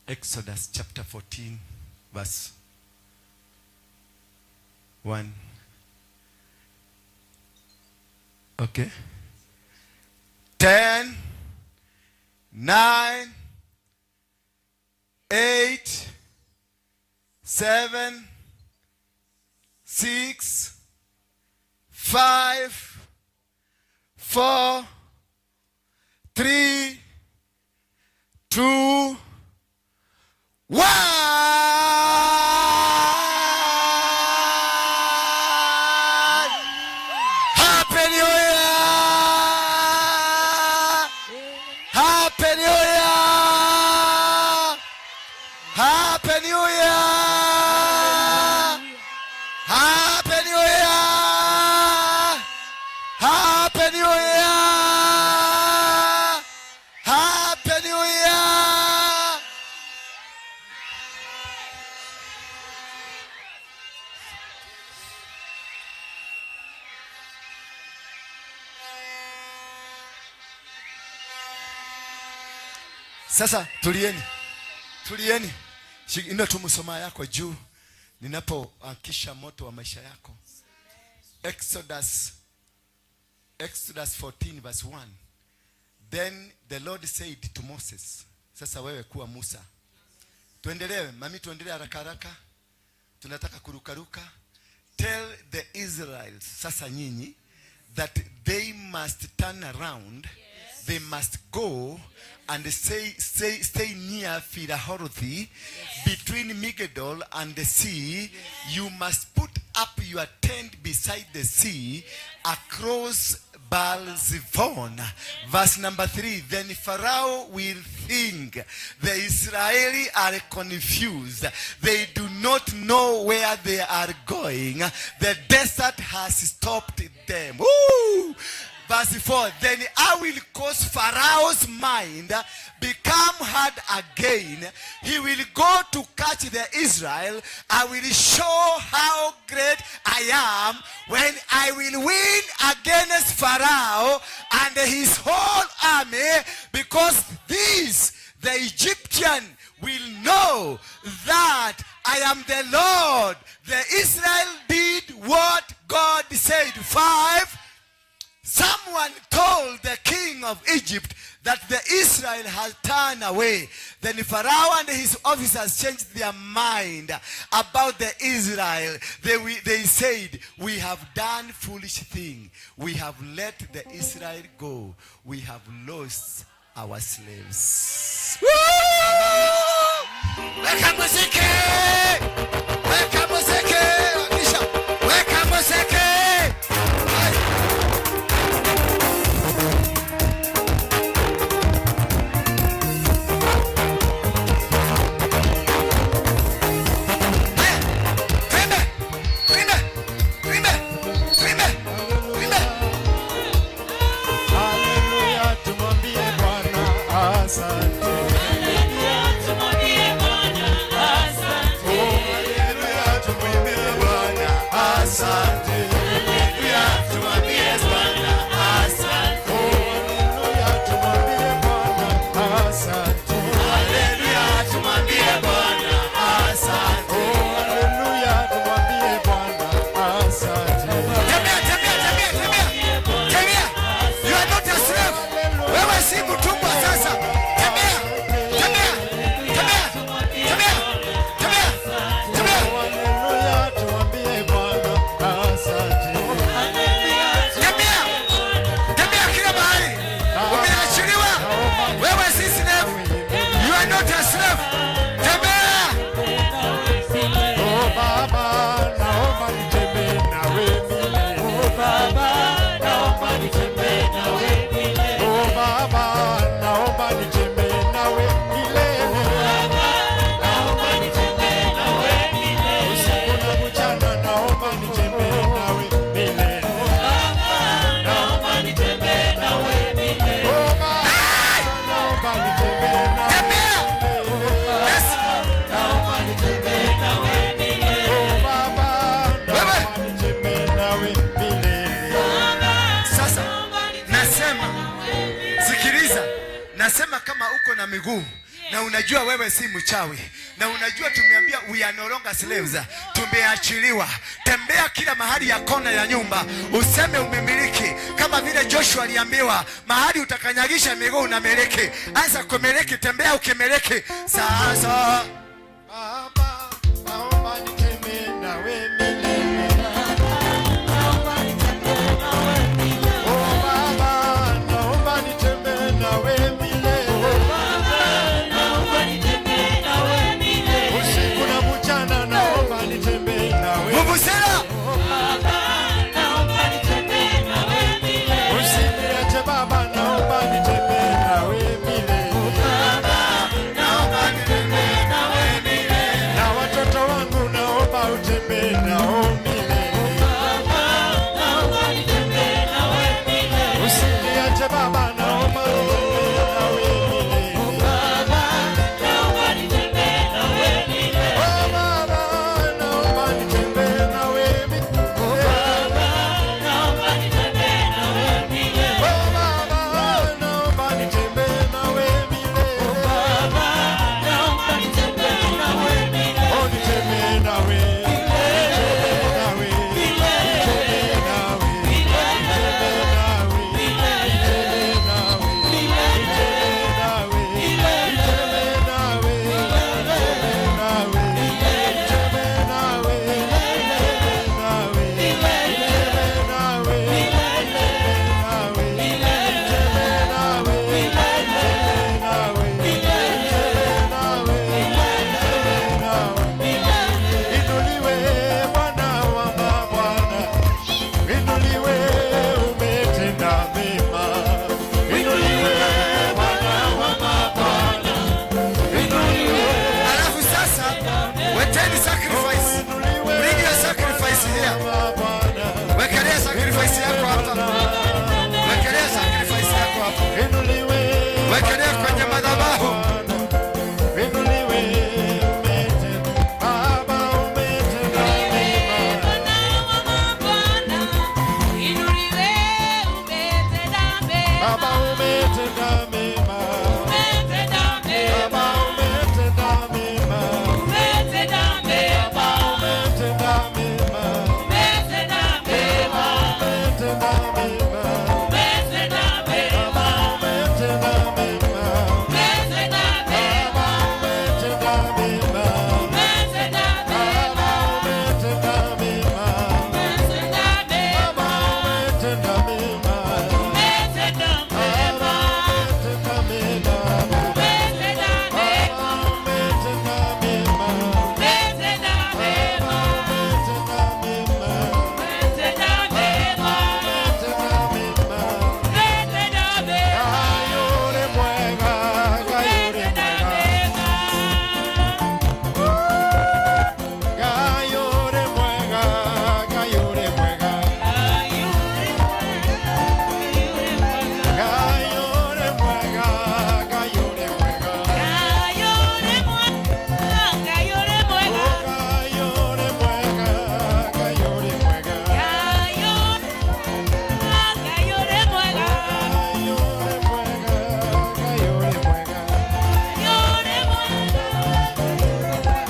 Exodus chapter 14 verse 1. Okay. 10, 9, 8, 7, 6, 5, 4, 3, 2, 1. Happy New Year! Happy New Year! Happy New Year! Happy New Year! Happy New Year! Happy New Year! Sasa tulieni, tulieni. Inua tu mshumaa yako juu ninapoakisha moto wa maisha yako. Exodus 14 verse 1. Then the Lord said to Moses. Sasa wewe kuwa Musa. Tuendelee, mami, tuendelee haraka haraka. Tunataka kurukaruka. Tell the Israelites, sasa nyinyi, that they must turn around. They must go and stay near Pi-hahiroth, between Migdol and the sea. You must put up your tent beside the sea across Baal Zephon. Verse number 3. Then Pharaoh will think the Israeli are confused. They do not know where they are going. The desert has stopped them. Woo! Verse 4. Then I will cause Pharaoh's mind become hard again. He will go to catch the Israel. I will show how great I am when I will win against Pharaoh and his whole army. Because this, the Egyptian will know that I am the Lord. The Israel did what God said. 5. Someone told the king of Egypt that the Israel had turned away. Then Pharaoh and his officers changed their mind about the Israel. They said, "We have done foolish thing. We have let the Israel go. We have lost our slaves." Woo! Weka muziki! Weka muziki! Kisha weka muziki! Hai. Haya, twende, twende, twende, twende, twende. Haleluya, tumwambie Bwana asante. Haleluya, tumwambie Bwana asante. Haleluya, tumwimbie Bwana asante. Haleluya, tumwambie Bwana asante. Haleluya, tumwambie Bwana asante. Haleluya, tumwambie Bwana asante. Haleluya, tumwambie Bwana asante. Tembea, tembea, tembea, tembea. Tembea. You are not a slave. Wewe si mtumwa sasa. Tembea. Tembea. Tembea. Tembea. Tembea. Tembea. Haleluya, tumwambie Bwana asante. Tembea. Tembea kila mahali. Umeachiliwa. Wewe si slave. You are not a slave. Tembea. Oh Baba, naomba nitembee nawe milele. Oh Baba, naomba nitembee nawe milele. Oh Baba, naomba nitembee nawe milele. Naomba nitembee nawe milele. Usiku na mchana naomba nitembee nawe milele. Naomba nitembee nawe milele. Oh Baba, naomba nitembee nawe Tembea. Yes. Naomba nitembee nawe milele. Oh Baba, Wewe. naomba nitembee nawe milele. Sasa nasema, sikiliza, nasema kama uko na miguu na unajua wewe si mchawi na unajua tumeambia we are no longer slaves, tumeachiliwa. Tembea kila mahali ya kona ya nyumba, useme umemiliki, kama vile Joshua aliambiwa, mahali utakanyagisha miguu unamiliki. Anza kumiliki, tembea ukimiliki sasa. Baba, naomba nitembee nawe milele. Oh Baba, naomba nitembee nawe milele. Usiku na mchana naomba nitembee nawe. Vuvuzela. Usiniache Baba, naomba nitembee nawe milele. Na watoto wangu naomba utembee nao milele. Usiniache Baba, naomba nitembee nawe milele. Oh Baba, naomba nitembee nawe milele. Oh Baba, naomba nitembee nawe milele. Oh, nitembee nawe, nitembee nawe, nitembee nawe, nitembee nawe, nitembee nawe, nitembee nawe, nitembee nawe, nitembee nawe, nitembee nawe, nitembee nawe, nitembee nawe, nitembee nawe, nitembee nawe, nitembee nawe, nitembee nawe, nitembee nawe. Inuliwe Bwana wa mabwana, inuliwe umetenda mema. Inuliwe Bwana wa mabwana, inuliwe, Alafu sasa weteni sacrifice. inuliwe Bring your sacrifice here. Bwana, Wekelea sacrifice yako hapa. Wekelea sacrifice yako hapa. inuliwe Wekelea kwenye madhabahu. inuliwe umetenda, Baba umetenda mema. Baba umetenda mema. Baba umetenda mema. Baba umetenda mema. Umetenda mema. Baba umetenda mema. Baba umetenda mema. Baba umetenda mema. Baba umetenda mema. Baba umetenda mema. Baba umetenda mema. Baba umetenda mema. Umetenda mema. Kayore mwega, kayore mwega. Kayore mwega, kayore mwega. Kayore mwega, kayore mwega. Oh, kayore mwega, kayore mwega. Kayore mwega, kayore mwega.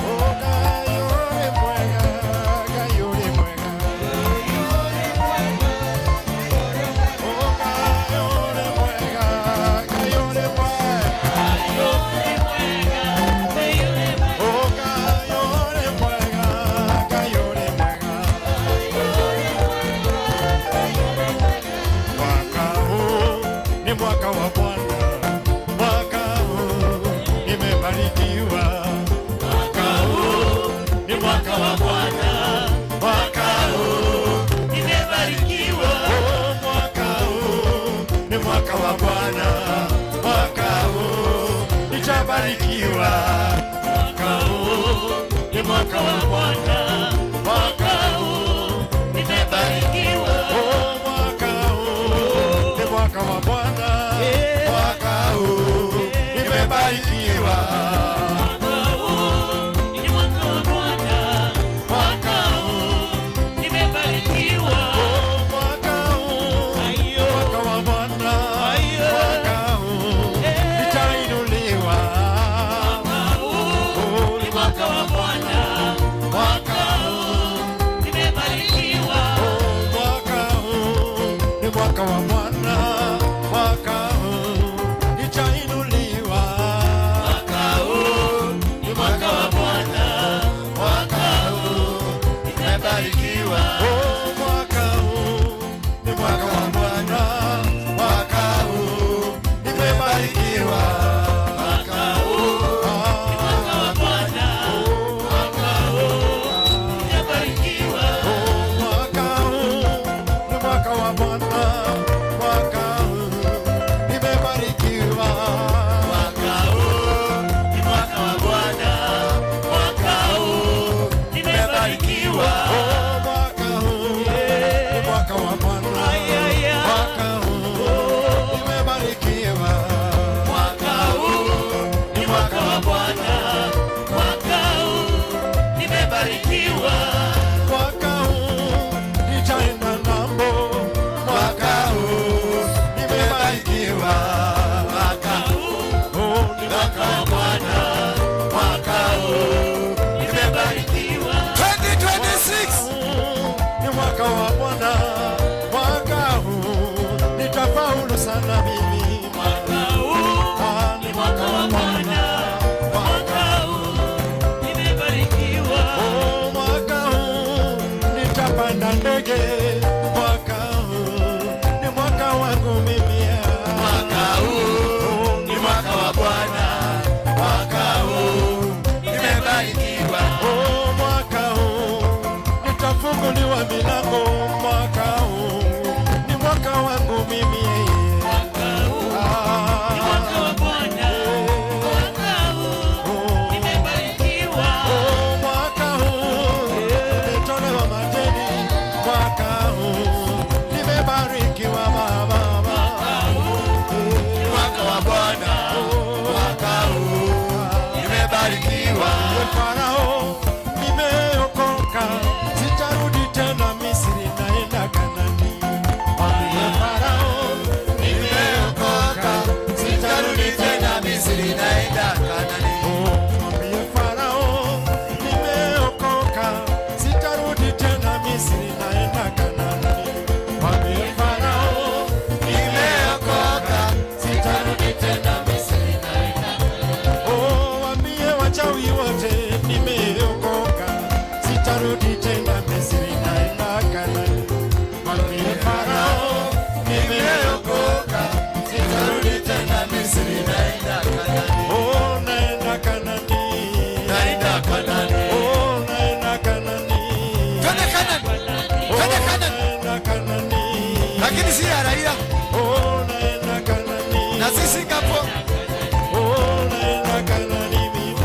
Oh, kayore mwega, kayore mwega. Oh, kayore mwega, kayore mwega. Oh, kayore mwega, kayore mwega. Mwaka huu ni mwaka wa Bwana, mwaka huu nimebarikiwa. Mwaka huu ni mwaka wa Bwana, mwaka huu oh, mwaka huu ni mwaka wa Bwana, mwaka huu nitabarikiwa. Mwaka huu ni mwaka wa Bwana, mwaka huu oh, mwaka huu ni mwaka wa Bwana, mwaka huu nimebarikiwa. Mwaka wa Bwana, mwaka huu nitainuliwa. Mwaka huu ni mwaka wa Bwana, mwaka huu nimebarikiwa. Oh, mwaka huu ni mwaka wa Bwana, mwaka huu nimebarikiwa. Mwaka huu ni mwaka wa Bwana, mwaka huu nimebarikiwa. Oh, mwaka huu ni mwaka wa Bwana, mwaka huu nimebarikiwa. Mwaka huu ni mwaka wa Bwana, mwaka huu nimebarikiwa. Oh, mwaka huu ni mwaka wa Bwana, mwaka huu nimebarikiwa. Mwaka huu ni mwaka wa Bwana, mwaka huu nimebarikiwa. Mwaka huu nitaenda ng'ambo, mwaka huu nimebarikiwa. Mwaka huu Oh, ni ni mwaka wa Bwana, mwaka huu nimebarikiwa. 2026. Ni mwaka wa Bwana, mwaka huu nitafaulu sana mimi. Mwaka huu Ah, ni mwaka wa Bwana, mwaka huu nimebarikiwa. Oh, mwaka huu nitapanda ndege, mwaka huu ni mwaka wangu mimi. Mwaka huu ni mwaka wa Bwana, mwaka huu nimebarikiwa. Oh, mwaka huu nitafunguliwa milango, mwaka huu ni mwaka wangu mimi. Mwaka huu ni mwaka wa Bwana, mwaka huu nimebarikiwa. Oh, mwaka huu nimetolewa madeni, mwaka huu nimebarikiwa baba. Mwaka huu ni mwaka wa Bwana, mwaka huu nimebarikiwa. Ewe Farao, nimeokoka, sitarudi tena Misri, naenda Kanani. Mwambie Farao, Nimeokoka, sitarudi tena Misri, naenda Kanani. Mwambie Farao, nimeokoka, sitarudi tena Misri, naenda Kanani. Mwambie Farao, Nimeokoka, sitarudi tena Misri, naenda. Oh, waambie wachawi wote nimeokoka, sitarudi tena Misri, naenda Kanani. Mwambie Farao, nimeokoka, Sitarudi tena Misri, naenda Kanani. oh, naenda Kanani. Naenda Kanani. Oh, naenda Kanani. Twende Kanani. Twende Kanani. Naenda Kanani. Lakini si ya Raila Oh, naenda Kanani. na si Singapore. Oh, naenda Kanani mimi.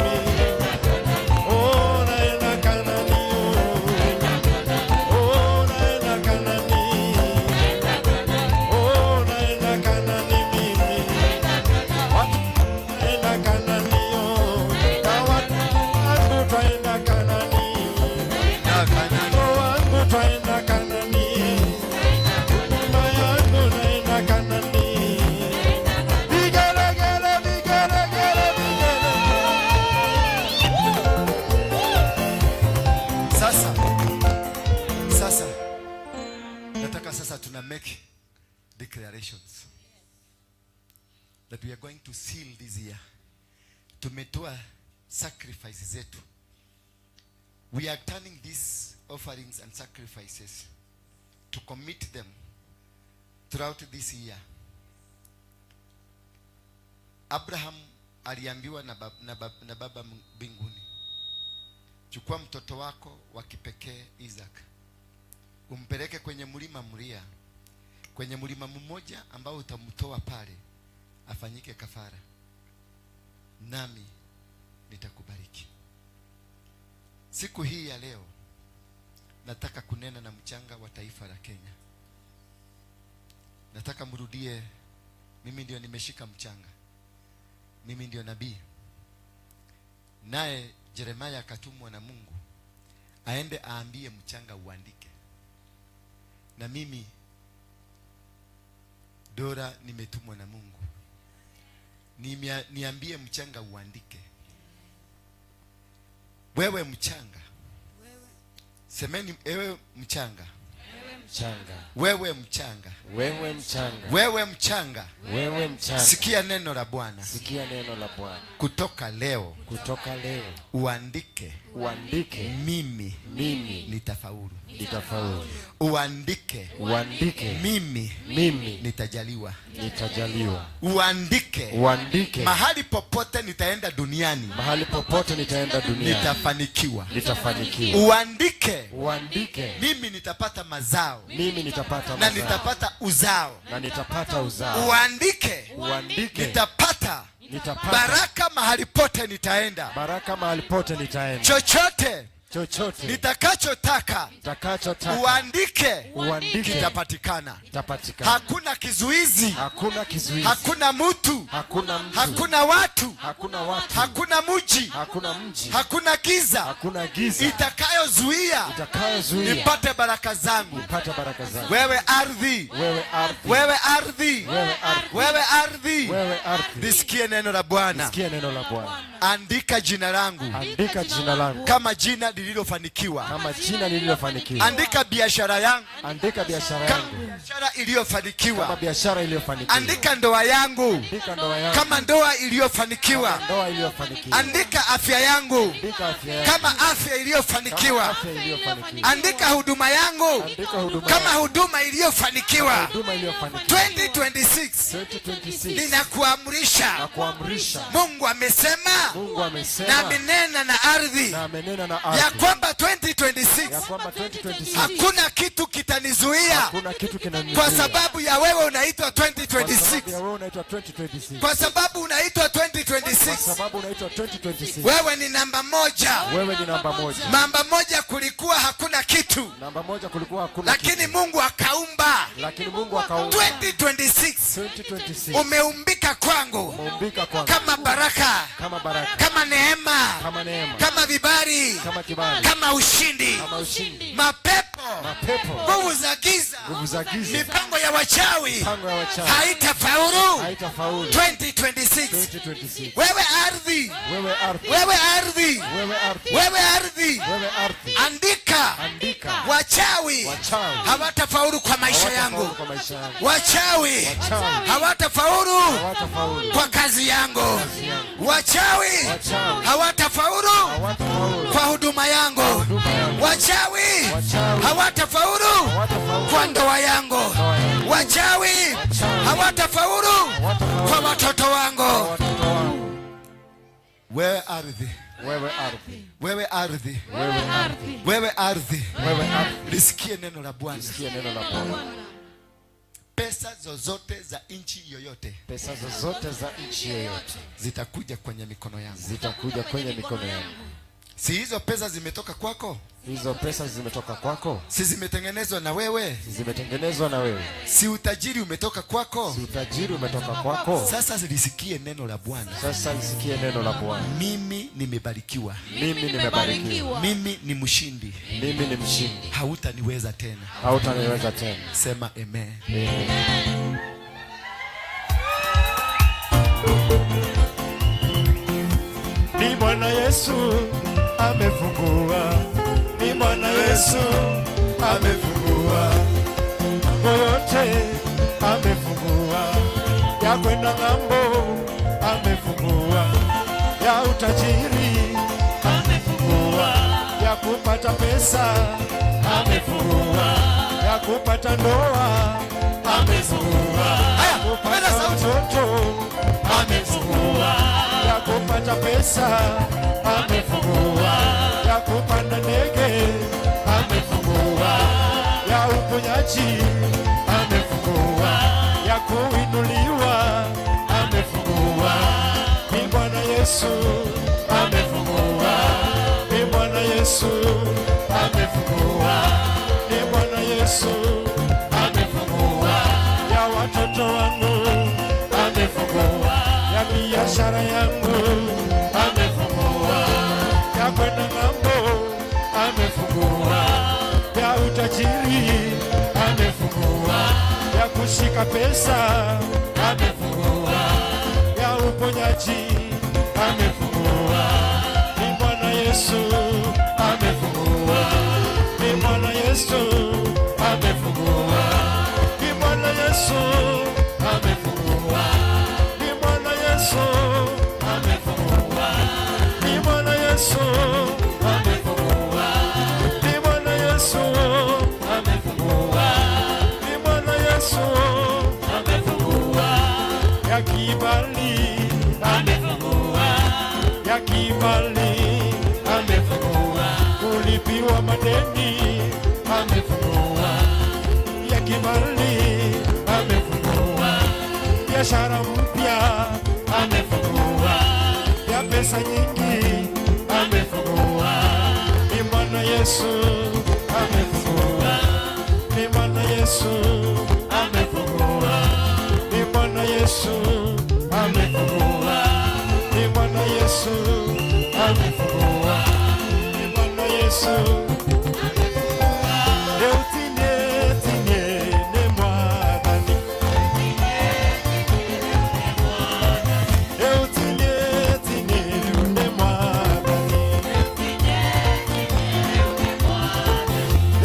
Oh, naenda Kanani. Oh, naenda Kanani. Oh, naenda Kanani mimi. Naenda Kanani, oh. Na watu wangu twaenda Kanani. Na Kanani. Oh, wangu twaenda Kanani. Nyumba yangu naenda Kanani. Vigelegele, vigelegele, vigelegele. Sasa nataka sasa tuna make declarations that we are going to seal this year. Tumetoa sacrifices zetu. We are turning these offerings and sacrifices to commit them throughout this year. Abraham aliambiwa na baba mbinguni, chukua mtoto wako wa kipekee Isaac, umpeleke kwenye mlima Mria, kwenye mlima mmoja ambao utamtoa pale afanyike kafara, nami nitakubariki. Siku hii ya leo nataka kunena na mchanga wa taifa la Kenya. Nataka mrudie, mimi ndio nimeshika mchanga, mimi ndio nabii. Naye Jeremiah akatumwa na Mungu aende aambie mchanga uandike, na mimi Dora nimetumwa na Mungu niambie mchanga uandike. Wewe mchanga, Wewe, semeni, ewe mchanga, wewe Mchanga. Wewe mchanga. Wewe mchanga. Wewe mchanga. Wewe mchanga. Sikia neno la Bwana. Sikia neno la Bwana. Kutoka leo. Kutoka leo. Uandike. Uandike. Mimi. Mimi. Nitafaulu. Nitafaulu. Uandike. Uandike. Mimi. Mimi. Nitajaliwa. Nitajaliwa. Uandike. Uandike. Mahali popote nitaenda duniani. Mahali popote nitaenda duniani. Nitafanikiwa. Nitafanikiwa. Uandike. Uandike. Mimi nitapata mazao. Mimi nitapata Na mazao. nitapata uzao. Na nitapata uzao. Uandike. Uandike. Nitapata Nitapata baraka mahali pote nitaenda. Baraka mahali pote nitaenda. Chochote Chochote nitakachotaka nitakachotaka uandike, uandike, kitapatikana. Kitapatikana. Hakuna kizuizi, Hakuna kizuizi. hakuna mtu, Hakuna mtu. hakuna watu, Hakuna watu. hakuna mji, Hakuna mji. hakuna giza Hakuna giza itakayozuia itakayozuia nipate baraka zangu. nipate baraka zangu. Wewe ardhi, Wewe ardhi. wewe ardhi, Wewe ardhi. wewe ardhi, Wewe ardhi. lisikie neno la Bwana. Sikia neno la Bwana. Andika jina langu Andika jina langu kama jina lililofanikiwa. kama jina lililofanikiwa. Andika biashara yangu Andika biashara kama yangu biashara kama iliyofanikiwa. biashara iliyofanikiwa. Andika ndoa yangu Andika ndoa yangu kama ndoa iliyofanikiwa. ndoa iliyofanikiwa. Andika afya yangu Andika afya yangu kama afya kama iliyofanikiwa. afya iliyofanikiwa. Andika huduma yangu Andika huduma kama yangu huduma iliyofanikiwa. huduma iliyofanikiwa. 2026 2026 ninakuamrisha, na kuamrisha. Mungu amesema Mungu na amesema amenena na ardhi na amenena na ya ardhi kwamba ya 2026 kwamba 2026 hakuna kitu kitanizuia, hakuna kitu kinanizuia. kwa sababu ya wewe unaitwa Kwa sababu 2026, ya wewe unaitwa 2026. kwa sababu unaitwa Kwa 2026. sababu unaitwa 2026. Wewe ni namba moja. Wewe ni namba moja. Namba moja kulikuwa hakuna kitu, Namba moja kulikuwa hakuna lakini kitu. Mungu akaumba. Lakini Mungu akaumba. 2026 2026 umeumbika kwangu umeumbika kwangu kama baraka, kama baraka, kama neema, kama neema, kama vibali, kama kibali, kama ushindi. kama ushindi. Mapepo, Mapepo, nguvu za giza, nguvu za giza, mipango ya wachawi mipango ya wachawi haitafaulu haitafaulu. 2026. 2026. Wewe ardhi, Wewe ardhi, wewe ardhi, wewe ardhi, wewe ardhi, wewe ardhi, andika andika wachawi wachawi hawatafaulu kwa maisha hawatafaulu yangu, kwa maisha yangu, wachawi Wachawi. hawatafaulu hawatafaulu kwa kazi yangu, wachawi Wachawi. hawatafaulu hawatafaulu kwa huduma yangu, huduma yangu, wachawi Wachawi. hawatafaulu hawatafaulu kwa ndoa yangu, yangu. wachawi hawatafaulu hawatafaulu kwa watoto wangu. watoto wangu. Wewe ardhi, Wewe ardhi, wewe ardhi, wewe ardhi, wewe ardhi, wewe ardhi, lisikie neno la Bwana. sikia neno la Bwana. Pesa zozote za nchi yoyote Pesa zozote za nchi yoyote zitakuja kwenye mikono yangu. zitakuja kwenye mikono yangu. Si hizo pesa zimetoka kwako? Hizo pesa zimetoka kwako, Si zimetengenezwa na wewe? zimetengenezwa na wewe, Si utajiri umetoka kwako? si utajiri umetoka kwako. Sasa lisikie neno la Bwana. Sasa lisikie neno la Bwana. Mimi nimebarikiwa, Mimi nimebarikiwa, mimi ni mshindi, mimi ni mshindi, hautaniweza tena. hautaniweza tena. Sema amen. Amen. Ni Bwana Yesu amefungua, ni Bwana Yesu amefungua, mambo yote amefungua, ya kwenda ng'ambo amefungua, ya utajiri amefungua, ya kupata pesa amefungua, ya kupata ndoa amefungua, Haya, kupata ongeza sauti. mtoto amefungua, ya kupata pesa amefungua, ya kupanda ndege amefungua, ya uponyaji amefungua, ya kuinuliwa amefungua. Ni Bwana Yesu amefungua, ni Bwana Yesu amefungua, ni Bwana Yesu amefungua, ya watoto wangu amefungua, ya biashara yangu amefungua, ya kwenda ng'ambo amefungua, ya utajiri amefungua, ya kushika pesa amefungua, ya uponyaji amefungua. Ni Bwana Yesu amefungua, ni Bwana Yesu amefungua. Kulipiwa madeni amefungua, ya kibali amefungua, biashara mpya amefungua, ya pesa nyingi amefungua. Ni Bwana Yesu amefungua, ni Bwana Yesu amefungua, ni Bwana Yesu amefungua, ni Bwana Yesu amefungua, ni Bwana Yesu. Eutinye tinye ne mwathani. Eutinye tinye ne mwathani.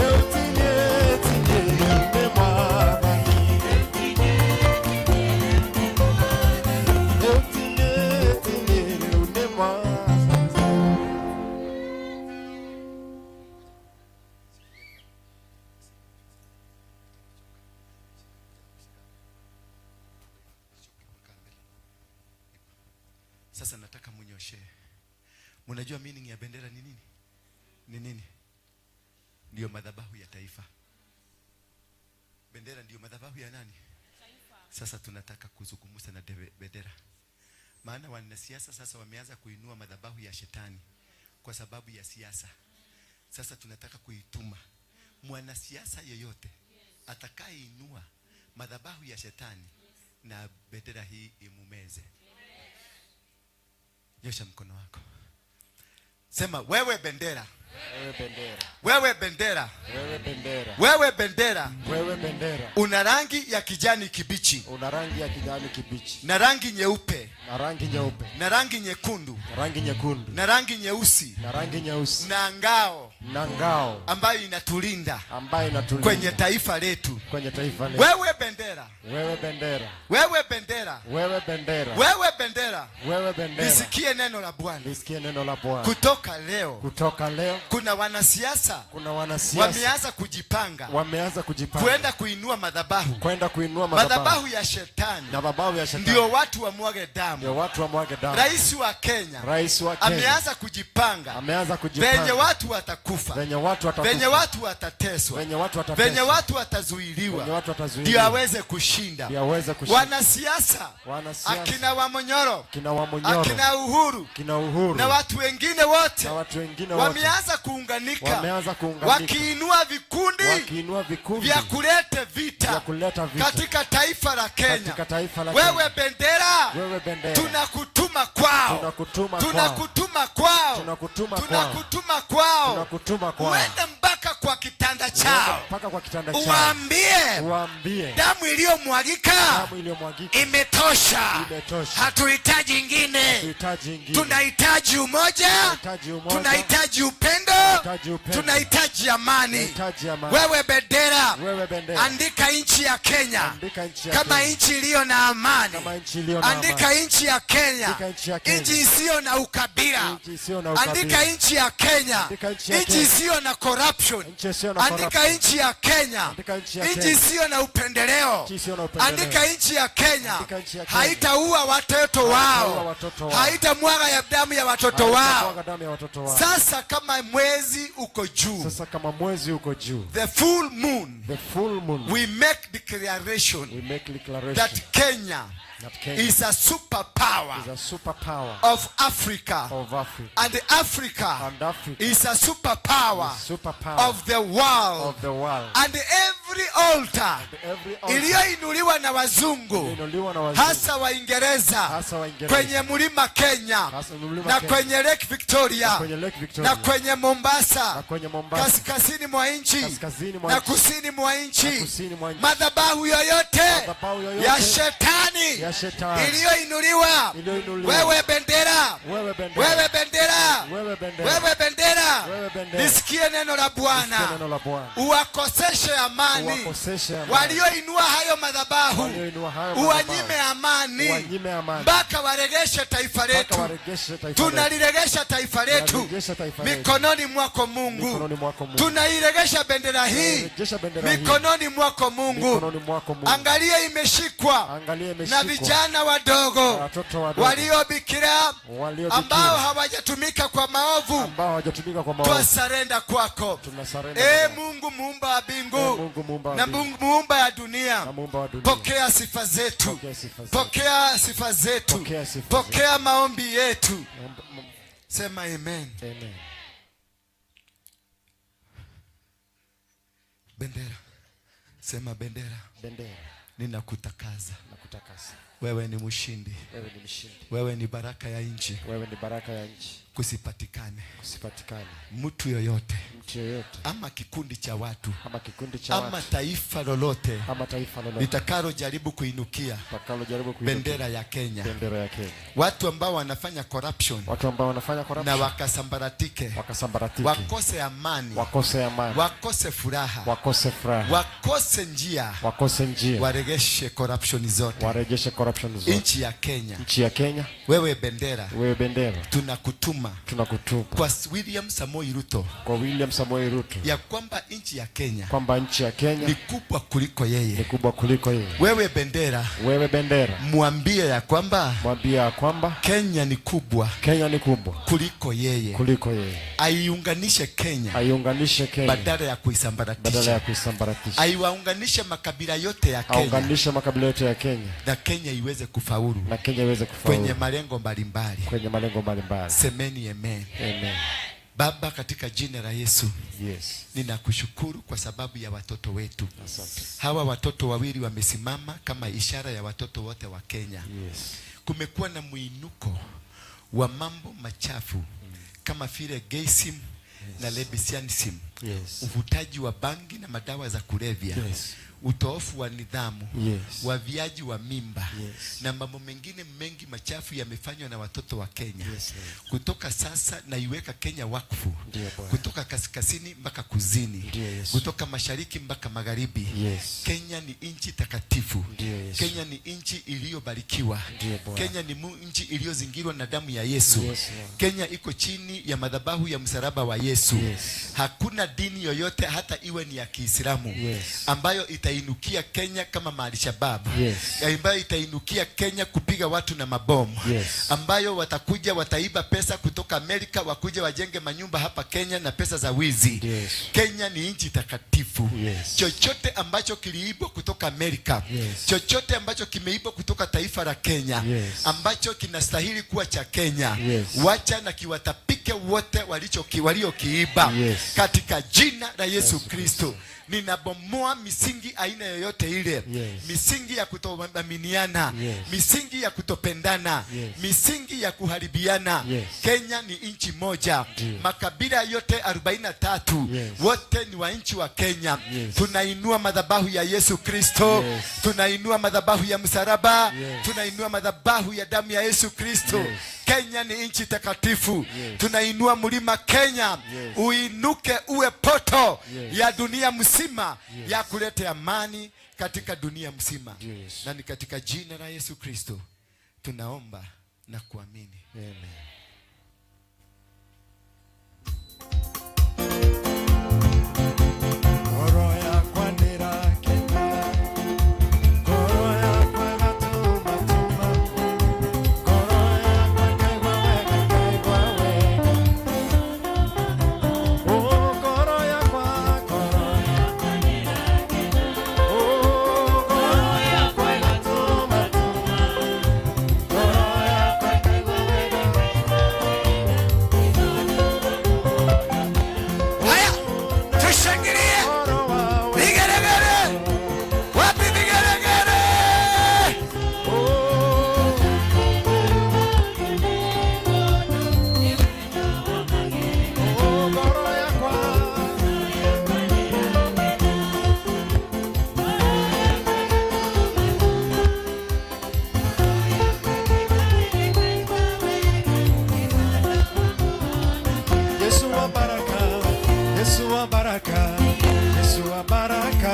Eutinye tinye ne mwathani. Eutinye tinye ne mwathani. Sasa nataka munyoshe. Mnajua meaning ya bendera ni nini? Ni nini? Ndiyo madhabahu ya taifa. Bendera ndiyo madhabahu ya nani? Sasa tunataka kuzungumza na bendera. Maana wanasiasa sasa wameanza kuinua madhabahu ya shetani kwa sababu ya siasa. Sasa tunataka kuituma mwanasiasa yeyote atakayeinua madhabahu ya shetani na bendera hii imumeze. Nyosha mkono wako. Sema, wewe bendera. Wewe bendera. Wewe bendera. Wewe bendera. Wewe bendera. Wewe bendera. Una rangi ya kijani kibichi. Una rangi ya kijani kibichi. Na rangi nyeupe. Na rangi nyeupe. Na rangi nyekundu. Na rangi nyekundu. Na rangi nyeusi. Na rangi nyeusi. Na ngao. Na ngao. Ambayo inatulinda. Ambayo inatulinda. Kwenye taifa letu. Kwenye taifa letu. Wewe bendera. Wewe bendera. Wewe bendera. Wewe bendera. Wewe bendera. Wewe bendera. Nisikie neno la Bwana. Nisikie neno la Bwana. Kutoka leo. Kutoka leo. Kuna wanasiasa. Kuna wanasiasa. Wameanza kujipanga. Wameanza kujipanga. Kwenda kuinua madhabahu. Kwenda kuinua madhabahu. Madhabahu ya shetani. Madhabahu ya shetani. Ndio watu wamwage damu. Ndio watu wamwage damu. Rais wa Kenya. Rais wa Kenya. Ameanza kujipanga. Ameanza kujipanga. Venye watu watakufa. Venye watu watakufa. Venye watu watateswa. Venye watu watateswa. Venye watu watazuiliwa. Venye watu watazuiliwa. Ndio aweze kushinda. Ndio aweze kushinda. Wanasiasa. Wanasiasa. Akina Wamunyoro. Akina Wamunyoro. Akina Uhuru. Akina Uhuru. Na watu wengine wote. Na watu wengine wote. Wameanza kuunganika. Wameanza kuunganika. Wakiinua vikundi. Wakiinua vikundi. Vya kuleta vita. Vya kuleta vita. Katika taifa la Kenya. Katika taifa la Wewe Kenya. bendera. Wewe bendera. Tunakutuma kwao. Tunakutuma kwao. Tunakutuma kwao. Tunakutuma kwao. Tunakutuma kwao. Tunakutuma kwao. Uende mpaka kwa kitanda chao. Mpaka kwa kitanda chao. Uwaambie. Uwaambie. Damu iliyomwagika. Damu iliyomwagika. Imetosha. Imetosha. Hatuhitaji ingine. Hatuhitaji ingine. Tunahitaji umoja. Tunahitaji umoja. Tunahitaji upendo. Tunahitaji upendo. Tunahitaji amani. Tunahitaji amani. Wewe bendera. Wewe bendera. Andika nchi ya Kenya. Andika nchi ya Kama Kenya. nchi iliyo na amani. Kama nchi iliyo na Andika amani. nchi ya Kenya. Andika nchi ya Kenya. Nchi isiyo na ukabila. Nchi isiyo na ukabila. Andika nchi ya Kenya. Andika nchi ya Nchi Kenya. isiyo na corruption. Nchi isiyo na Andika corruption. nchi ya Kenya. Andika nchi ya Nchi Kenya. isiyo na upendeleo. Nchi isiyo na upendeleo. Andika nchi ya Kenya. Andika nchi ya Kenya. Haitaua watoto wao. watoto wao. Haitamwaga ya damu ya watoto wao. Haitamwaga damu ya watoto wao. Sasa kama mwezi uko juu. Sasa kama mwezi uko juu. The full moon. The full moon. We make declaration. We make declaration. That Kenya That Kenya is a superpower is a superpower of Africa. of Africa. And Africa And Africa is a superpower is superpower of the world. of the world. And every altar And every altar iliyoinuliwa na wazungu iliyoinuliwa na wazungu, hasa Waingereza hasa Waingereza, kwenye mlima Kenya hasa mlima na Kenya, kwenye Lake Victoria na kwenye Lake Victoria, na kwenye Mombasa na kwenye Mombasa, kaskazini mwa nchi kaskazini mwa na nchi, kusini mwa nchi, na kusini mwa nchi, madhabahu yoyote madhabahu yoyote ya shetani ya shetani iliyoinuliwa, iliyoinuliwa, wewe bendera, wewe bendera, wewe bendera, wewe bendera, wewe bendera, wewe bendera, nisikie neno la nisikie Bwana, neno la Bwana, uwakoseshe amani. amani. Uwakoseshe amani. Walioinua hayo madhabahu, Walioinua hayo madhabahu, uwanyime amani, uwanyime amani, mpaka waregeshe taifa mpaka letu. waregeshe taifa letu. Tunaliregesha taifa letu Tunaliregesha taifa letu mikononi mwako Mungu. mikononi mwako Mungu. Tunairegesha bendera hii Tunairejesha bendera hii mikononi mwako Mungu. mikononi mwako Mungu. Angalia, imeshikwa Angalia na imeshikwa vijana wadogo na watoto wadogo waliobikira waliobikira, ambao hawajatumika kwa maovu. Ambao hawajatumika kwa maovu. Twasarenda kwako, Tunasarenda e kwako. Mungu muumba wa mbingu Ee Mungu muumba wa na mbingu Mungu muumba ya dunia, na muumba wa dunia. Pokea sifa zetu, Pokea sifa zetu. Pokea sifa zetu, Pokea sifa pokea maombi yetu. Sema amen. Amen. Bendera, sema bendera, Bendera, ninakutakaza. Nakutakasa. Wewe ni mshindi, Wewe ni mshindi. Wewe ni baraka ya nchi. Wewe ni baraka ya nchi. Kusipatikane Kusipatikane mtu yoyote mtu yoyote ama kikundi cha watu ama kikundi cha ama watu taifa lolote ama taifa lolote litakalo jaribu kuinukia litakalojaribu kuinukia bendera ya Kenya. bendera ya Kenya. Watu ambao wanafanya corruption Watu ambao wanafanya na corruption wakasambaratike, wakasambaratike, wakose amani, wakose amani, wakose furaha, wakose furaha, wakose njia, wakose njia, waregeshe corruption zote warejeshe corruption zote. Nchi ya Kenya. Nchi ya Kenya, Wewe bendera, wewe bendera, tunakutuma tunakutuma kwa William Samoei Ruto kwa William Samoei Ruto ya kwamba nchi ya Kenya kwamba nchi ya Kenya ni kubwa kuliko ni yeye. kubwa kuliko yeye. Wewe bendera, Wewe bendera, mwambie ya kwamba mwambie ya kwamba Kenya ni kubwa Kenya ni kubwa kuliko yeye, kuliko yeye. Aiunganishe Kenya Aiunganishe Kenya badala ya badala ya kuisambaratisha, kuisambaratisha. Aiwaunganishe makabila yote ya Kenya Aunganishe makabila yote ya Kenya na Kenya iweze kufaulu na Kenya iweze kufaulu kwenye malengo mbalimbali. Kwenye malengo mbalimbali. Semeni amen. Amen. Baba, katika jina la Yesu, ninakushukuru kwa sababu ya watoto wetu. Asante. Hawa watoto wawili wamesimama kama ishara ya watoto wote wa Kenya. Kumekuwa na mwinuko wa mambo machafu kama vile gayism na lesbianism, uvutaji wa bangi na madawa za kulevya, utoofu wa nidhamu, waviaji wa mimba na mambo mengine mengi machafu yamefanywa na watoto wa Kenya. Lord. Kutoka sasa naiweka Kenya wakfu, Ndiyo, Bwana. Kutoka kaskazini mpaka kusini, Ndiyo, Yesu. Kutoka mashariki mpaka magharibi. Kenya ni nchi takatifu. Ndiyo, Yesu. Kenya ni nchi iliyobarikiwa. Ndiyo, Bwana. Kenya ni nchi iliyozingirwa na damu ya Yesu. Yes, Lord. Kenya iko chini ya madhabahu ya msalaba wa Yesu. Hakuna dini yoyote hata iwe ni ya Kiislamu ambayo itainukia Kenya kama Al-Shabaab, ambayo itainukia Kenya kupiga watu na mabomu, ambayo watakuja wataiba pesa kutoka Amerika wakuja wajenge manyumba hapa Kenya na pesa za wizi. Kenya ni nchi takatifu. Chochote ambacho kiliibwa kutoka Amerika, chochote ambacho kimeibwa kutoka taifa la Kenya, ambacho kinastahili kuwa cha Kenya, wacha na kiwatapike wote waliokiiba katika jina la Yesu Kristo. Ninabomoa misingi aina yoyote ile, misingi ya kutoaminiana, misingi ya kutopendana, misingi ya kuharibiana. Kenya ni nchi moja, makabila yote 43 wote ni wa nchi wa Kenya. Tunainua madhabahu ya Yesu Kristo, tunainua madhabahu ya msalaba, tunainua madhabahu ya damu ya Yesu Kristo. Kenya ni nchi takatifu. Tunainua mlima Kenya uinuke uwe poto ya dunia mzima ya kuleta amani katika dunia mzima. Ndiyo, Yesu. Na ni katika jina la Yesu Kristo tunaomba na kuamini. Amen. Ngoro yakwa ndĩrakena, ngoro yakwa ĩgatumatuma, ngoro yakwa ngaigua wega, ngaigua wega. Oh, ngoro yakwa, ngoro yakwa Oh, ngoro yakwa ĩgatumatuma, ngoro yakwa ngaigua wega. Haya, tushangilie vigelegele. Wapi vigelegele? Yesu wa baraka, Yesu wa baraka, Yesu wa baraka.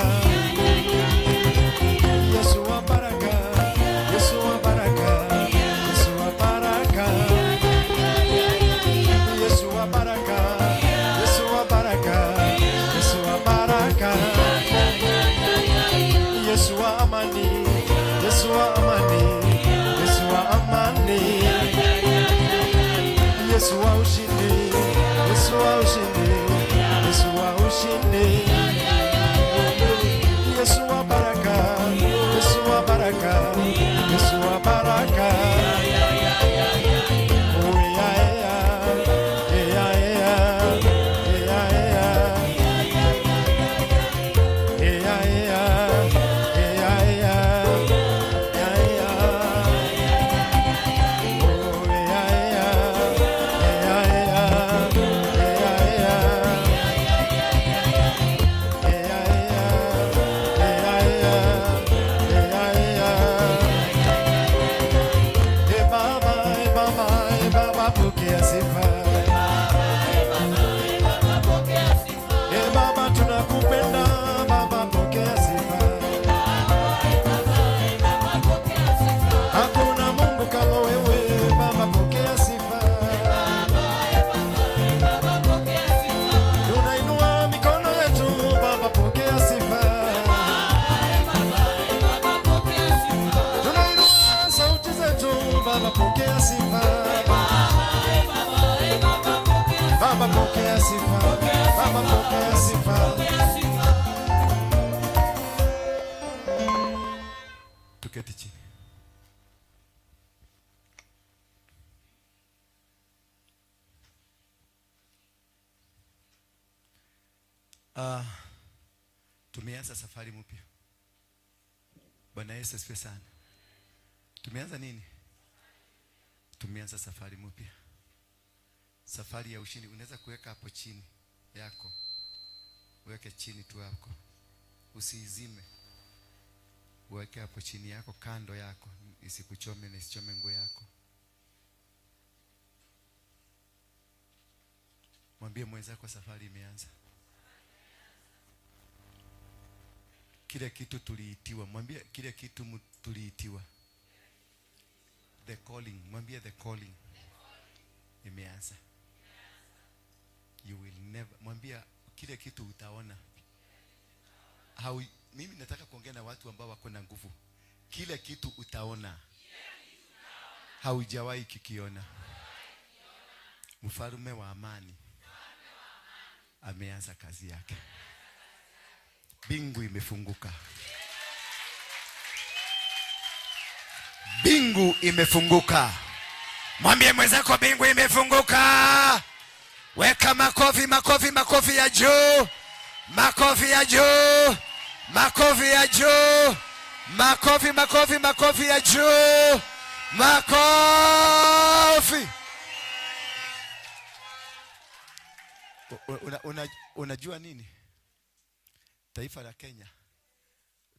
Tuketi chini. Tumeanza safari mpya. Bwana Yesu asifiwe sana. Tumeanza nini? Tumeanza safari mpya. Safari ya ushindi. Unaweza kuweka hapo chini yako. Uweke chini tu yako. Usiizime. Uweke hapo chini yako, kando yako, isikuchome na isichome nguo yako. Mwambie mwenzako safari imeanza. Kile kitu tuliitiwa, mwambie kile kitu tuliitiwa. The calling, mwambie the calling imeanza. You will never, mwambie kile kitu utaona. Mimi nataka kuongea na watu ambao wako na nguvu. Kile kitu utaona haujawahi kikiona. Mfalme wa amani ameanza kazi yake. Mbingu imefunguka. Mbingu imefunguka. Mwambie mwenzako mbingu imefunguka. Weka makofi, makofi, makofi ya juu. Makofi ya juu. Makofi ya juu. Makofi, makofi, makofi ya juu. Makofi. Unajua nini? Taifa la Kenya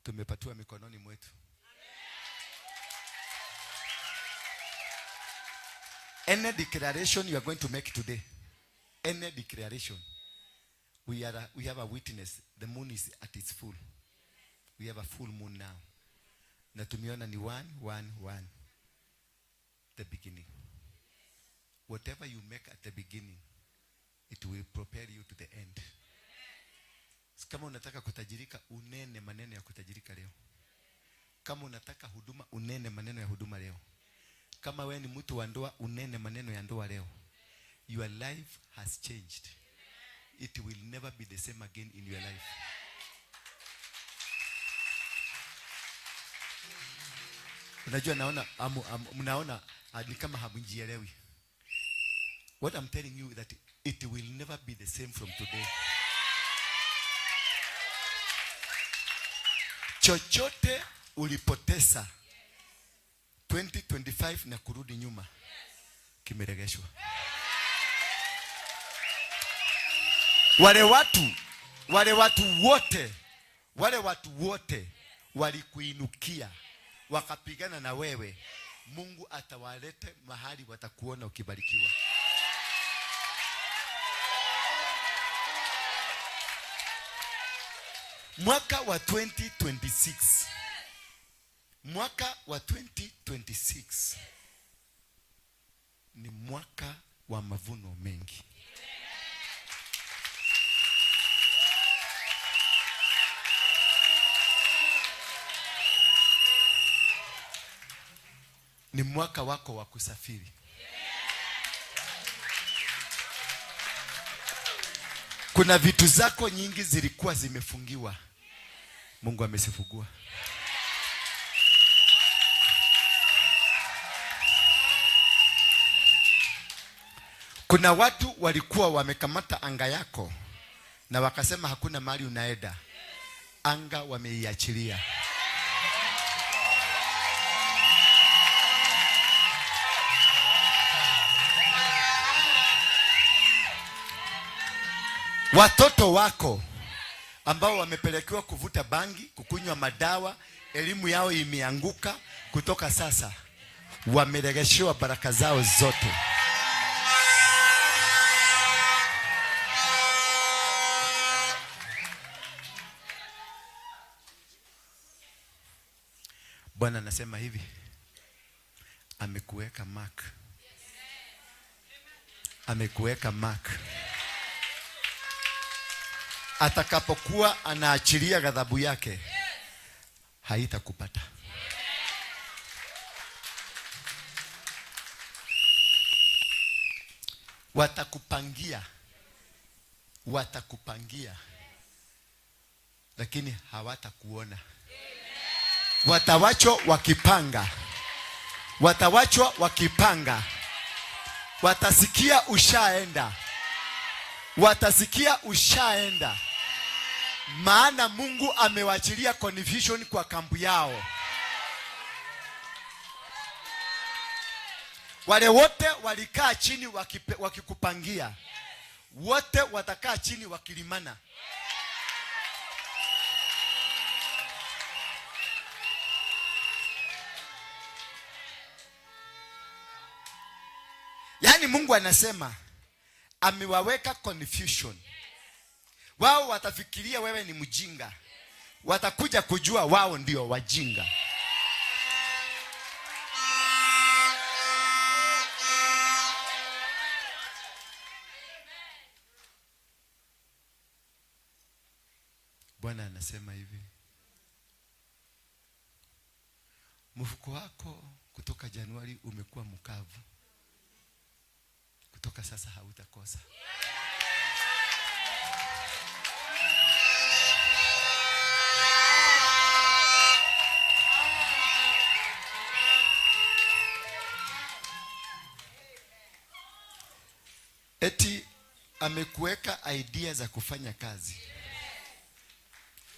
tumepatiwa mikononi mwetu. Any declaration you are going to make today, any declaration, we have a witness. The moon is at its full. We have a full moon now. Na tumeona ni 1, 1, 1. The beginning. Whatever you make at the beginning, it will prepare you to the end. Kama unataka kutajirika, unene maneno ya kutajirika leo. Kama unataka huduma, unene maneno ya huduma leo. Kama wewe ni mtu wa ndoa, unene maneno ya ndoa leo. Your life has changed. It will never be the same again in your life. Unajua naona, amu, amu, mnaona, ni kama hamjielewi. What I'm telling you is that it will never be the same from today. Chochote ulipoteza 2025 na kurudi nyuma kimeregeshwa. Wale watu wote walikuinukia wakapigana na wewe, Mungu atawalete mahali watakuona ukibarikiwa. Mwaka wa 2026. Mwaka wa 2026 ni mwaka wa mavuno mengi. Ni mwaka wako wa kusafiri. Kuna vitu zako nyingi zilikuwa zimefungiwa, Mungu amezifungua. Kuna watu walikuwa wamekamata anga yako na wakasema hakuna mahali unaenda. Anga wameiachilia. Watoto wako ambao wamepelekewa kuvuta bangi, kukunywa madawa, elimu yao imeanguka, kutoka sasa wameregeshewa baraka zao zote. Bwana anasema hivi, amekuweka mark. Amekuweka mark. Atakapokuwa anaachilia ghadhabu yake, haitakupata. Watakupangia, watakupangia, lakini hawatakuona. Watawachwa wakipanga, watawachwa wakipanga, watasikia ushaenda, watasikia ushaenda, maana Mungu amewachilia confusion kwa kampu yao. Wale wote walikaa chini wakikupangia, wote watakaa chini wakilimana. Yaani Mungu anasema amewaweka confusion. Wao watafikiria wewe ni mjinga, watakuja kujua wao ndio wajinga. Bwana anasema hivi, mfuko wako kutoka Januari umekuwa mkavu, kutoka sasa hautakosa. Eti amekuweka idea za kufanya kazi.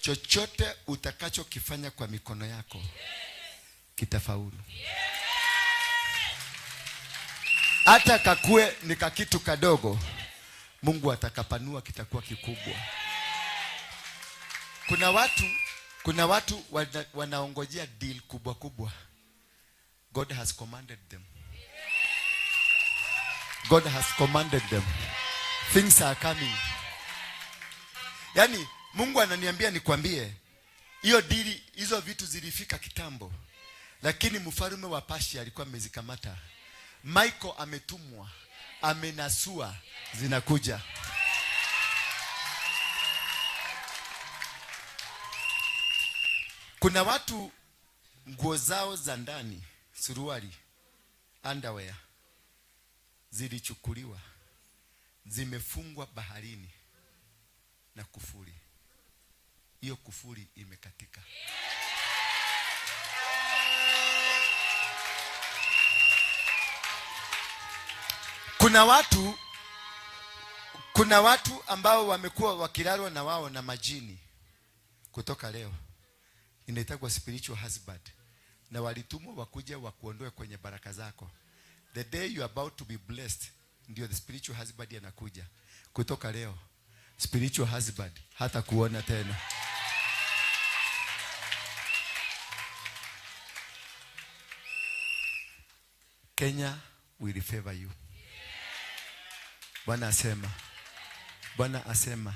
Chochote utakachokifanya kwa mikono yako kitafaulu. Hata kakue ni kakitu kadogo, Mungu atakapanua kitakuwa kikubwa. Kuna watu wanaongojea deal kubwa kubwa. God has commanded them. God has commanded them. Things are coming. Yaani Mungu ananiambia nikwambie, hiyo dili, hizo vitu zilifika kitambo, lakini mfalme wa Persia alikuwa amezikamata. Michael ametumwa, amenasua, zinakuja. Kuna watu nguo zao za ndani, suruali, underwear zilichukuliwa, zimefungwa baharini na kufuri. Hiyo kufuri imekatika. Kuna watu ambao wamekuwa wakilalwa na wao na majini kutoka leo, inaitwa spiritual husband, na walitumwa wakuja wakuondoe kwenye baraka zako. The day you are about to be blessed, ndio the spiritual husband anakuja. Kutoka leo spiritual husband hata kuona tena. Kenya will favor you. Bwana asema, Bwana asema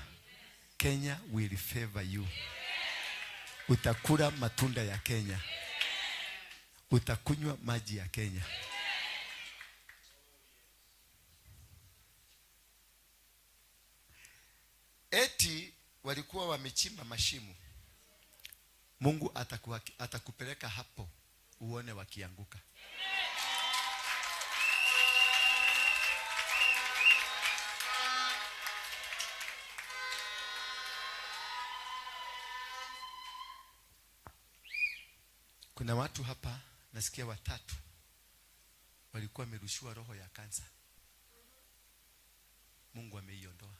Kenya will favor you. Utakula matunda ya Kenya, utakunywa maji ya Kenya. Eti walikuwa wamechimba mashimo, Mungu atakupeleka hapo uone wakianguka. Kuna watu hapa nasikia watatu walikuwa wamerushiwa roho ya kansa. Mungu ameiondoa.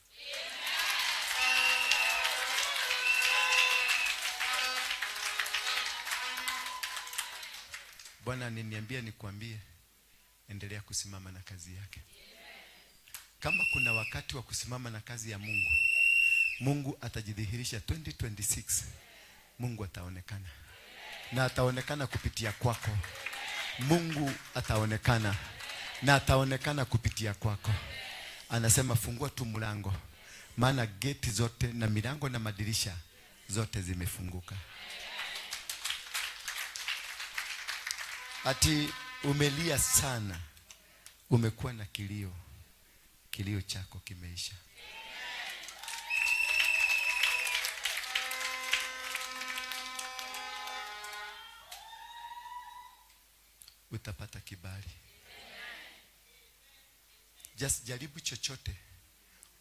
Bwana ananiambia nikwambie, endelea kusimama na kazi yake. Kama kuna wakati wa kusimama na kazi ya Mungu, Mungu atajidhihirisha 2026. Mungu ataonekana na ataonekana kupitia kwako. Mungu ataonekana na ataonekana kupitia kwako. Anasema fungua tu mlango, maana geti zote na milango na madirisha zote zimefunguka. Ati umelia sana, umekuwa na kilio, kilio chako kimeisha. Utapata kibali. Just jaribu chochote,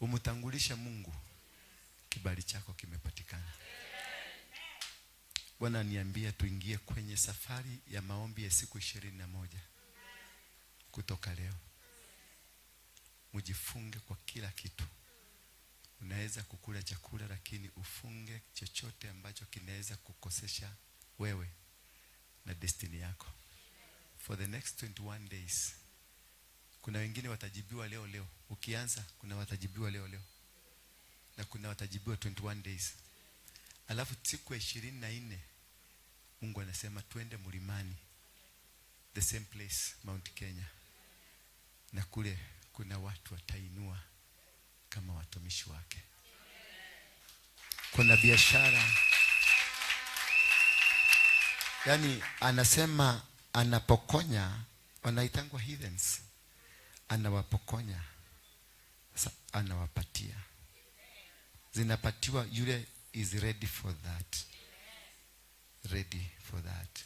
umtangulishe Mungu, kibali chako kimepatikana. Bwana niambia tuingie kwenye safari ya maombi ya siku 21 kutoka leo. Mjifunge kwa kila kitu. Unaweza kukula chakula, lakini ufunge chochote ambacho kinaweza kukosesha wewe na destiny yako. For the next 21 days. Kuna wengine watajibiwa leo leo. Ukianza kuna watajibiwa leo leo. Na kuna watajibiwa 21 days. Alafu siku ya 24 Mungu anasema twende mlimani, the same place, Mount Kenya. Na kule kuna watu watainua kama watumishi wake. Kuna biashara. Yaani anasema anapokonya, wanaitangwa heathens. Anawapokonya. Sasa anawapatia. Zinapatiwa yule is ready for that. Ready for that.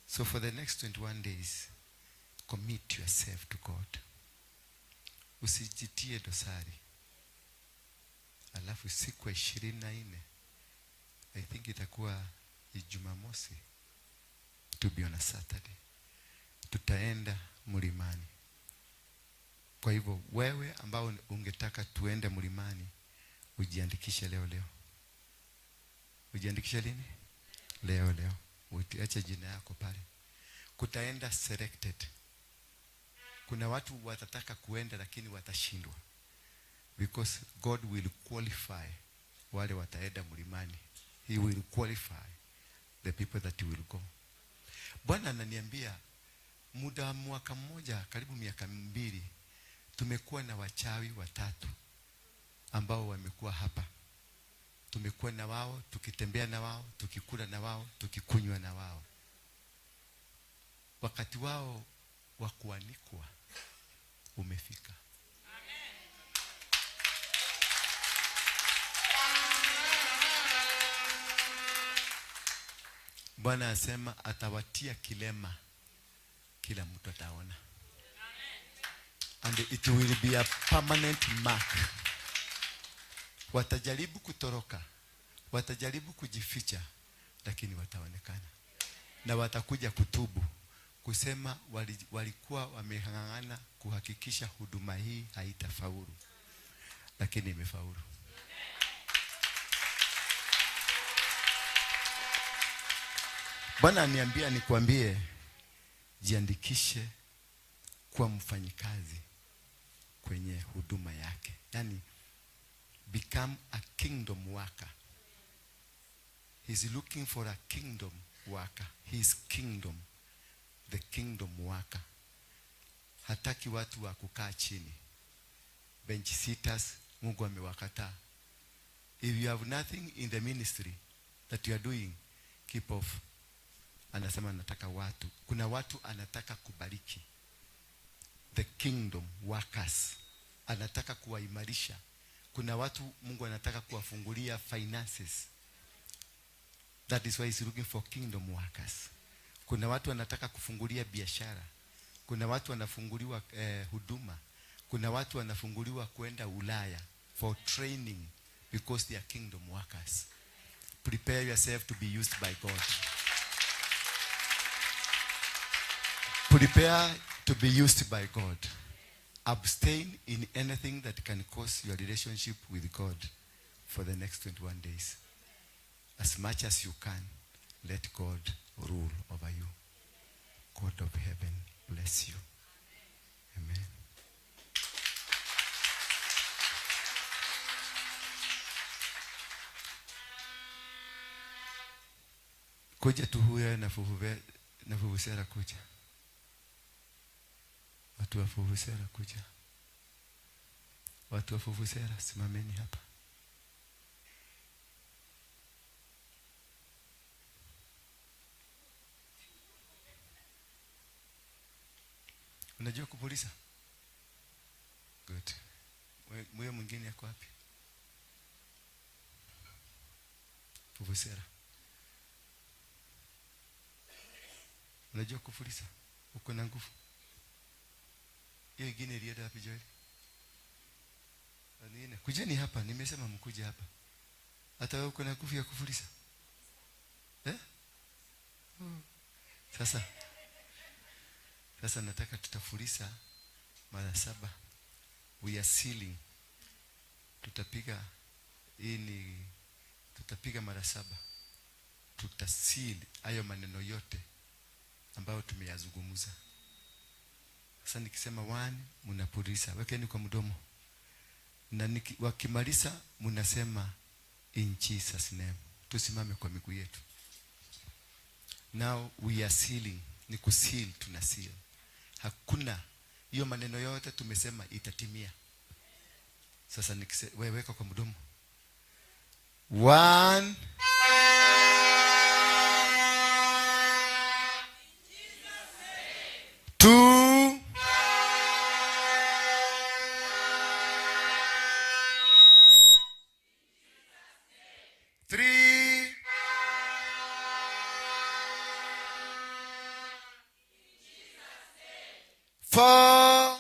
So for the next 21 days, commit yourself to God. Usijitie dosari. Alafu siku ya 24, I think itakuwa Jumamosi, to be on a Saturday, tutaenda mlimani. Kwa hivyo wewe ambao ungetaka tuende mlimani, ujiandikishe leo leo. Ujiandikishe lini? Leo leo. Utiache jina yako pale. Kutaenda selected. Kuna watu watataka kuenda lakini watashindwa. Because God will qualify wale wataenda mlimani. He will qualify the people that will go. Bwana ananiambia muda wa mwaka mmoja, karibu miaka 2, tumekuwa na wachawi watatu ambao wamekuwa hapa. Tumekuwa na wao, tukitembea na wao, tukikula na wao, tukikunywa na wao. Wakati wao wa kuanikwa umefika. Bwana asema atawatia kilema, kila mtu ataona. And it will be a permanent mark. Watajaribu kutoroka, watajaribu kujificha, lakini wataonekana. Na watakuja kutubu, kusema walikuwa wamehangana kuhakikisha huduma hii haitafaulu, lakini imefaulu. Bwana aniambia nikwambie, jiandikishe kuwa mfanyikazi kwenye huduma yake. Yaani become a kingdom worker. He's looking for a kingdom worker. His kingdom, the kingdom worker. Hataki watu wa kukaa chini. Bench sitters, Mungu amewakataa. If you have nothing in the ministry that you are doing, keep off. Anasema anataka watu. Kuna watu anataka kubariki. The kingdom workers. Anataka kuwaimarisha. Kuna watu Mungu anataka kuwafungulia finances. That is why he's looking for kingdom workers. Kuna watu anataka kufungulia biashara. Kuna watu wanafunguliwa huduma. Kuna watu wanafunguliwa kwenda Ulaya for training because they are kingdom workers. Prepare yourself to be used by God. Prepare to be used by God. Abstain in anything that can cause your relationship with God for the next 21 days. As much as you can, let God rule over you. God of heaven bless you. Amen. Kuja tu huyo na fufuve, na fufusera kuja. Watu wa fufusera kuja. Watu wa fufusera simameni hapa. Unajua kupuliza? Good. Mwe mwingine yako wapi? Fufusera. Unajua kupuliza? Uko na nguvu? Hiyo ingine ilienda wapi, Joel? Nini? Kujeni hapa, nimesema mkuje hapa. Hata wewe uko na nguvu ya kufuliza? Sasa nataka tutafuliza mara saba. We are sealing. Tutapiga hii ni tutapiga mara saba. Tutaseal hayo maneno yote ambayo tumeyazungumza. Sasa nikisema one, mnapuliza, wekeni kwa mdomo. Na wakimaliza mnasema in Jesus name. Tusimame kwa miguu yetu. Now we are sealing. Ni kuseal, tuna seal. Hakuna hiyo maneno yote tumesema itatimia. Sasa wewe weka kwa mdomo. 1, 2, 3, 4,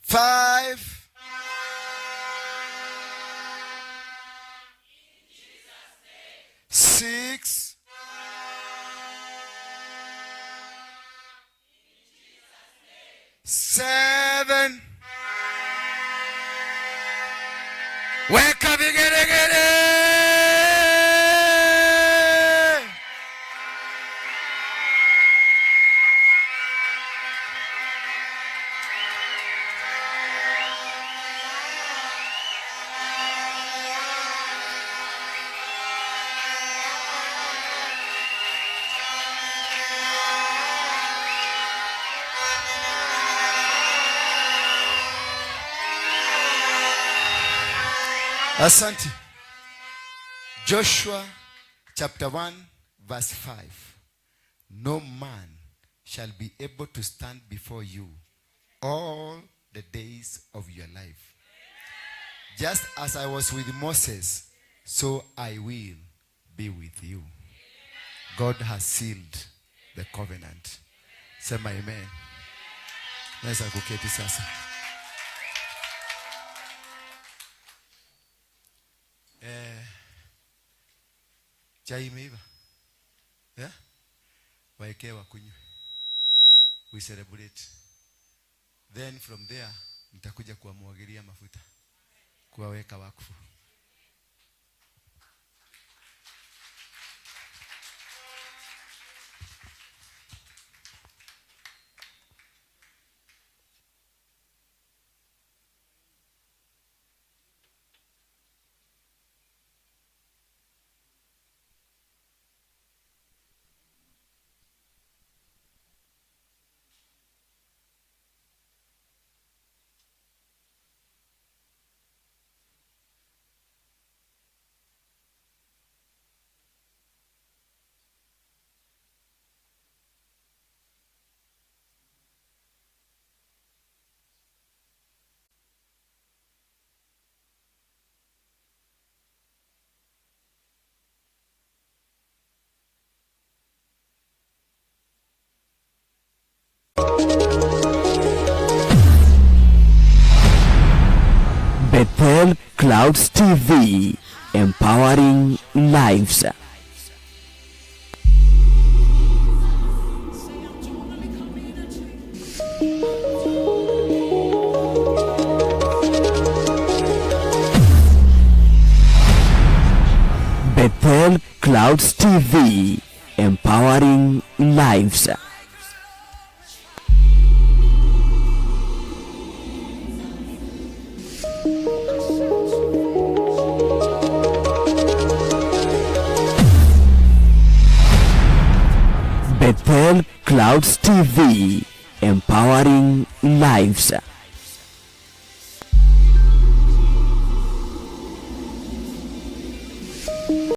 5, 6, 7. Weka vigelegele. Asante. Joshua chapter 1 verse 5. No man shall be able to stand before you all the days of your life. Just as I was with Moses, so I will be with you. God has sealed the covenant. Sema amen. Naweza kuketi sasa. Chai imeiva? Yeah? Waekee wakunywe. We celebrate. Then from there nitakuja kuwamwagilia mafuta, kuwaweka wakfu. Bethel Clouds TV, empowering lives. Bethel Clouds TV, empowering lives. Bethel Clouds TV, empowering lives.